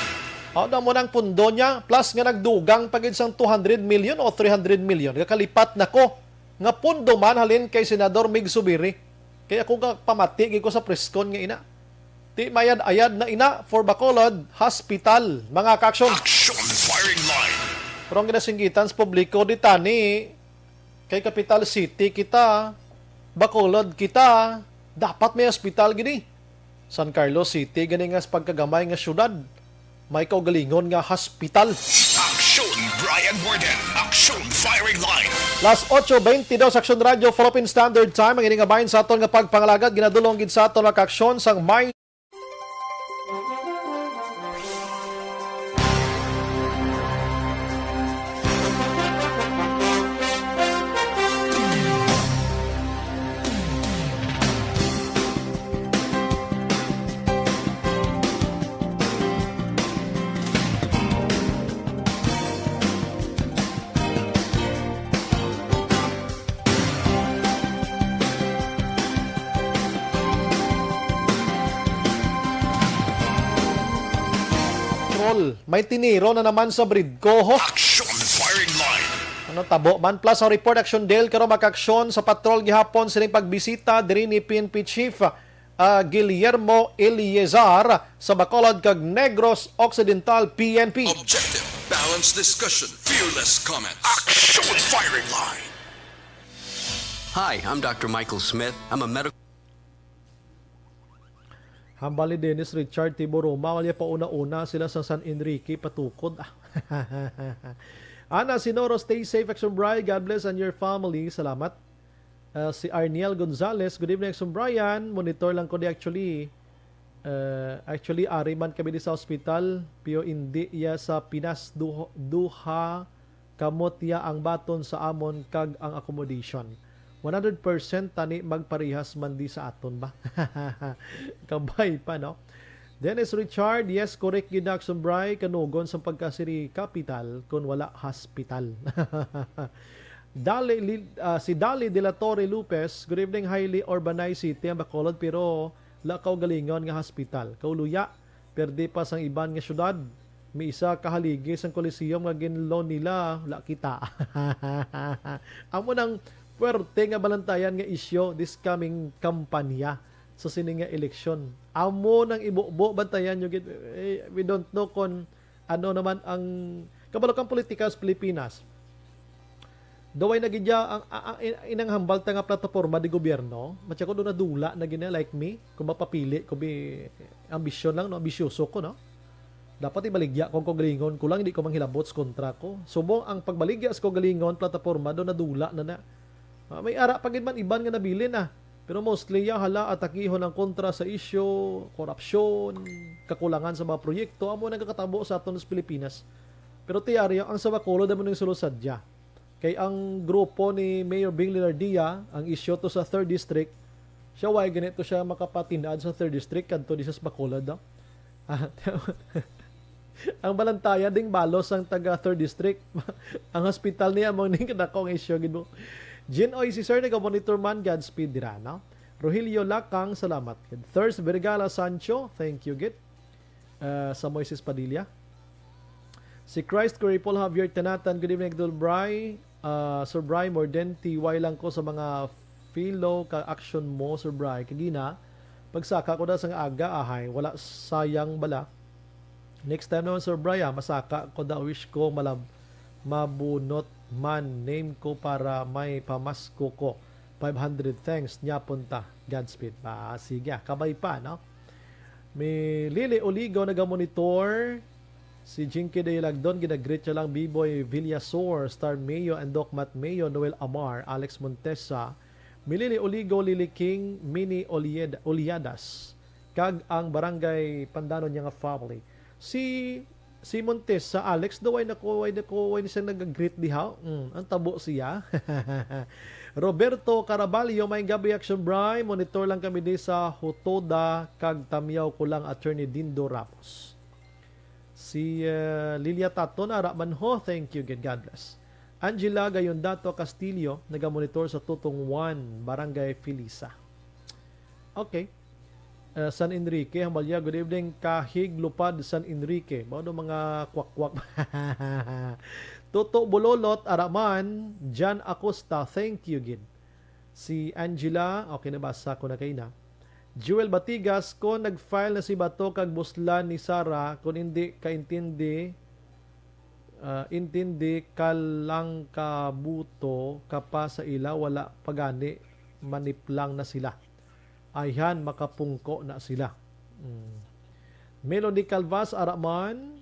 Ano mo nang pundo niya? Plus nga nagdugang pa gid sang two hundred million o three hundred million. Kakalipat na ko nga pundo man halin kay Senador Mig Zubiri. Kay ako nga pamati gid ko sa preskon nga ina. Ti mayad-ayad na ina for Bacolod Hospital, mga kaaksyon. Action firing line. Pero ang ginasinggitan sa publiko, di tani, kay capital city kita, Bacolod kita, dapat may hospital gini. San Carlos City gani nga sa pagkagamay nga syudad, may kaugalingon nga hospital. Action, Brian Warden. Action, firing line. Las ocho veintidós, Action Radio, Philippine Standard Time. Ang ini nga bahin sa aton nga pagpangalagad, ginadulong gid sa aton nga kaaksyon sang may May tiniro na naman sa Bridco, ho. Action firing line. Ano tabo man? Plus ang report, Action Dale, karon makaaksyon sa patrol gihapon sining pagbisita diri ni P N P Chief, ah, Guillermo Eleazar sa Bacolod kag Negros Occidental P N P. Objective, balanced discussion, fearless comments. Action firing line. Hi, I'm Doctor Michael Smith. I'm a medical Hambal ni Dennis Richard Tiburuma, wala pa una-una sila sa San Enrique patukod. Ah. Ana Sinoro, stay safe, Action Bri. God bless and your family. Salamat. Ah, si Arniel Gonzalez, good evening, Action Brian. Monitor lang ko di actually. Ah, actually, ari man kami di sa hospital. Piyo indi iya sa Pinas, duho- duha kamot iya ang baton sa amon kag ang accommodation. One hundred percent tani magparehas man di sa aton ba? Kabay pa, no? Dennis Richard, yes, correct gid na, Action Bri, kanugon sa pagkasiri kapital kun wala hospital. Dali, Lil- ah, si Dali de la Torre Lopez, good evening, highly urbanized city ang Bacolod, pero la kaugalingon nga hospital. Kauluya, perdi pa sang iban nga syudad. May isa ka haligi sang Coliseum nga ginlo nila, la kita. Amo nang puwerte nga balantayan nga isyu this coming kampanya sa sini nga eleksyon. Amo nang ibubo, bantayan nyo gid. Eh, we don't know kon ano naman ang kabalo kang politika sa Pilipinas. Daway na gid ya ang, ang, ang in- inang hambal ta nga plataporma di gobyerno, matya ko doon nadula na gina like me, kung mapapili ko bi ambisyon lang, no, ambisyoso ko, no. Dapat ibaligya ko ang kaugalingon ko lang, hindi ko manghilabot sa kontra ko. Subong ang pagbaligya sa kaugalingon, plataporma doon nadula na na. Ah, may ara pa gid man iban nga nabilin, ah. Pero mostly ya hala atakihon ang kontra sa isyu, korupsyon, kakulangan sa mga proyekto, amo nagakatabo sa aton sa Pilipinas. Pero tiyaryo, ang sa Bacolod amo ning sulusad ya. Kay ang grupo ni Mayor Bing Lelardia, ang isyu to sa third District, siya way ganito siya makapatinad sa third District kadto di sa Bacolod, no? Ah, ang balantayan ding balos ang taga third District. Ang hospital niya mo ning kadako ang isyu gid mo. Jin Oy, si Sir naga-monitor man, Godspeed dira, no? Rogelio Lakang, salamat. Thurs Vergara Sancho, thank you gid. Ah, sa Moises Padilla. Si Christ Kuripol Javier Tanatan, good evening, Idol Bry. Ah, Sir Bry, more than T Y lang ko sa mga filo ka action mo, Sir Bry. Kagina, pagsaka ko da sang aga, ahay, wala sayang bala. Next time naman, Sir Bry, ah, masaka ko da, wish ko malab mabunot man name ko para may pamasko ko. Five hundred, thanks, nya punta. Godspeed. Ah, sige, ah, kabay pa, no? May Lily Oligo naga-monitor. Si Jinky Dayalagdon, ginagreet siya lang, Biboy Villasor, Star Mayo, and Doc Matt Mayo, Noel Amar, Alex Montesa, Milili Oligo, Lily King, Mini Olied- Oliadas, kag ang Barangay Pandanon niya nga family. Si si Montesa, Alex, do way na ko, way na ko, way na siya nag-greet diha. Mm, ang tabo siya. Roberto Caraballo, may gabi, Action Bry. Monitor lang kami di sa Hutoda, kag tamyaw ko lang, Attorney Dindo Ramos. Si uh, Lilia Taton, ara man ho. Thank you, good, God bless. Angela Gayondato Castillo, nagamonitor sa Tutong one, Barangay Felisa. Okay. Uh, San Enrique, Hambalya, good evening. Kahig Lupad, San Enrique. Mao do mga kwak-kwak. Toto Bololot, ara man. Jan Acosta, thank you gid. Si Angela, okay, nabasa ko na kay na. Jewel Batigas, kon nag-file na si Bato kag buslan ni Sara, kon hindi kaintindi, ah, intindi ka lang ka buto ka pa sa ila, wala pa gani, maniplang na sila. Ayhan, makapungko na sila. Mm. Melody Calvas, ara man.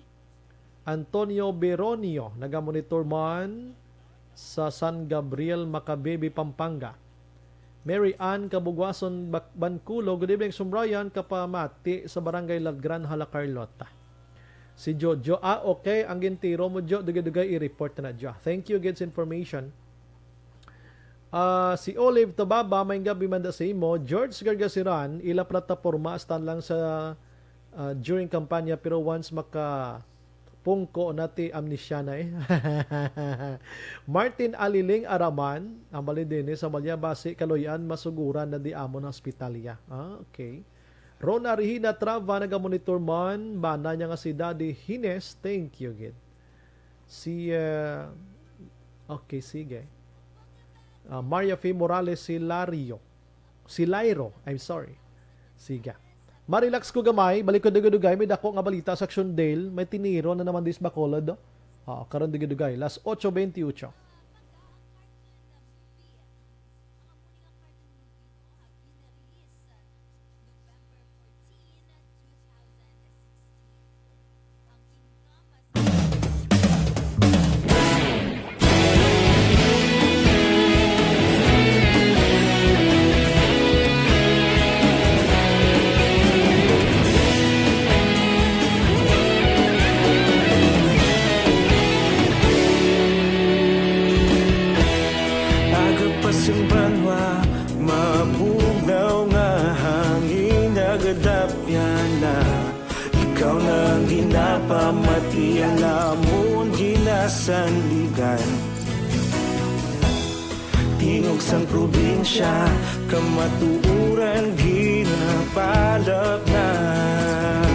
Antonio Beronio, nagamonitor man sa San Gabriel, Macabebe, Pampanga. Mary Ann Kabugwason Bak- Banculo, good evening, Sumbrayan, kapamati sa Barangay La Granja, La Carlota. Si Jojo, ah, okay, ang gintiro mo, Jo, dugay-dugay i-report na, Jo. Thank you, gid sa information. Ah, si Olive Tababa, may gabi man da sa imo. George Gargasiran, ila plataporma, stand lang sa ah, during kampanya, pero once maka pungko na ti amnesia na eh. Martin Aliling Araman, ang bali din eh, sa Malya, basi kaluyan, masuguran na di amon hospitalya. Ah, okay. Rona Regina Trava, naga-monitor man. Bana niya nga si Daddy Hines, thank you gid. Si, uh, okay, sige. Uh, Maria Faye Morales, si Lario. Si Lyro, I'm sorry. Siga. Marelax ko gamay, balik ko dugay-dugay, may dako nga balita sa Aksyon Dale, may tiniro na naman dis Bacolod, do? Ah, karon dugay-dugay, las ocho veintiocho. Aga pa sing banwa, mabugnaw nga hangin nagadapyan na. Ikaw na ang ginapamatian, amon ginasandigan. Tingog sang probinsya, kamatuoran ginapalapnag.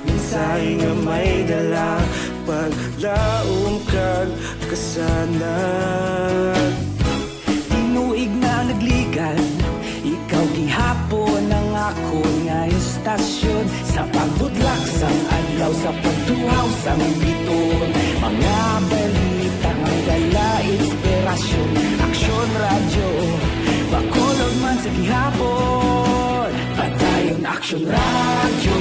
Mensahe nga may dala, paglaom kag kasanag. Tinuig na nagligan, ikaw gihapon ang akon nga istasyon. Sa pagbudlak sang adlaw, sa pagtuhaw sang biton, mga balita nga dala inspirasyon. Aksyon Radyo, Bacolod man sa gihapon. Padayon Aksyon Radyo,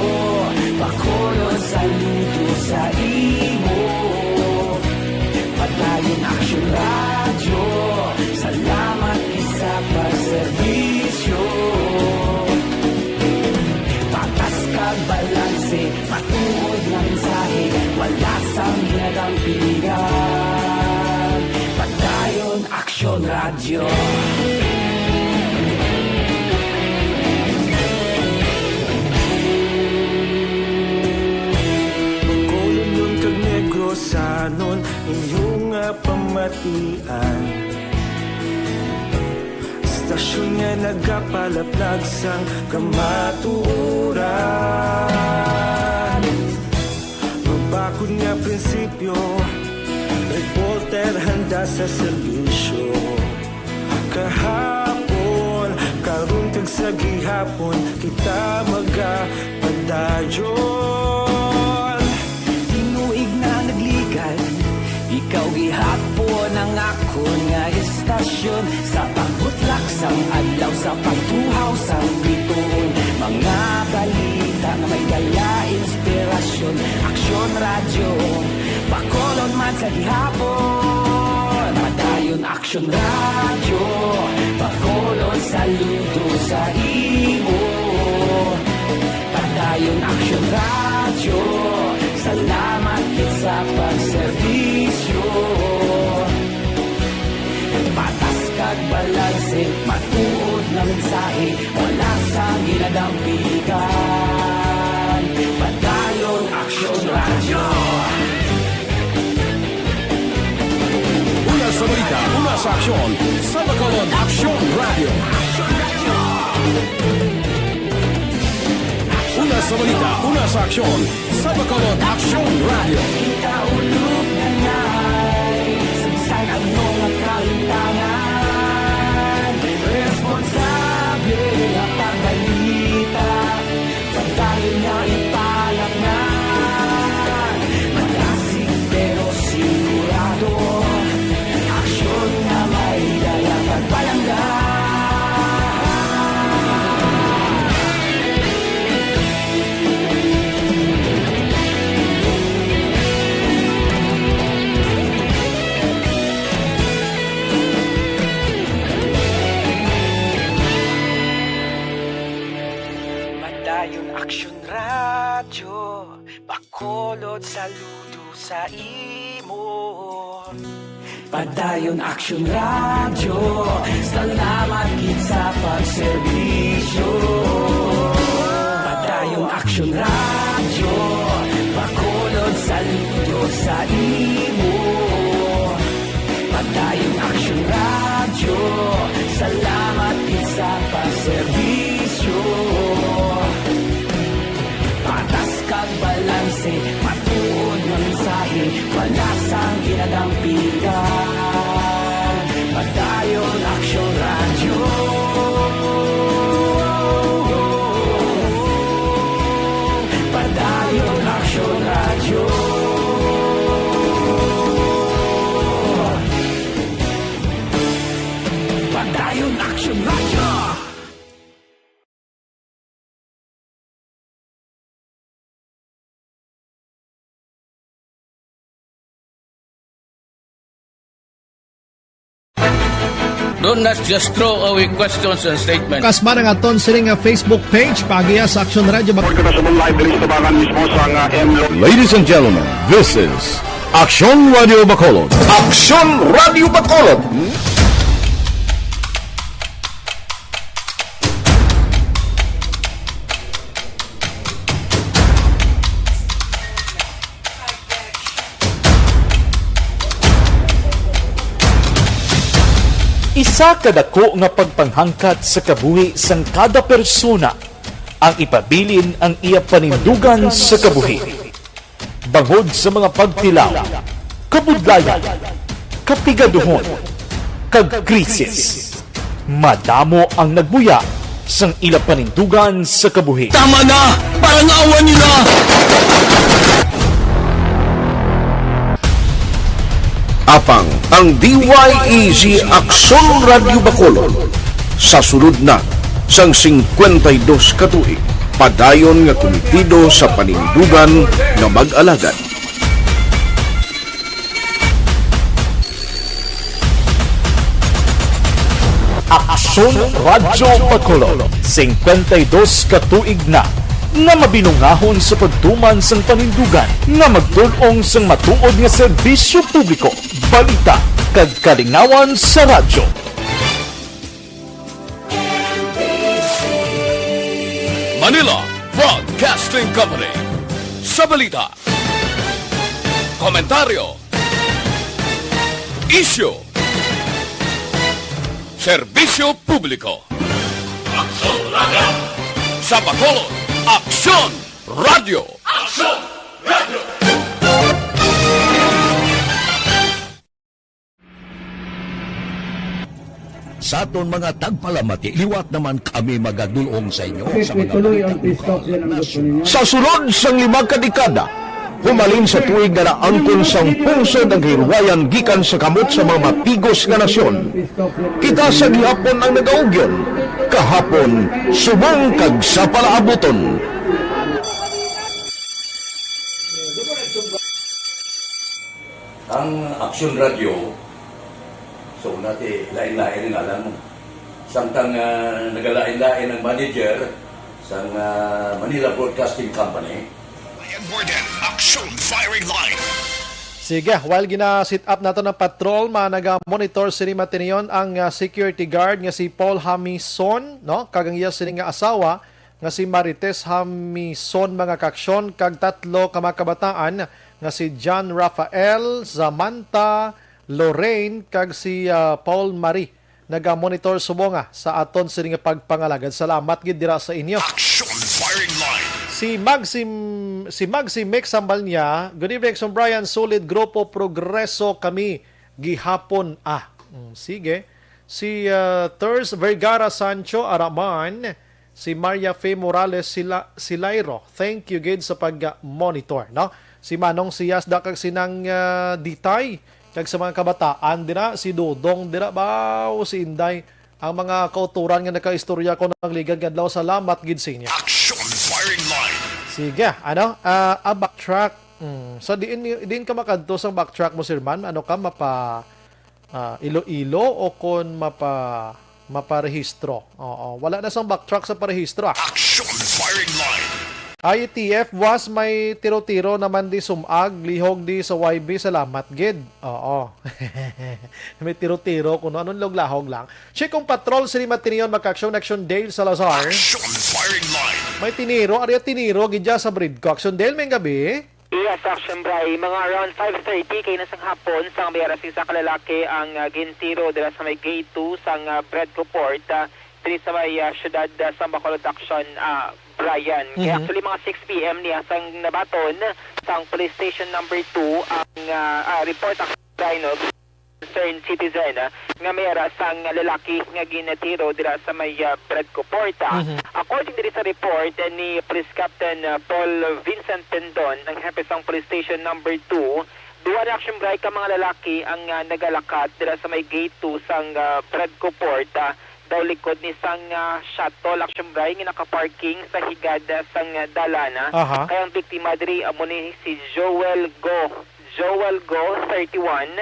Bacolod, saludo sa imo. Padayon Aksyon Radyo, salamat gid sa pagserbisyo. Patas kag balanse, matuod nga mensahe, wala sang ginadampigan. Padayon Aksyon Radyo. Bacolodnon kag Negrosanon, inyo nga pamatian. Istasyon nga nagapalaplag sang kamatuoran. Mabakod nga prinsipyo, reporter handa sa serbisyo. Kahapon, karon kag sa gihapon, kita magapadayon. Tinuig na nagligan, ikaw gihapon ang akon nga istasyon. Sa pagbutlak sang adlaw, sa pagtuhaw sang biton, mga balita nga may dala inspirasyon. Aksyon Radyo, Bacolod man sa gihapon. Padayon Aksyon Radyo, Bacolod, saludo sa imo. Padayon Aksyon Radyo, salamat gid sa pagserbisyo. Patas kag balanse, matuod nga mensahe, wala sang ginadampigan. Padayon Aksyon Radyo. Una sa balita, una sa aksyon, sa Bacolod Aksyon Radyo. Una sa balita, una sa aksyon, sa Bacolod Aksyon Radyo. Kita ulog na nay, sa bisan ano nga kahitangan, responsable nga pagbalita. Padayon nga ipalapngan, malasig pero sigurado. Aksyon nga may dala kag palangga. Padayon Aksyon Radyo, Bacolod, saludo sa imo. Padayon Aksyon Radyo, salamat gid sa pagserbisyo. Padayon Aksyon Radyo, Bacolod, saludo sa imo. Padayon Aksyon Radyo, salamat gid sa pagserbisyo. Padayon Action Radyo! Do not just throw away questions and statements. Kas man ang aton sini nga Facebook page, paagiha sa Action Radio Bac- Kita sa live diri sa tabangan mismo sa nga M Lo- Ladies and gentlemen, this is Action Radio Bacolod. Action Radio Bacolod. Isa ka dako nga pagpanghangkat sa kabuhi sang kada persona ang ipabilin ang iya panindugan sa kabuhi. Bangod sa mga pagtilaw, kabudlayan, kapigaduhon, kag krisis, madamo ang nagbuya sang ila panindugan sa kabuhi. Tama na! Parangawan niyo na! Apang ang D Y E G Aksyon Radyo Bacolod sa sulod na sang singkwenta y dos ka tuig, padayon nga kumitido sa panindugan nga mag-alagad. Aksyon Radyo Bacolod, singkwenta y dos ka tuig na nga mabinungahon sa pagtuman sang panindugan nga magtul-ong sang matuod nga serbisyo publiko, balita, kag kalingawan sa radyo. Manila Broadcasting Company. Sa balita, komentaryo, isyu, serbisyo publiko. Aksyon Radyo. Sa Bacolod, Aksyon Radyo. Aksyon Radyo. Sa aton mga tagpalamati, liwat naman kami magadul-ong sa inyo sa mga balita lokal kag nasyonal. Sa sulod sang lima ka dekada, humalin sa tuig nga naangkon sang pungsod ang kahilwayan gikan sa kamot sa mga mapigos nga nasyon, kita sa gihapon ang nagaugyon, kahapon, subong kag sa palaabuton. Ang Aksyon Radyo, so, nati, lain-lain ang ngalan mo. Samtang, ah, nagalain-lain ang manager sang, ah, Manila Broadcasting Company. Ryan Warden, Aksyon Firing Line. Sige, while gina-set up nato ng patrol, mga naga-monitor sini matiniyon ang, ah, security guard nga si Paul Hamison, no? Kag ang iya sini nga asawa, nga si Marites Hamison, mga kaaksyon, kag tatlo ka mga kabataan nga si John Rafael, Samantha, Lorraine, kag si, ah, Paul Marie. Naga-monitor subong, ah, sa aton sini nga pagpangalagad. Salamat gid dira sa inyo. Action Firing Line. Si Maxim, si Maxi Mix Sambalnya, "Good evening, Song Brian. Solid grupo, progreso kami gihapon, ah." Mm, sige. Si, ah, Ters Vergara Sancho Araman, si Maria Fe Morales Sila-, Silairo. Thank you gid sa pag-monitor, no? Si Manong Siyas da kag sinang, ah, Ditay, kag sa mga kabataan dira, si Dodong dira, baw, si Inday. Ang mga kauturan nga nakaistorya ko nagligad nga adlaw, salamat gid sa inyo. Action Firing Line. Sige, ano? Ah, ah, backtrack. Mm, sa diin, diin ka makadto sa backtrack mo, Sir Man? Ano ka, mapa, ah, Iloilo o kon mapa-, maparehistro? Oo, wala na sang backtrack sa parehistro, ah. Action Firing Line. I T F, was may tiro-tiro naman di sumag, lihog di sa Y B, salamat gid. Oo. May tiro-tiro kuno, anong laglahog lang. Check kung patrol, sini matiniyon, makaaksyon, Action Dale Salazar. Action Firing Line. May tiniro, area tiniro, gidya sa Bridco. Action Dale, may gabi. Yes, Action Bray. Mga around five thirty kay na sang hapon, sang may aras isa ka lalaki ang, ah, gintiro dira sa may gate two sang, ah, Bredco Port, ah, diri sa may, ah, siyudad, ah, sa Bacolod, Action, ah, Brian. Kaya Mhm. actually, mga six P M niya sang nabaton sang police station number two ang, ah, ah, report, Action Bray, no? Concerned citizen, ah, nga may ara sang lalaki nga ginatiro dira sa may, ah, Bredco Port, ah. Mhm. According diri sa report, eh, ni Police Captain, ah, Paul Vincent Tendon, ang hepe sang Police Station Number Two, Duha na, Action Bray, ka mga lalaki ang, ah, nagalakat dira sa may gate two sang, ah, Fredco Port, ah, daw likod ni sang, ah, shuttle, Action Bray, nga nakaparking sa higad, ah, sang, ah, dalan, ah. Aha. Kay ang biktima diri amo ni si Joel Go. Joel Go, thirty-one,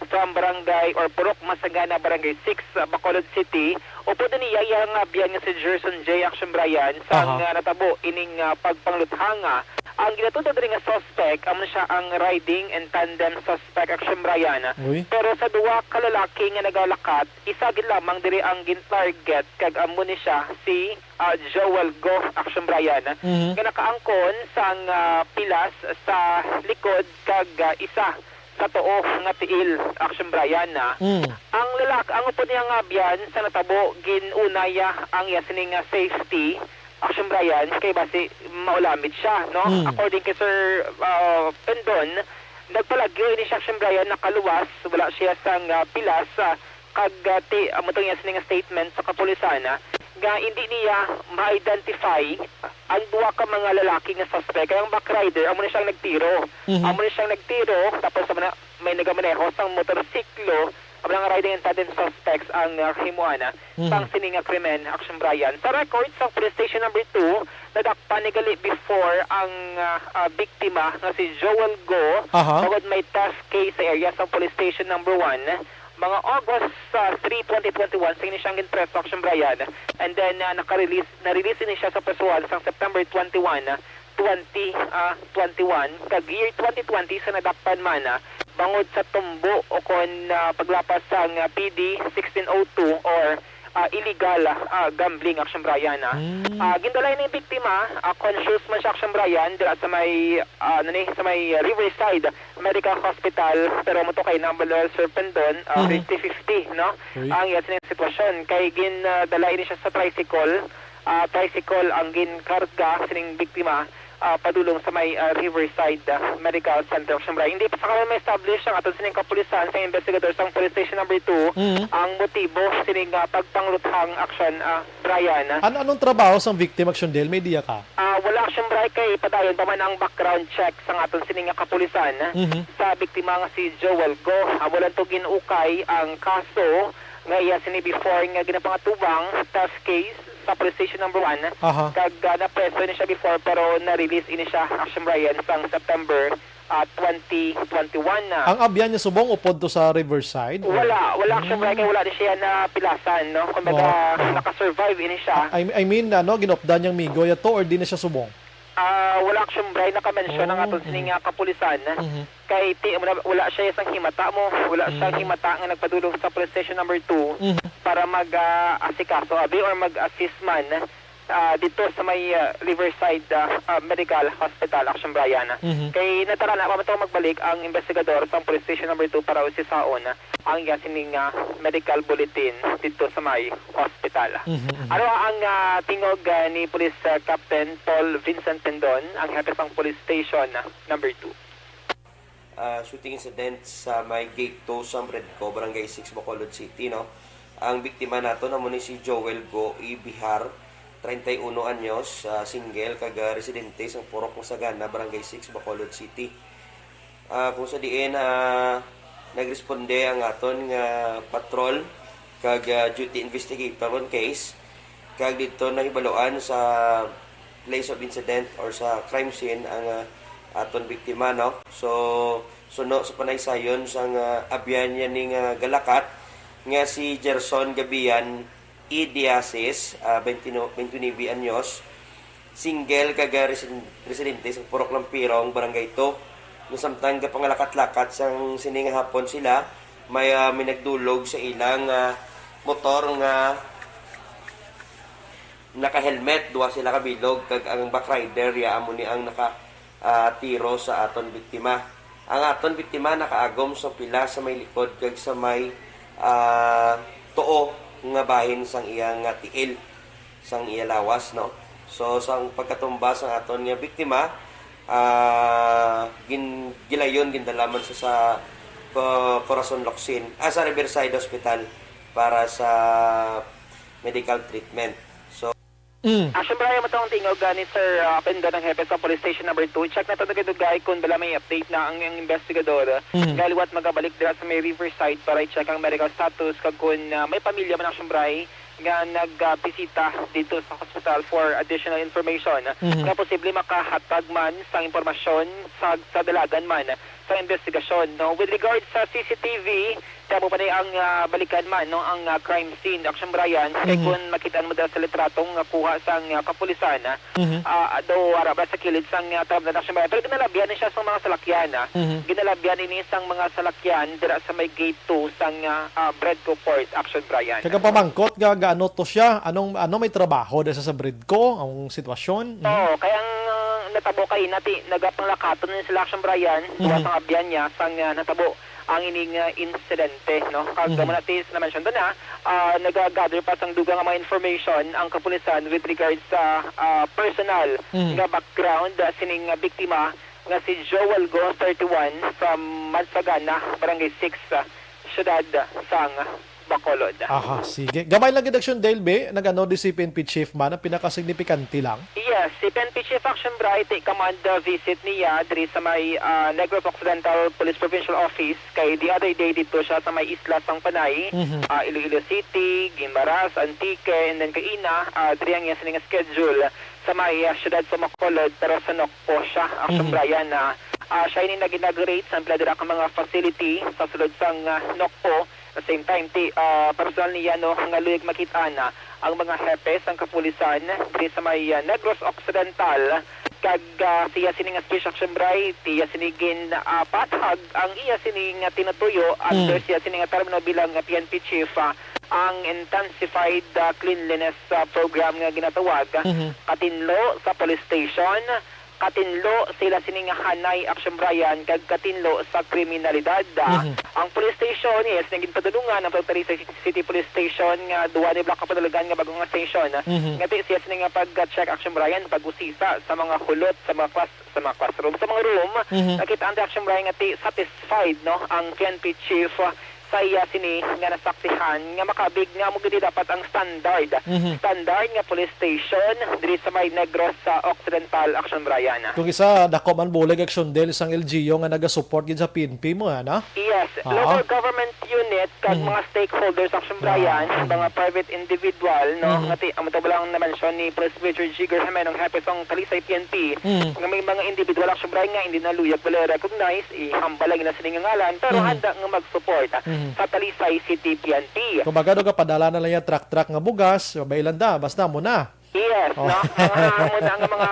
from barangay or Purok Masagana, Barangay six, ah, Bacolod City. Upod na niya iyang, ah, biyan nga si Gerson J, Action Bray, sang, Aha. ah, natabo ining, ah, pagpangluthang, ah. Ang ginatudo diri nga suspect, amo siya ang riding in tandem suspect, Action Bray. Uy. Pero sa duha ka lalaki nga nagalakat, isa gid lamang diri ang gin-target, kag amo ni siya si, ah, Joel Go, Action Bray, Mhm. nga nakaangkon sang, ah, pilas sa likod kag, ah, isa sa tuo nga tiil, Action Bray. Mm. Ang lalak-, ang upod niya nga biyan sa natabo, gin-unay ang iya sini nga safety, Action Bray, kay basi maulamit siya, no? Mm. According kay Sir, ah, Pendon, nagpalagyo ini siya, Action Bray, nakaluwas, wala siya sang, ah, pilas, ah, kag, ah, ti-, amo to niya sini nga statement sa kapulisan, ah, nga hindi niya ma-identify ang duha ka mga lalaki nga suspect. Kay ang back rider, amo ni siyang nagtiro. Mhm. Amo ni siyang nagtiro, tapos amo na, may nagamaneho sang motorsiklo, amo na nga riding in tandem suspects ang, ah, himuan, ah, Mhm. sang sini nga krimen, Action Bray. Sa record sang Police Station Number Two, nadakpan ni gali before ang, ah, ah, biktima nga si Joel Go, Aha. bangod may theft case sa area sang Police Station Number One, mga August, ah, three, twenty twenty-one, sini siyang ginpreso, Action Bray. And then, ah, naka-release, na-release ini siya sa presohan sang September twenty-one, twenty, ah, twenty-one, kag year twenty twenty sa nadakpan man, ah, bangod sa tumbo o kon, ah, paglapas sang, ah, P D sixteen oh two or, ah, illegal, ah, gambling, Action Bray, ah. Mm. Ah, gindala ni biktima, ah, conscious man siya, Action Bray, dira sa may, ah, ano ni, sa may Riverside Medical Hospital, pero mo to kay number Sir Pendon, ah, Mm. fifty fifty, no? Uy. Ang iya sining sitwasyon kay gin, ah, dala ini siya sa tricycle, ah, tricycle ang ginkarga sining biktima, ah, padulong sa may, ah, Riverside, ah, Medical Center, Action Bray. Hindi pa sa karon ma-establish ang aton sining kapulisan sa investigador sang Police Station Number Two Mm. ang motibo sining, ah, pagpangluthang, Action, ah, Brian. Ano, anong trabaho sang victim, Action Del? May idea ka? Ah, wala, Action Bray, kay padayon pa man ang background check sang aton sining nga kapulisan Mhm. sa biktima nga si Joel Go. Amo lang to gin-ukay ang kaso nga iya sini before nga ginapangatubang theft case sa Police Station Number One. Aha. Kag, ah, napreso ni siya before, pero na-release ini siya, Action Brian, sang September, ah, twenty twenty-one na. Ang abyan niya subong upod to sa Riverside? Wala, wala, Action Bray, kay wala ni siya napilasan, no? Kumbaga, Wow. Aha. nakasurvive ini siya. I, I mean, ano, ginupdan niyang migoy ato or di na siya subong? Ah, wala, Action Bray, nakamention ang Oh, aton sini mm. nga kapulisan. Mhm. Kay ti-, wala, wala siya sang himata mo, wala siya Mm. himata nga nagpadulong sa Police Station Number Two Mhm. para mag, ah, asikaso, abi, or mag-assist man, ah, dito sa may, ah, Riverside, ah, ah, Medical Hospital, Action Brian. Mhm. Kay natara na pa man to magbalik ang investigador sa Police Station Number Two para usisaon ang iya sining, ah, medical bulletin dito sa may hospital. Mhm, mhm. Ano ang, ah, tingog, ah, ni Police, ah, Captain Paul Vincent Pendon, ang hepe sang Police Station, ah, Number Two? Ah, shooting incident sa may Gate two sa Fredco, Barangay six, Bacolod City, no? Ang biktima nato amo ni si Joel Go E. Bihar, treinta y uno anyos, ah, single, kag, ah, residente sa Purok Masagana, Barangay six, Bacolod City. Ah, kung sa diin, ah, nagresponde ang aton nga patrol kag, ah, duty investigator on case, kag dito nahibaluan sa place of incident or sa crime scene ang, ah, aton biktima, no? So, suno sa panaysayon sang, ah, abyan niya ning, ah, galakat nga si Gerson Gabian E. Diasis, ah, twenty-nine, twenty-nine anyos, single kag, ah, resi-, residente sa Purok Lampirong, Barangay Two. Nasamtang gapangalakat-lakat sang sini nga hapon sila, may, ah, may nagdulog sa ilang, ah, motor nga naka-helmet, duha sila ka bilog, kag ang back rider, ya, amo ni ang naka, ah, tiro sa aton biktima. Ang aton biktima nakaagom sa pila sa may likod kag sa may, ah, tuo nga bahin sang iya nga tiil, sang iya lawas, no? So, sang pagkatumba sang aton nga biktima, ah, gin-, gilayon, gindala man sa, sa, ah, Corazon Locsin, ah, sa Riverside Hospital para sa medical treatment. So, Mm. Action Brian, mo to ang tingog, ah, ni Sir, ah, Pendo ng Hepe sa Police Station Number Two. Check na to dugay-dugay kung bala may update na ang, ang investigador. Mm. Nga liwat magabalik dira sa may Riverside para i-check ang medical status kag kung, ah, may pamilya man, Action Brian, nga nagbisita dito sa hospital for additional information. Mhm. Nga posible makahatag man sang impormasyon sa, sa dalagan man sa investigasyon, no? With regards sa C C T V, tamo pa ni ang, ah, balikan man, no, ang, ah, crime scene, Action Brian, kay Mhm. kung makita mo dala sa litratong nga kuha sang, ah, kapulisan, ah, Mhm. ah, daw wala ba sa kilid sang, ah, talamnan, Action Brian. Pero ginalabyan ni siya sa mga salakyan, ah. Mhm. Ginalabyan ini sang mga salakyan dira sa may gate two sang, ah, ah, Bredco Port, Action Brian. Kag ang pamangkot nga gaano to siya? Anong, ano may trabaho desa sa Bredco? Ang sitwasyon? Mhm. Oo, kaya ang, ah, natabo kay nati, nagapanglakaton ni sila, Action Brian, Mhm. duwa sa abyan niya sang, ah, natabo ang ining, ah, insidente, no? Kag Mhm. mo nati sa na-mention to na, ah, nagagather pa sang dugang nga mga information ang kapulisan with regards sa, ah, personal Mhm. nga background, ah, sining, ah, biktima nga si Joel Go, thirty-one, from Mansagana, Barangay six, ah, siyudad sang Bacolod. Aha, sige. Gamay lang gid, Action Dale, be. Nag-ano di si P N P chief man, ang pinakasignifikante lang. Yes, si P N P chief, Action Bright, eh, command, uh, visit niya diri sa may, uh, Negros Occidental Police Provincial Office. Kay the other day dito siya sa may isla sang Panay, Mhm. uh, Iloilo City, Guimaras, Antique, and then kaina, uh, diri ang iya sining schedule sa may, uh, siyudad sa Bacolod, pero sa Nocpo siya, Action Mhm. Brian, na, uh, siya ini nag-inaugurate sa pila dira ka mga facility sa sulod sang, uh, Nocpo. At the same time, ti, ah, personal niya, no, nga luyag makit-an ang mga hepe sang kapulisan diri sa may, ah, Negros Occidental. Kag, ah, siya sini nga speech, Action Bright, iya sini gin, ah, pathag ang iya sini nga tinutuyo under Hmm. siya sini nga termino bilang, ah, P N P chief, ah, ang intensified, ah, cleanliness, ah, program nga ginatawag, Mhm. katinlo sa police station, katinlo sila sini nga hanay, Action Brian, kag katinlo sa kriminalidad. Mhm. Ang police station, yes, nga ginpadulungan ang Fronteria City Police Station nga duwa ni Black Kapanalugan nga bagong nga station. Mhm. Nga ti siya sini nga pag-check, Action Brian, pag-usisa sa mga hulot, sa mga class, sa mga classroom, sa mga room. Mhm. Nakita ang Action Brian nga ti satisfied, no, ang P N P chief sa iya sini nga nasaksihan nga makabig nga amo gid dapat ang standard. Mhm. Standard nga police station diri sa may Negros sa Occidental, Action Brian. Kung isa, dako man bulig, Action Dale, sang L G U nga nagasupport gid sa P N P mo, ana? Yes, Ah. local government unit kag Mhm. mga stakeholders, Action Brian, Ah, mhm. mga private individual, no? Mhm. Nga ti, amo to ba lang na-mention ni Police Major Jigger Jimenong, hepe sang Talisay P N P, Mhm. nga may mga individual, Action Brian, nga hindi na luyag bala recognize, ihambal lang na sini nga ngalan, pero Mhm. handa nga mag-support Mhm. sa Talisay City P N P. Kumbaga, no, kapadala na lang yung truck-truck nga bugas, mabailan da, basta mo na. Yes, Oh. no? Mga amo na nga mga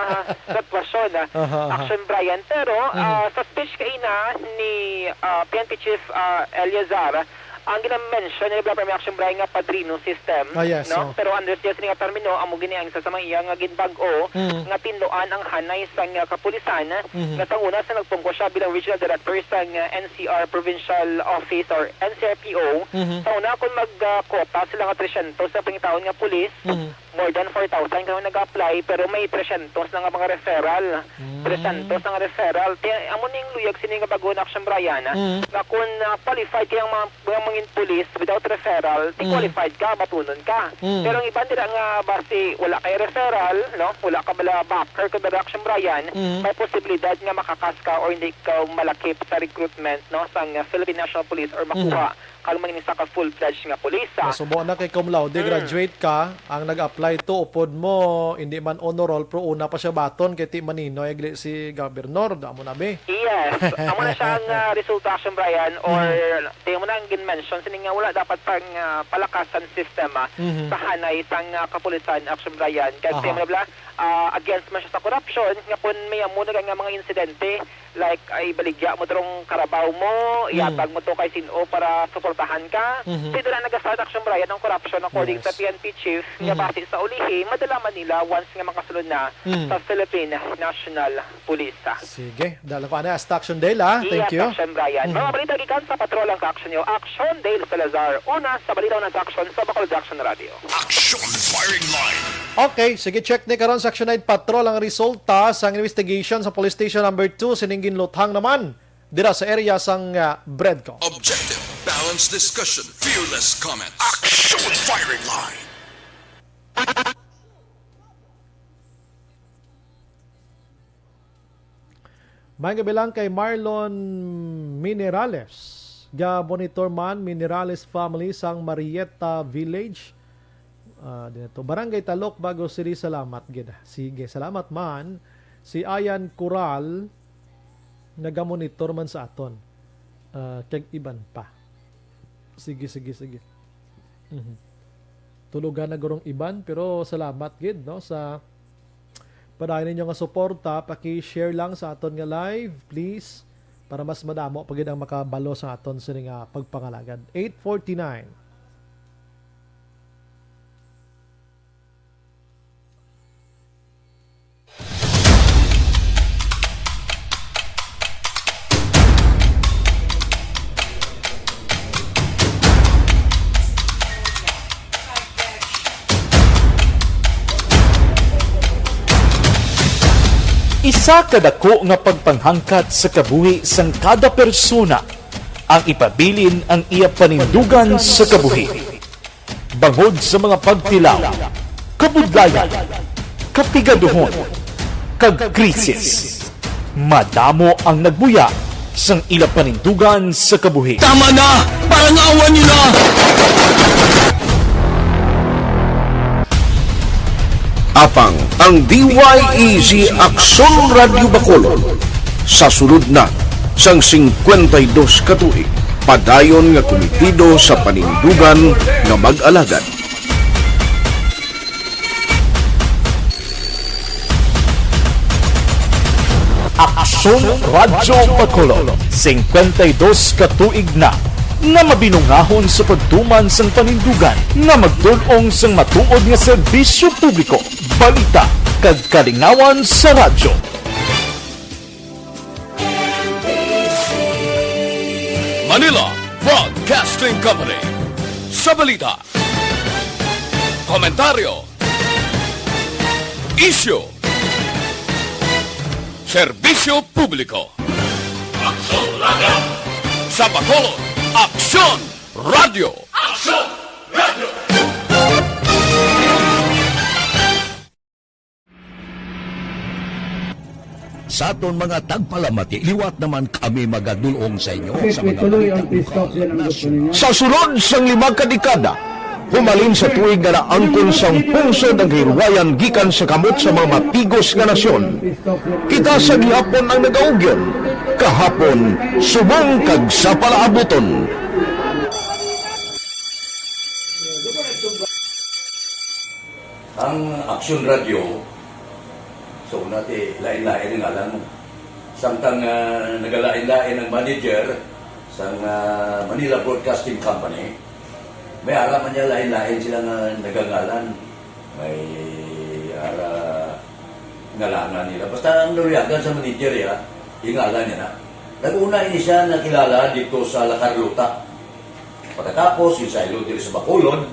sitwasyon, ah, Aha, aha. Action Brian. Pero, Mhm. ah, sa speech kaina ni, ah, P N P Chief, ah, Eleazar, ang ginamention ni Bla Permi, Action Brian, nga padrino system, Ah, yes, no? oh. Pero under siya sini nga termino, amo gini ang isa sa mga iya nga ginbag-o Mhm. nga tinluan ang hanay sang, ah, kapulisan Mhm. nga sang una sa nagpungko siya bilang regional director sang, ah, N C R Provincial Office or N C R P O. Mhm. Sa una, kung mag, ah, quota sila nga tresyentos sa pangitaon nga pulis, Mhm. more than four thousand kami nag-apply, pero may tresyentos na nga mga referral. Mm. Tresyentos na nga referral. Kaya amo ning luyag sini nga bag-o na, Action Brian, Mm. nga kung, ah, qualified kay ang mga, mga mangin police without referral, di Mm. qualified ka, batunon ka. Mm. Pero ang iban dira nga basi wala kay referral, no? Wala ka bala backer, kumbaga, Action Brian, Mm. may posibilidad nga makakas ka or hindi ka malakip sa recruitment, no, sang Philippine National Police or Mm. makuha kag mangin isa ka full-fledged nga pulis, ah. Masubo na kay cum laude Mm. graduate ka, ang nag-apply to, upod mo, hindi man honor roll, pero una pa siya baton kay ti maninoy, agli si Gobernador, damo na, be. Yes. Amo na siya ang, ah, resulta, Action Brian, or Mm. ti mo na ang gin-mention, sini nga wala dapat pang, ah, palakasan system, ah, Mhm. sa hanay sang, ah, kapulisan, Action Brian. Kag Aha. ti mo na bala, ah, against man siya sa corruption, nga kung may amo na nga mga insidente, like, ay, baligya mo to rong karabaw mo, Mm. ihatag mo to kay sin-o para suportahan ka. Mhm. Pwede na nag-start, Action Brian, ang corruption according Yes. sa P N P chief, nga Mhm. base sa ulihi, madala man nila once nga makasulod na Mhm. sa Philippine National Police. Sige, dala ko ana, hasta, Action Dale, ah. Thank Yes, you. Action Brian. Mhm. Mga balita gikan sa Patrol ang ka-action nyo. Action Dale Salazar, una sa balita nga ka-action sa Bacolod Action Radio. Action Firing Line. Okay, sige, check ni karon sa Action Night Patrol ang resulta sang investigation sa Police Station Number Two sining ginluthang naman dira sa area sang, ah, Bredco. Objective, balanced discussion, fearless comments. Action Firing Line. May kabilang kay Marlon Minerales, ga monitor man, Minerales family sang Marietta Village. Ah, dito. Barangay Talok, Bago City, salamat gid. Sige, salamat man. Si Ayan Coral, nagamonitor man sa aton. Ah, kag iban pa. Sige, sige, sige. Mhm. Tulugan na gurong iban, pero salamat gid, no, sa padayon ninyo nga suporta. Paki-share lang sa aton nga live, please, para mas madamo pa gid ang makabalo sa aton sini nga pagpangalagad. Eight forty-nine. Isa ka dako nga pagpanghangkat sa kabuhi sang kada persona ang ipabilin ang iya panindugan sa kabuhi. Bangod sa mga pagtilaw, kabudlayan, kapigaduhon, kag krisis, madamo ang nagbuya sang ila panindugan sa kabuhi. Tama na! Parangawan niyo na! Apang ang D Y E Z Aksyon Radyo Bacolod sa sulod na sang singkwenta y dos ka tuig, padayon nga kumitido sa panindugan nga mag-alagad. Aksyon Radyo Bacolod, singkwenta y dos ka tuig na nga mabinungahon sa pagtuman sang panindugan nga magdul-ong sang matuod nga serbisyo publiko, balita, kag kalingawan sa radyo. Manila Broadcasting Company. Sa balita, komentaryo, isyu, serbisyo publiko. Aksyon Radyo. Sa Bacolod, Aksyon Radyo. Aksyon Radyo. Sa aton mga tagpalamati, liwat naman kami magadul-ong sa inyo sa mga balita lokal, nasyonal. Sa sulod sang lima ka dekada, humalin sa tuig nga naangkon sang pungsod ang kahirwayan gikan sa kamot sa mga matigos nga nasyon, kita sa gihapon ang nagaugyon, kahapon, subong kag sa palaabuton. Ang Aksyon Radyo, sa una ti lain-lain ang ngalan mo. Samtang, ah, nagalain-lain ang manager sang, ah, Manila Broadcasting Company, may ara man niya lain-lain sila nga nagangalan. May ara ngalangan nila. Basta ang naluyagan sa manager, ya, ingalan niya na. Nag-una ini siya nakilala dito sa La Carlota. Pagkatapos, yung saylo diri sa Bacolod,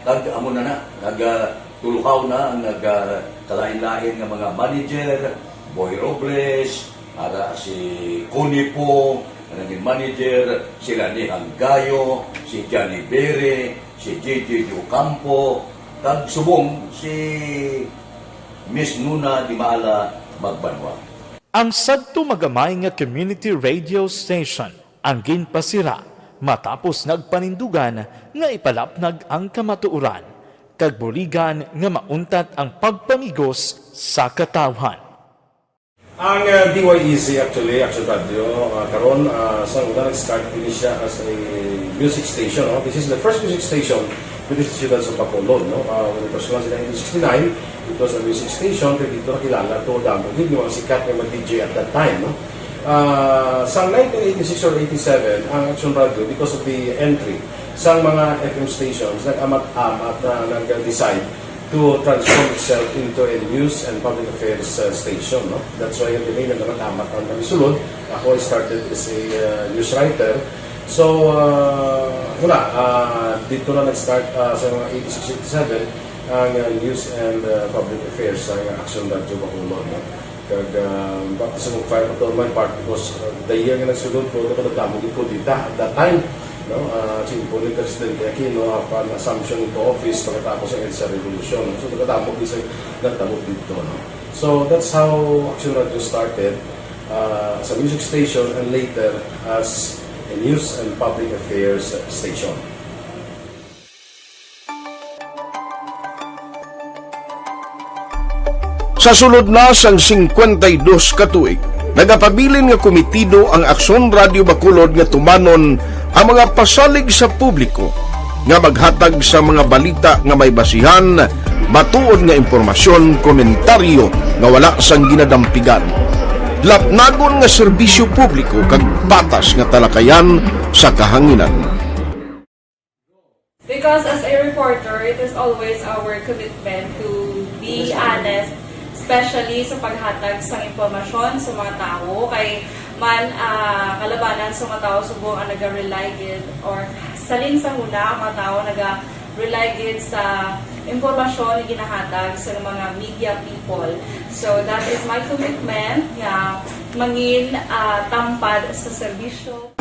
kag amo na na, nag, ah, tuluhaw na ang nag, ah, kalain-lain nga mga manager, Boy Robles, ara si Connie Pong, nga naging manager, si Rani Hanggayo, si Johnny Bere, si J J Ocampo, kag subong si Miss Nuna Dimala Magbanwa. Ang sadto magamay nga community radio station ang ginpasira matapos nagpanindugan nga ipalapnag ang kamatuoran kag buligan nga mauntat ang pagpamigos sa katawhan. Ang, uh, D Y E Z actually, Action Radio, uh, karon, uh, sa una nag-start din siya as a music station, no? This is the first music station with the Siyudad sa Bacolod, no? Uh, when it was launched in nineteen sixty-nine, it was a music station, kaya dito nakilala to, damo gid yung mga sikat nga mga D J at that time, no? Ah, sa nineteen eighty-six or eighty-seven, ang Action Radio, because of the entry sa mga F M stations, nag-amat-amat na nag-decide to transform itself into a news and public affairs, uh, station, no? That's why the name nag-amat-amat ang kami sulod. Ako, I started as a, uh, news writer. So, uh, wala, uh, dito na nag-start, uh, sa mga eighty-six, eighty-seven, ang, uh, news and, uh, public affairs sa Action Radio Bacolod, no? Kag, ah, baptism of fire pa to man part because, ah, the year nga nagsulod ko, ako nagdamo gid ko dita at that time, no? Ah, simple ni Presidente Aquino, ah, pan assumption into office pagkatapos sa EDSA Revolution. So, nagdamo gid sa nagdamo dito, no? So, that's how Action Radio started. uh, as a music station, and later as a news and public affairs station. Sa sulod na sang singkwenta y dos ka tuig, nagapabilin nga komitido ang Aksyon Radio Bacolod nga tumanon ang mga pasalig sa publiko nga maghatag sa mga balita nga may basihan, matuod nga impormasyon, komentaryo nga wala sang ginadampigan, lapnagon nga serbisyo publiko, kag patas nga talakayan sa kahanginan. Because as a reporter, it is always our commitment to be honest, especially sa paghatag sang impormasyon sa mga tawo, kay man ah, kalabanan sa mga tawo subong ang naga-rely gid or salin sa huna ang mga tawo naga-rely gid sa impormasyon nga ginahatag sa mga media people. So that is my commitment nga mangin ah, tampad sa serbisyo.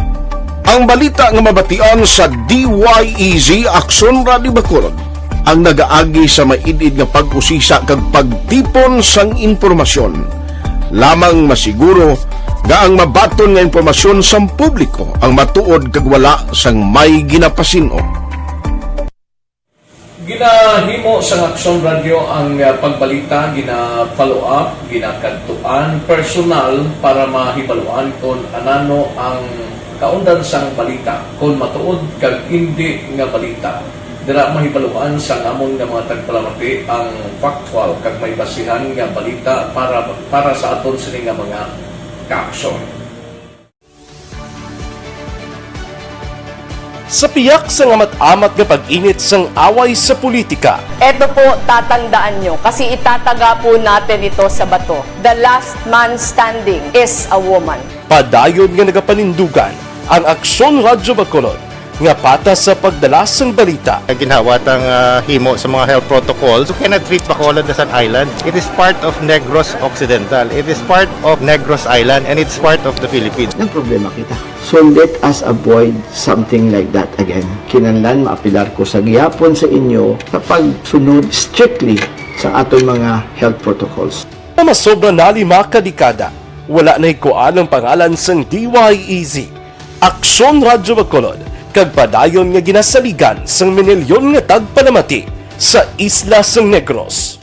Ang balita nga mabatian sa D Y E Z Aksyon Radio Bacolod ang nagaagi sa maid-id nga pag-usisa kag pagtipon sang impormasyon. Lamang masiguro nga ang mabaton nga impormasyon sang publiko ang matuod kag wala sang may ginapasin-o. Ginahimo sang Aksyon Radyo ang ah, pagbalita, gina-follow up, ginakadtuan personal para mahibaluan kon anano ang kaundan sang balita, kon matuod kag indi nga balita. Dira mahibaluan sang amon nga mga tagpalamati ang factual kag may basihan nga balita para para sa aton sini nga mga kaaksyon. Sa piyak sang amat-amat nga pag-init sang away sa politika, Eto po, tatandaan nyo, kasi itataga po natin ito sa bato. The last man standing is a woman. Padayon nga nagapanindugan ang Aksyon Radyo Bacolod nga patas sa pagdala sang balita. Ginhawat ang ah, himo sa mga health protocols. You cannot treat Bacolod as an island. It is part of Negros Occidental. It is part of Negros Island and it's part of the Philippines. Nagproblema kita. So let us avoid something like that again. Kinahanglan maapilar ko sa gihapon sa inyo sa pagsunod strictly sa aton mga health protocols. Nga masobra na lima ka dekada, wala na hikuan ang pangalan sang D Y E Z, Aksyon Radyo Bacolod, kag padayon nga ginasaligan sang minilyon nga tagpalamati sa isla sang Negros.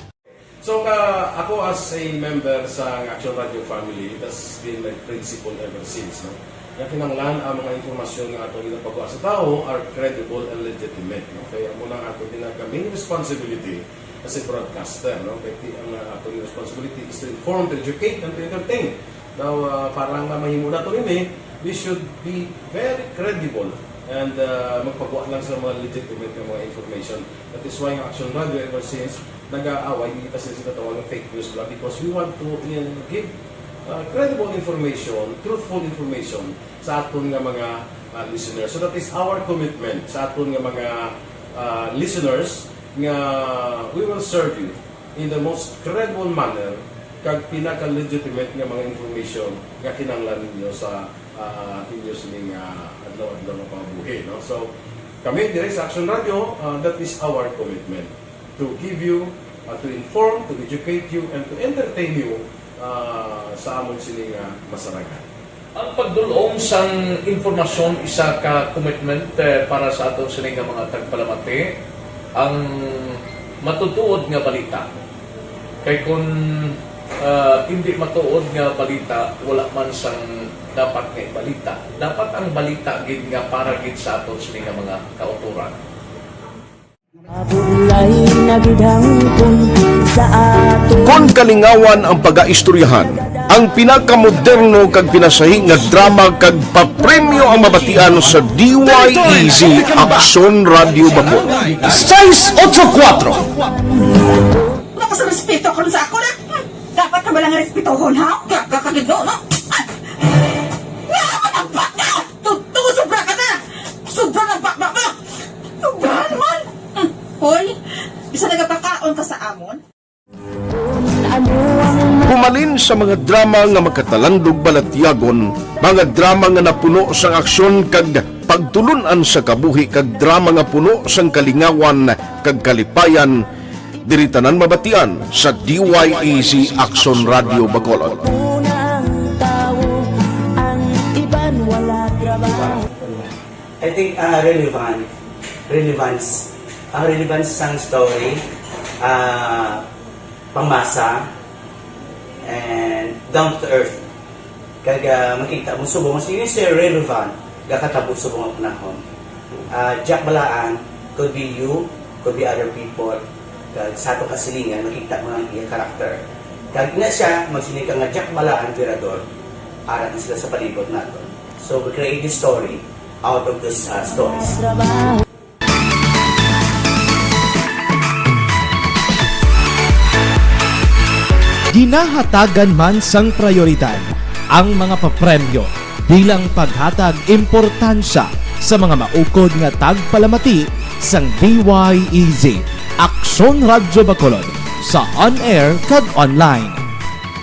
So ka ako as a member sa Action Radio family, that's been my principle ever since, no? Nga kinahanglan ang mga impormasyon nga ato ginapagawa sa tawo are credible and legitimate, no? Kaya mo lang ato gina-, main responsibility as a broadcaster, no? Kaya ti-, ang uh, ato responsibility is to inform, to educate, and to entertain. Now, uh, para nga mahimo nato ini, we should be very credible and uh, magpagawa lang sa mga legitimate nga mga information. That is why ang Action Radio ever since nag-aaway, hindi kasi sila tawag ng fake news lang because we want to uh, give uh, credible information, truthful information sa aton nga mga uh, listeners. So that is our commitment sa aton nga mga uh, listeners nga we will serve you in the most credible manner kag pinaka-legitimate nga mga information nga kinahanglan ninyo sa uh, inyo sining uh, adlaw-adlaw nga pangabuhi, no? So kami diri sa Action Radio, uh, that is our commitment to give you, uh, to inform, to educate you, and to entertain you uh, sa amon sini nga masarangan. Ang pagdul-ong sang impormasyon isa ka commitment eh, para sa aton sini nga mga tagpalamati, ang matutuod nga balita. Kay kun ah, hindi matuod nga balita, wala man sang dapat nga ibalita. Dapat ang balita gid nga para gid sa aton sini nga mga kautoran. Mabulay na gid hangpon sa aton. Kon kalingawan ang pagaistoryahan, ang pinakamoderno kag pinasahi nga drama kag papremyo ang mabatian sa D Y E Z Aksyon Radio Bacolod. Seis ocho cuatro. Wala ka sa respeto karon sa ako na. Hmm. Dapat ka ba lang respetohon, ha? Ka, ka, ka, no, no? Ah! Nga, ang bata! Tuto, sobra ka na! Sobra ng bata mo! Sobra naman! Hmm. Hoy, bisa nagapakaon ka sa amon? Humalin sa mga drama nga makatalandog balatyagon, mga drama nga napuno sang aksyon kag pagtulun-an sa kabuhi kag drama nga puno sang kalingawan kag kalipayan, diri tanan mabatian sa D Y E Z Aksyon Radio Bacolod. I think, ah, relevant. Relevance. Ang relevance sang story, ah, pangmasa, and down to earth. Kag, ah, makita mo subong, as you say, relevant, gakatabo subong ang panahon. Ah, Jack Balaan, could be you, could be other people. Kag sa atong kasilingan, makita mo ang iya karakter. Kag ina siya, magsiling ka nga Jack Balaan, Virador, ara na sila sa palibot naton. So, we create this story out of those, uh, stories. Ginahatagan man sang prayoridad ang mga papremyo bilang paghatag importansya sa mga maukod nga tagpalamati sang D Y E Z, Aksyon Radyo Bacolod, sa on-air kag online.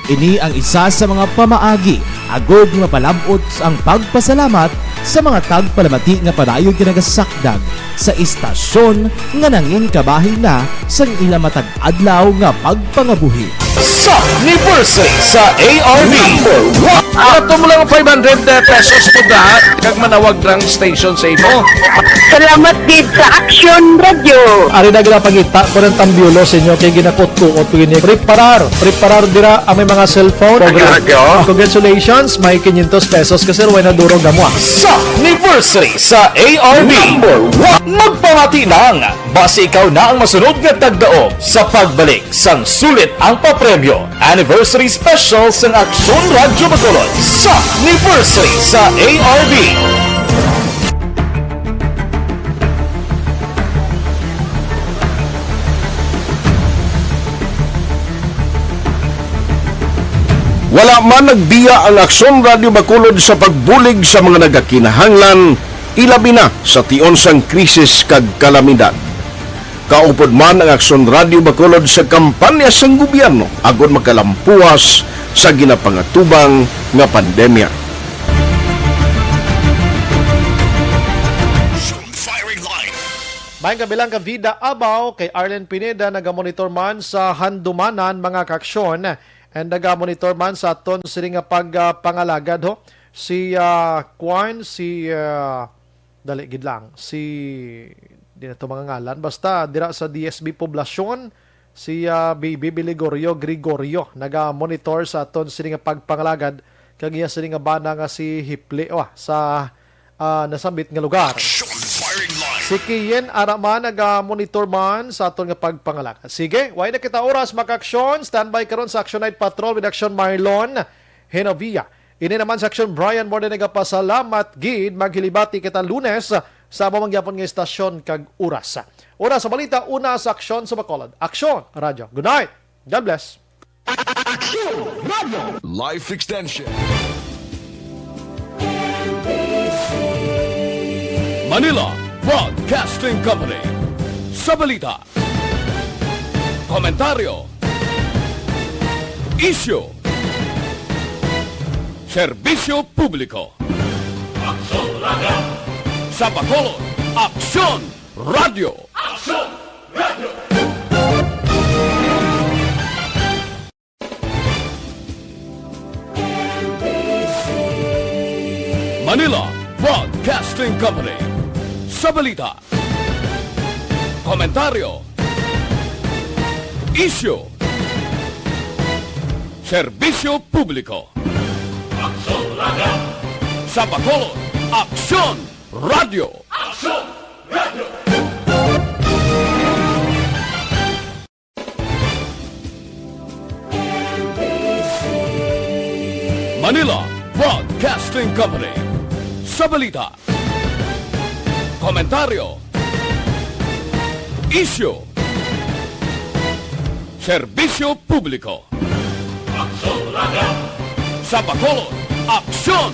Ini ang isa sa mga pamaagi agod nga mapalab-ot ang pagpasalamat sa mga tagpalamati nga padayon nga nagasakdag sa istasyon nga nangin kabahin na sang ila matag adlaw nga pagpangabuhi. Sa anniversary sa A R B. Number one. Ato mo lang five hundred pesos mo da, kag manawag lang station sa imo. Salamat gid sa Action Radio. Ari na gina pangita ko ng tambyulo sa inyo kay ginakot-kuot ko ini. Preparar, preparar dira ang may mga cellphone. Action Radio. Congratulations, may quinientos pesos ka, sir, way na duro gamwa. Sa anniversary sa A R B. Number one. Magpamati lang, basi ikaw na ang masunod nga tagdaog sa pagbalik sang sulit ang papremyo. Anniversary Special sang Aksyon Radyo Bacolod sa anniversary sa A R B. Wala man nagbiya ang Aksyon Radyo Bacolod sa pagbulig sa mga nagakinahanglan, ilabi na sa tion sang krisis kag kalamidad. Kaupod man ang Aksyon Radyo Bacolod sa kampanya sang gobyerno agod makalampuas sa ginapangatubang nga pandemya. Maayong kabilang ka Vida Abaw, kay Arlen Pineda, nagamonitor man sa Handumanan, mga kaaksyon, and nagamonitor man sa aton sini nga pagpangalagad, ho. Si, ah, Kwan, si, ah, dali gid lang, si, di na to mga ngalan, basta dira sa D S B Poblacion, si, ah, Baby Biligorio Gregorio, naga-monitor sa aton sini nga pagpangalagad kag iya sini nga bana nga si Hipli, wa, sa, ah, nasambit nga lugar. Si Kiyen ara man naga-monitor man sa aton nga pagpangalagad. Sige, way na kita oras, mga kaaksyon. Standby karon sa Action Night Patrol with Action Marlon Genovia. Ini naman sa Action Brian, more than nagapasalamat gid. Maghilibati kita Lunes sa amo man gyapon nga istasyon kag oras. Una sa balita, una sa Aksyon sa Bacolod. Aksyon Radyo. Good night. God bless. Aksyon Radyo. Life Extension. Manila Broadcasting Company. Sa balita, komentaryo, isyu, serbisyo publiko. Aksyon Radyo. Sa Bacolod, Aksyon Radyo. Aksyon Radyo. Manila Broadcasting Company. Sa balita, komentaryo, isyu, serbisyo publiko. Aksyon Radyo. Sa Bacolod, Aksyon Radyo. Aksyon Radyo. Manila Broadcasting Company. Sa balita, komentaryo, isyu, serbisyo publiko. Aksyon Radyo. Sa Bacolod, Aksyon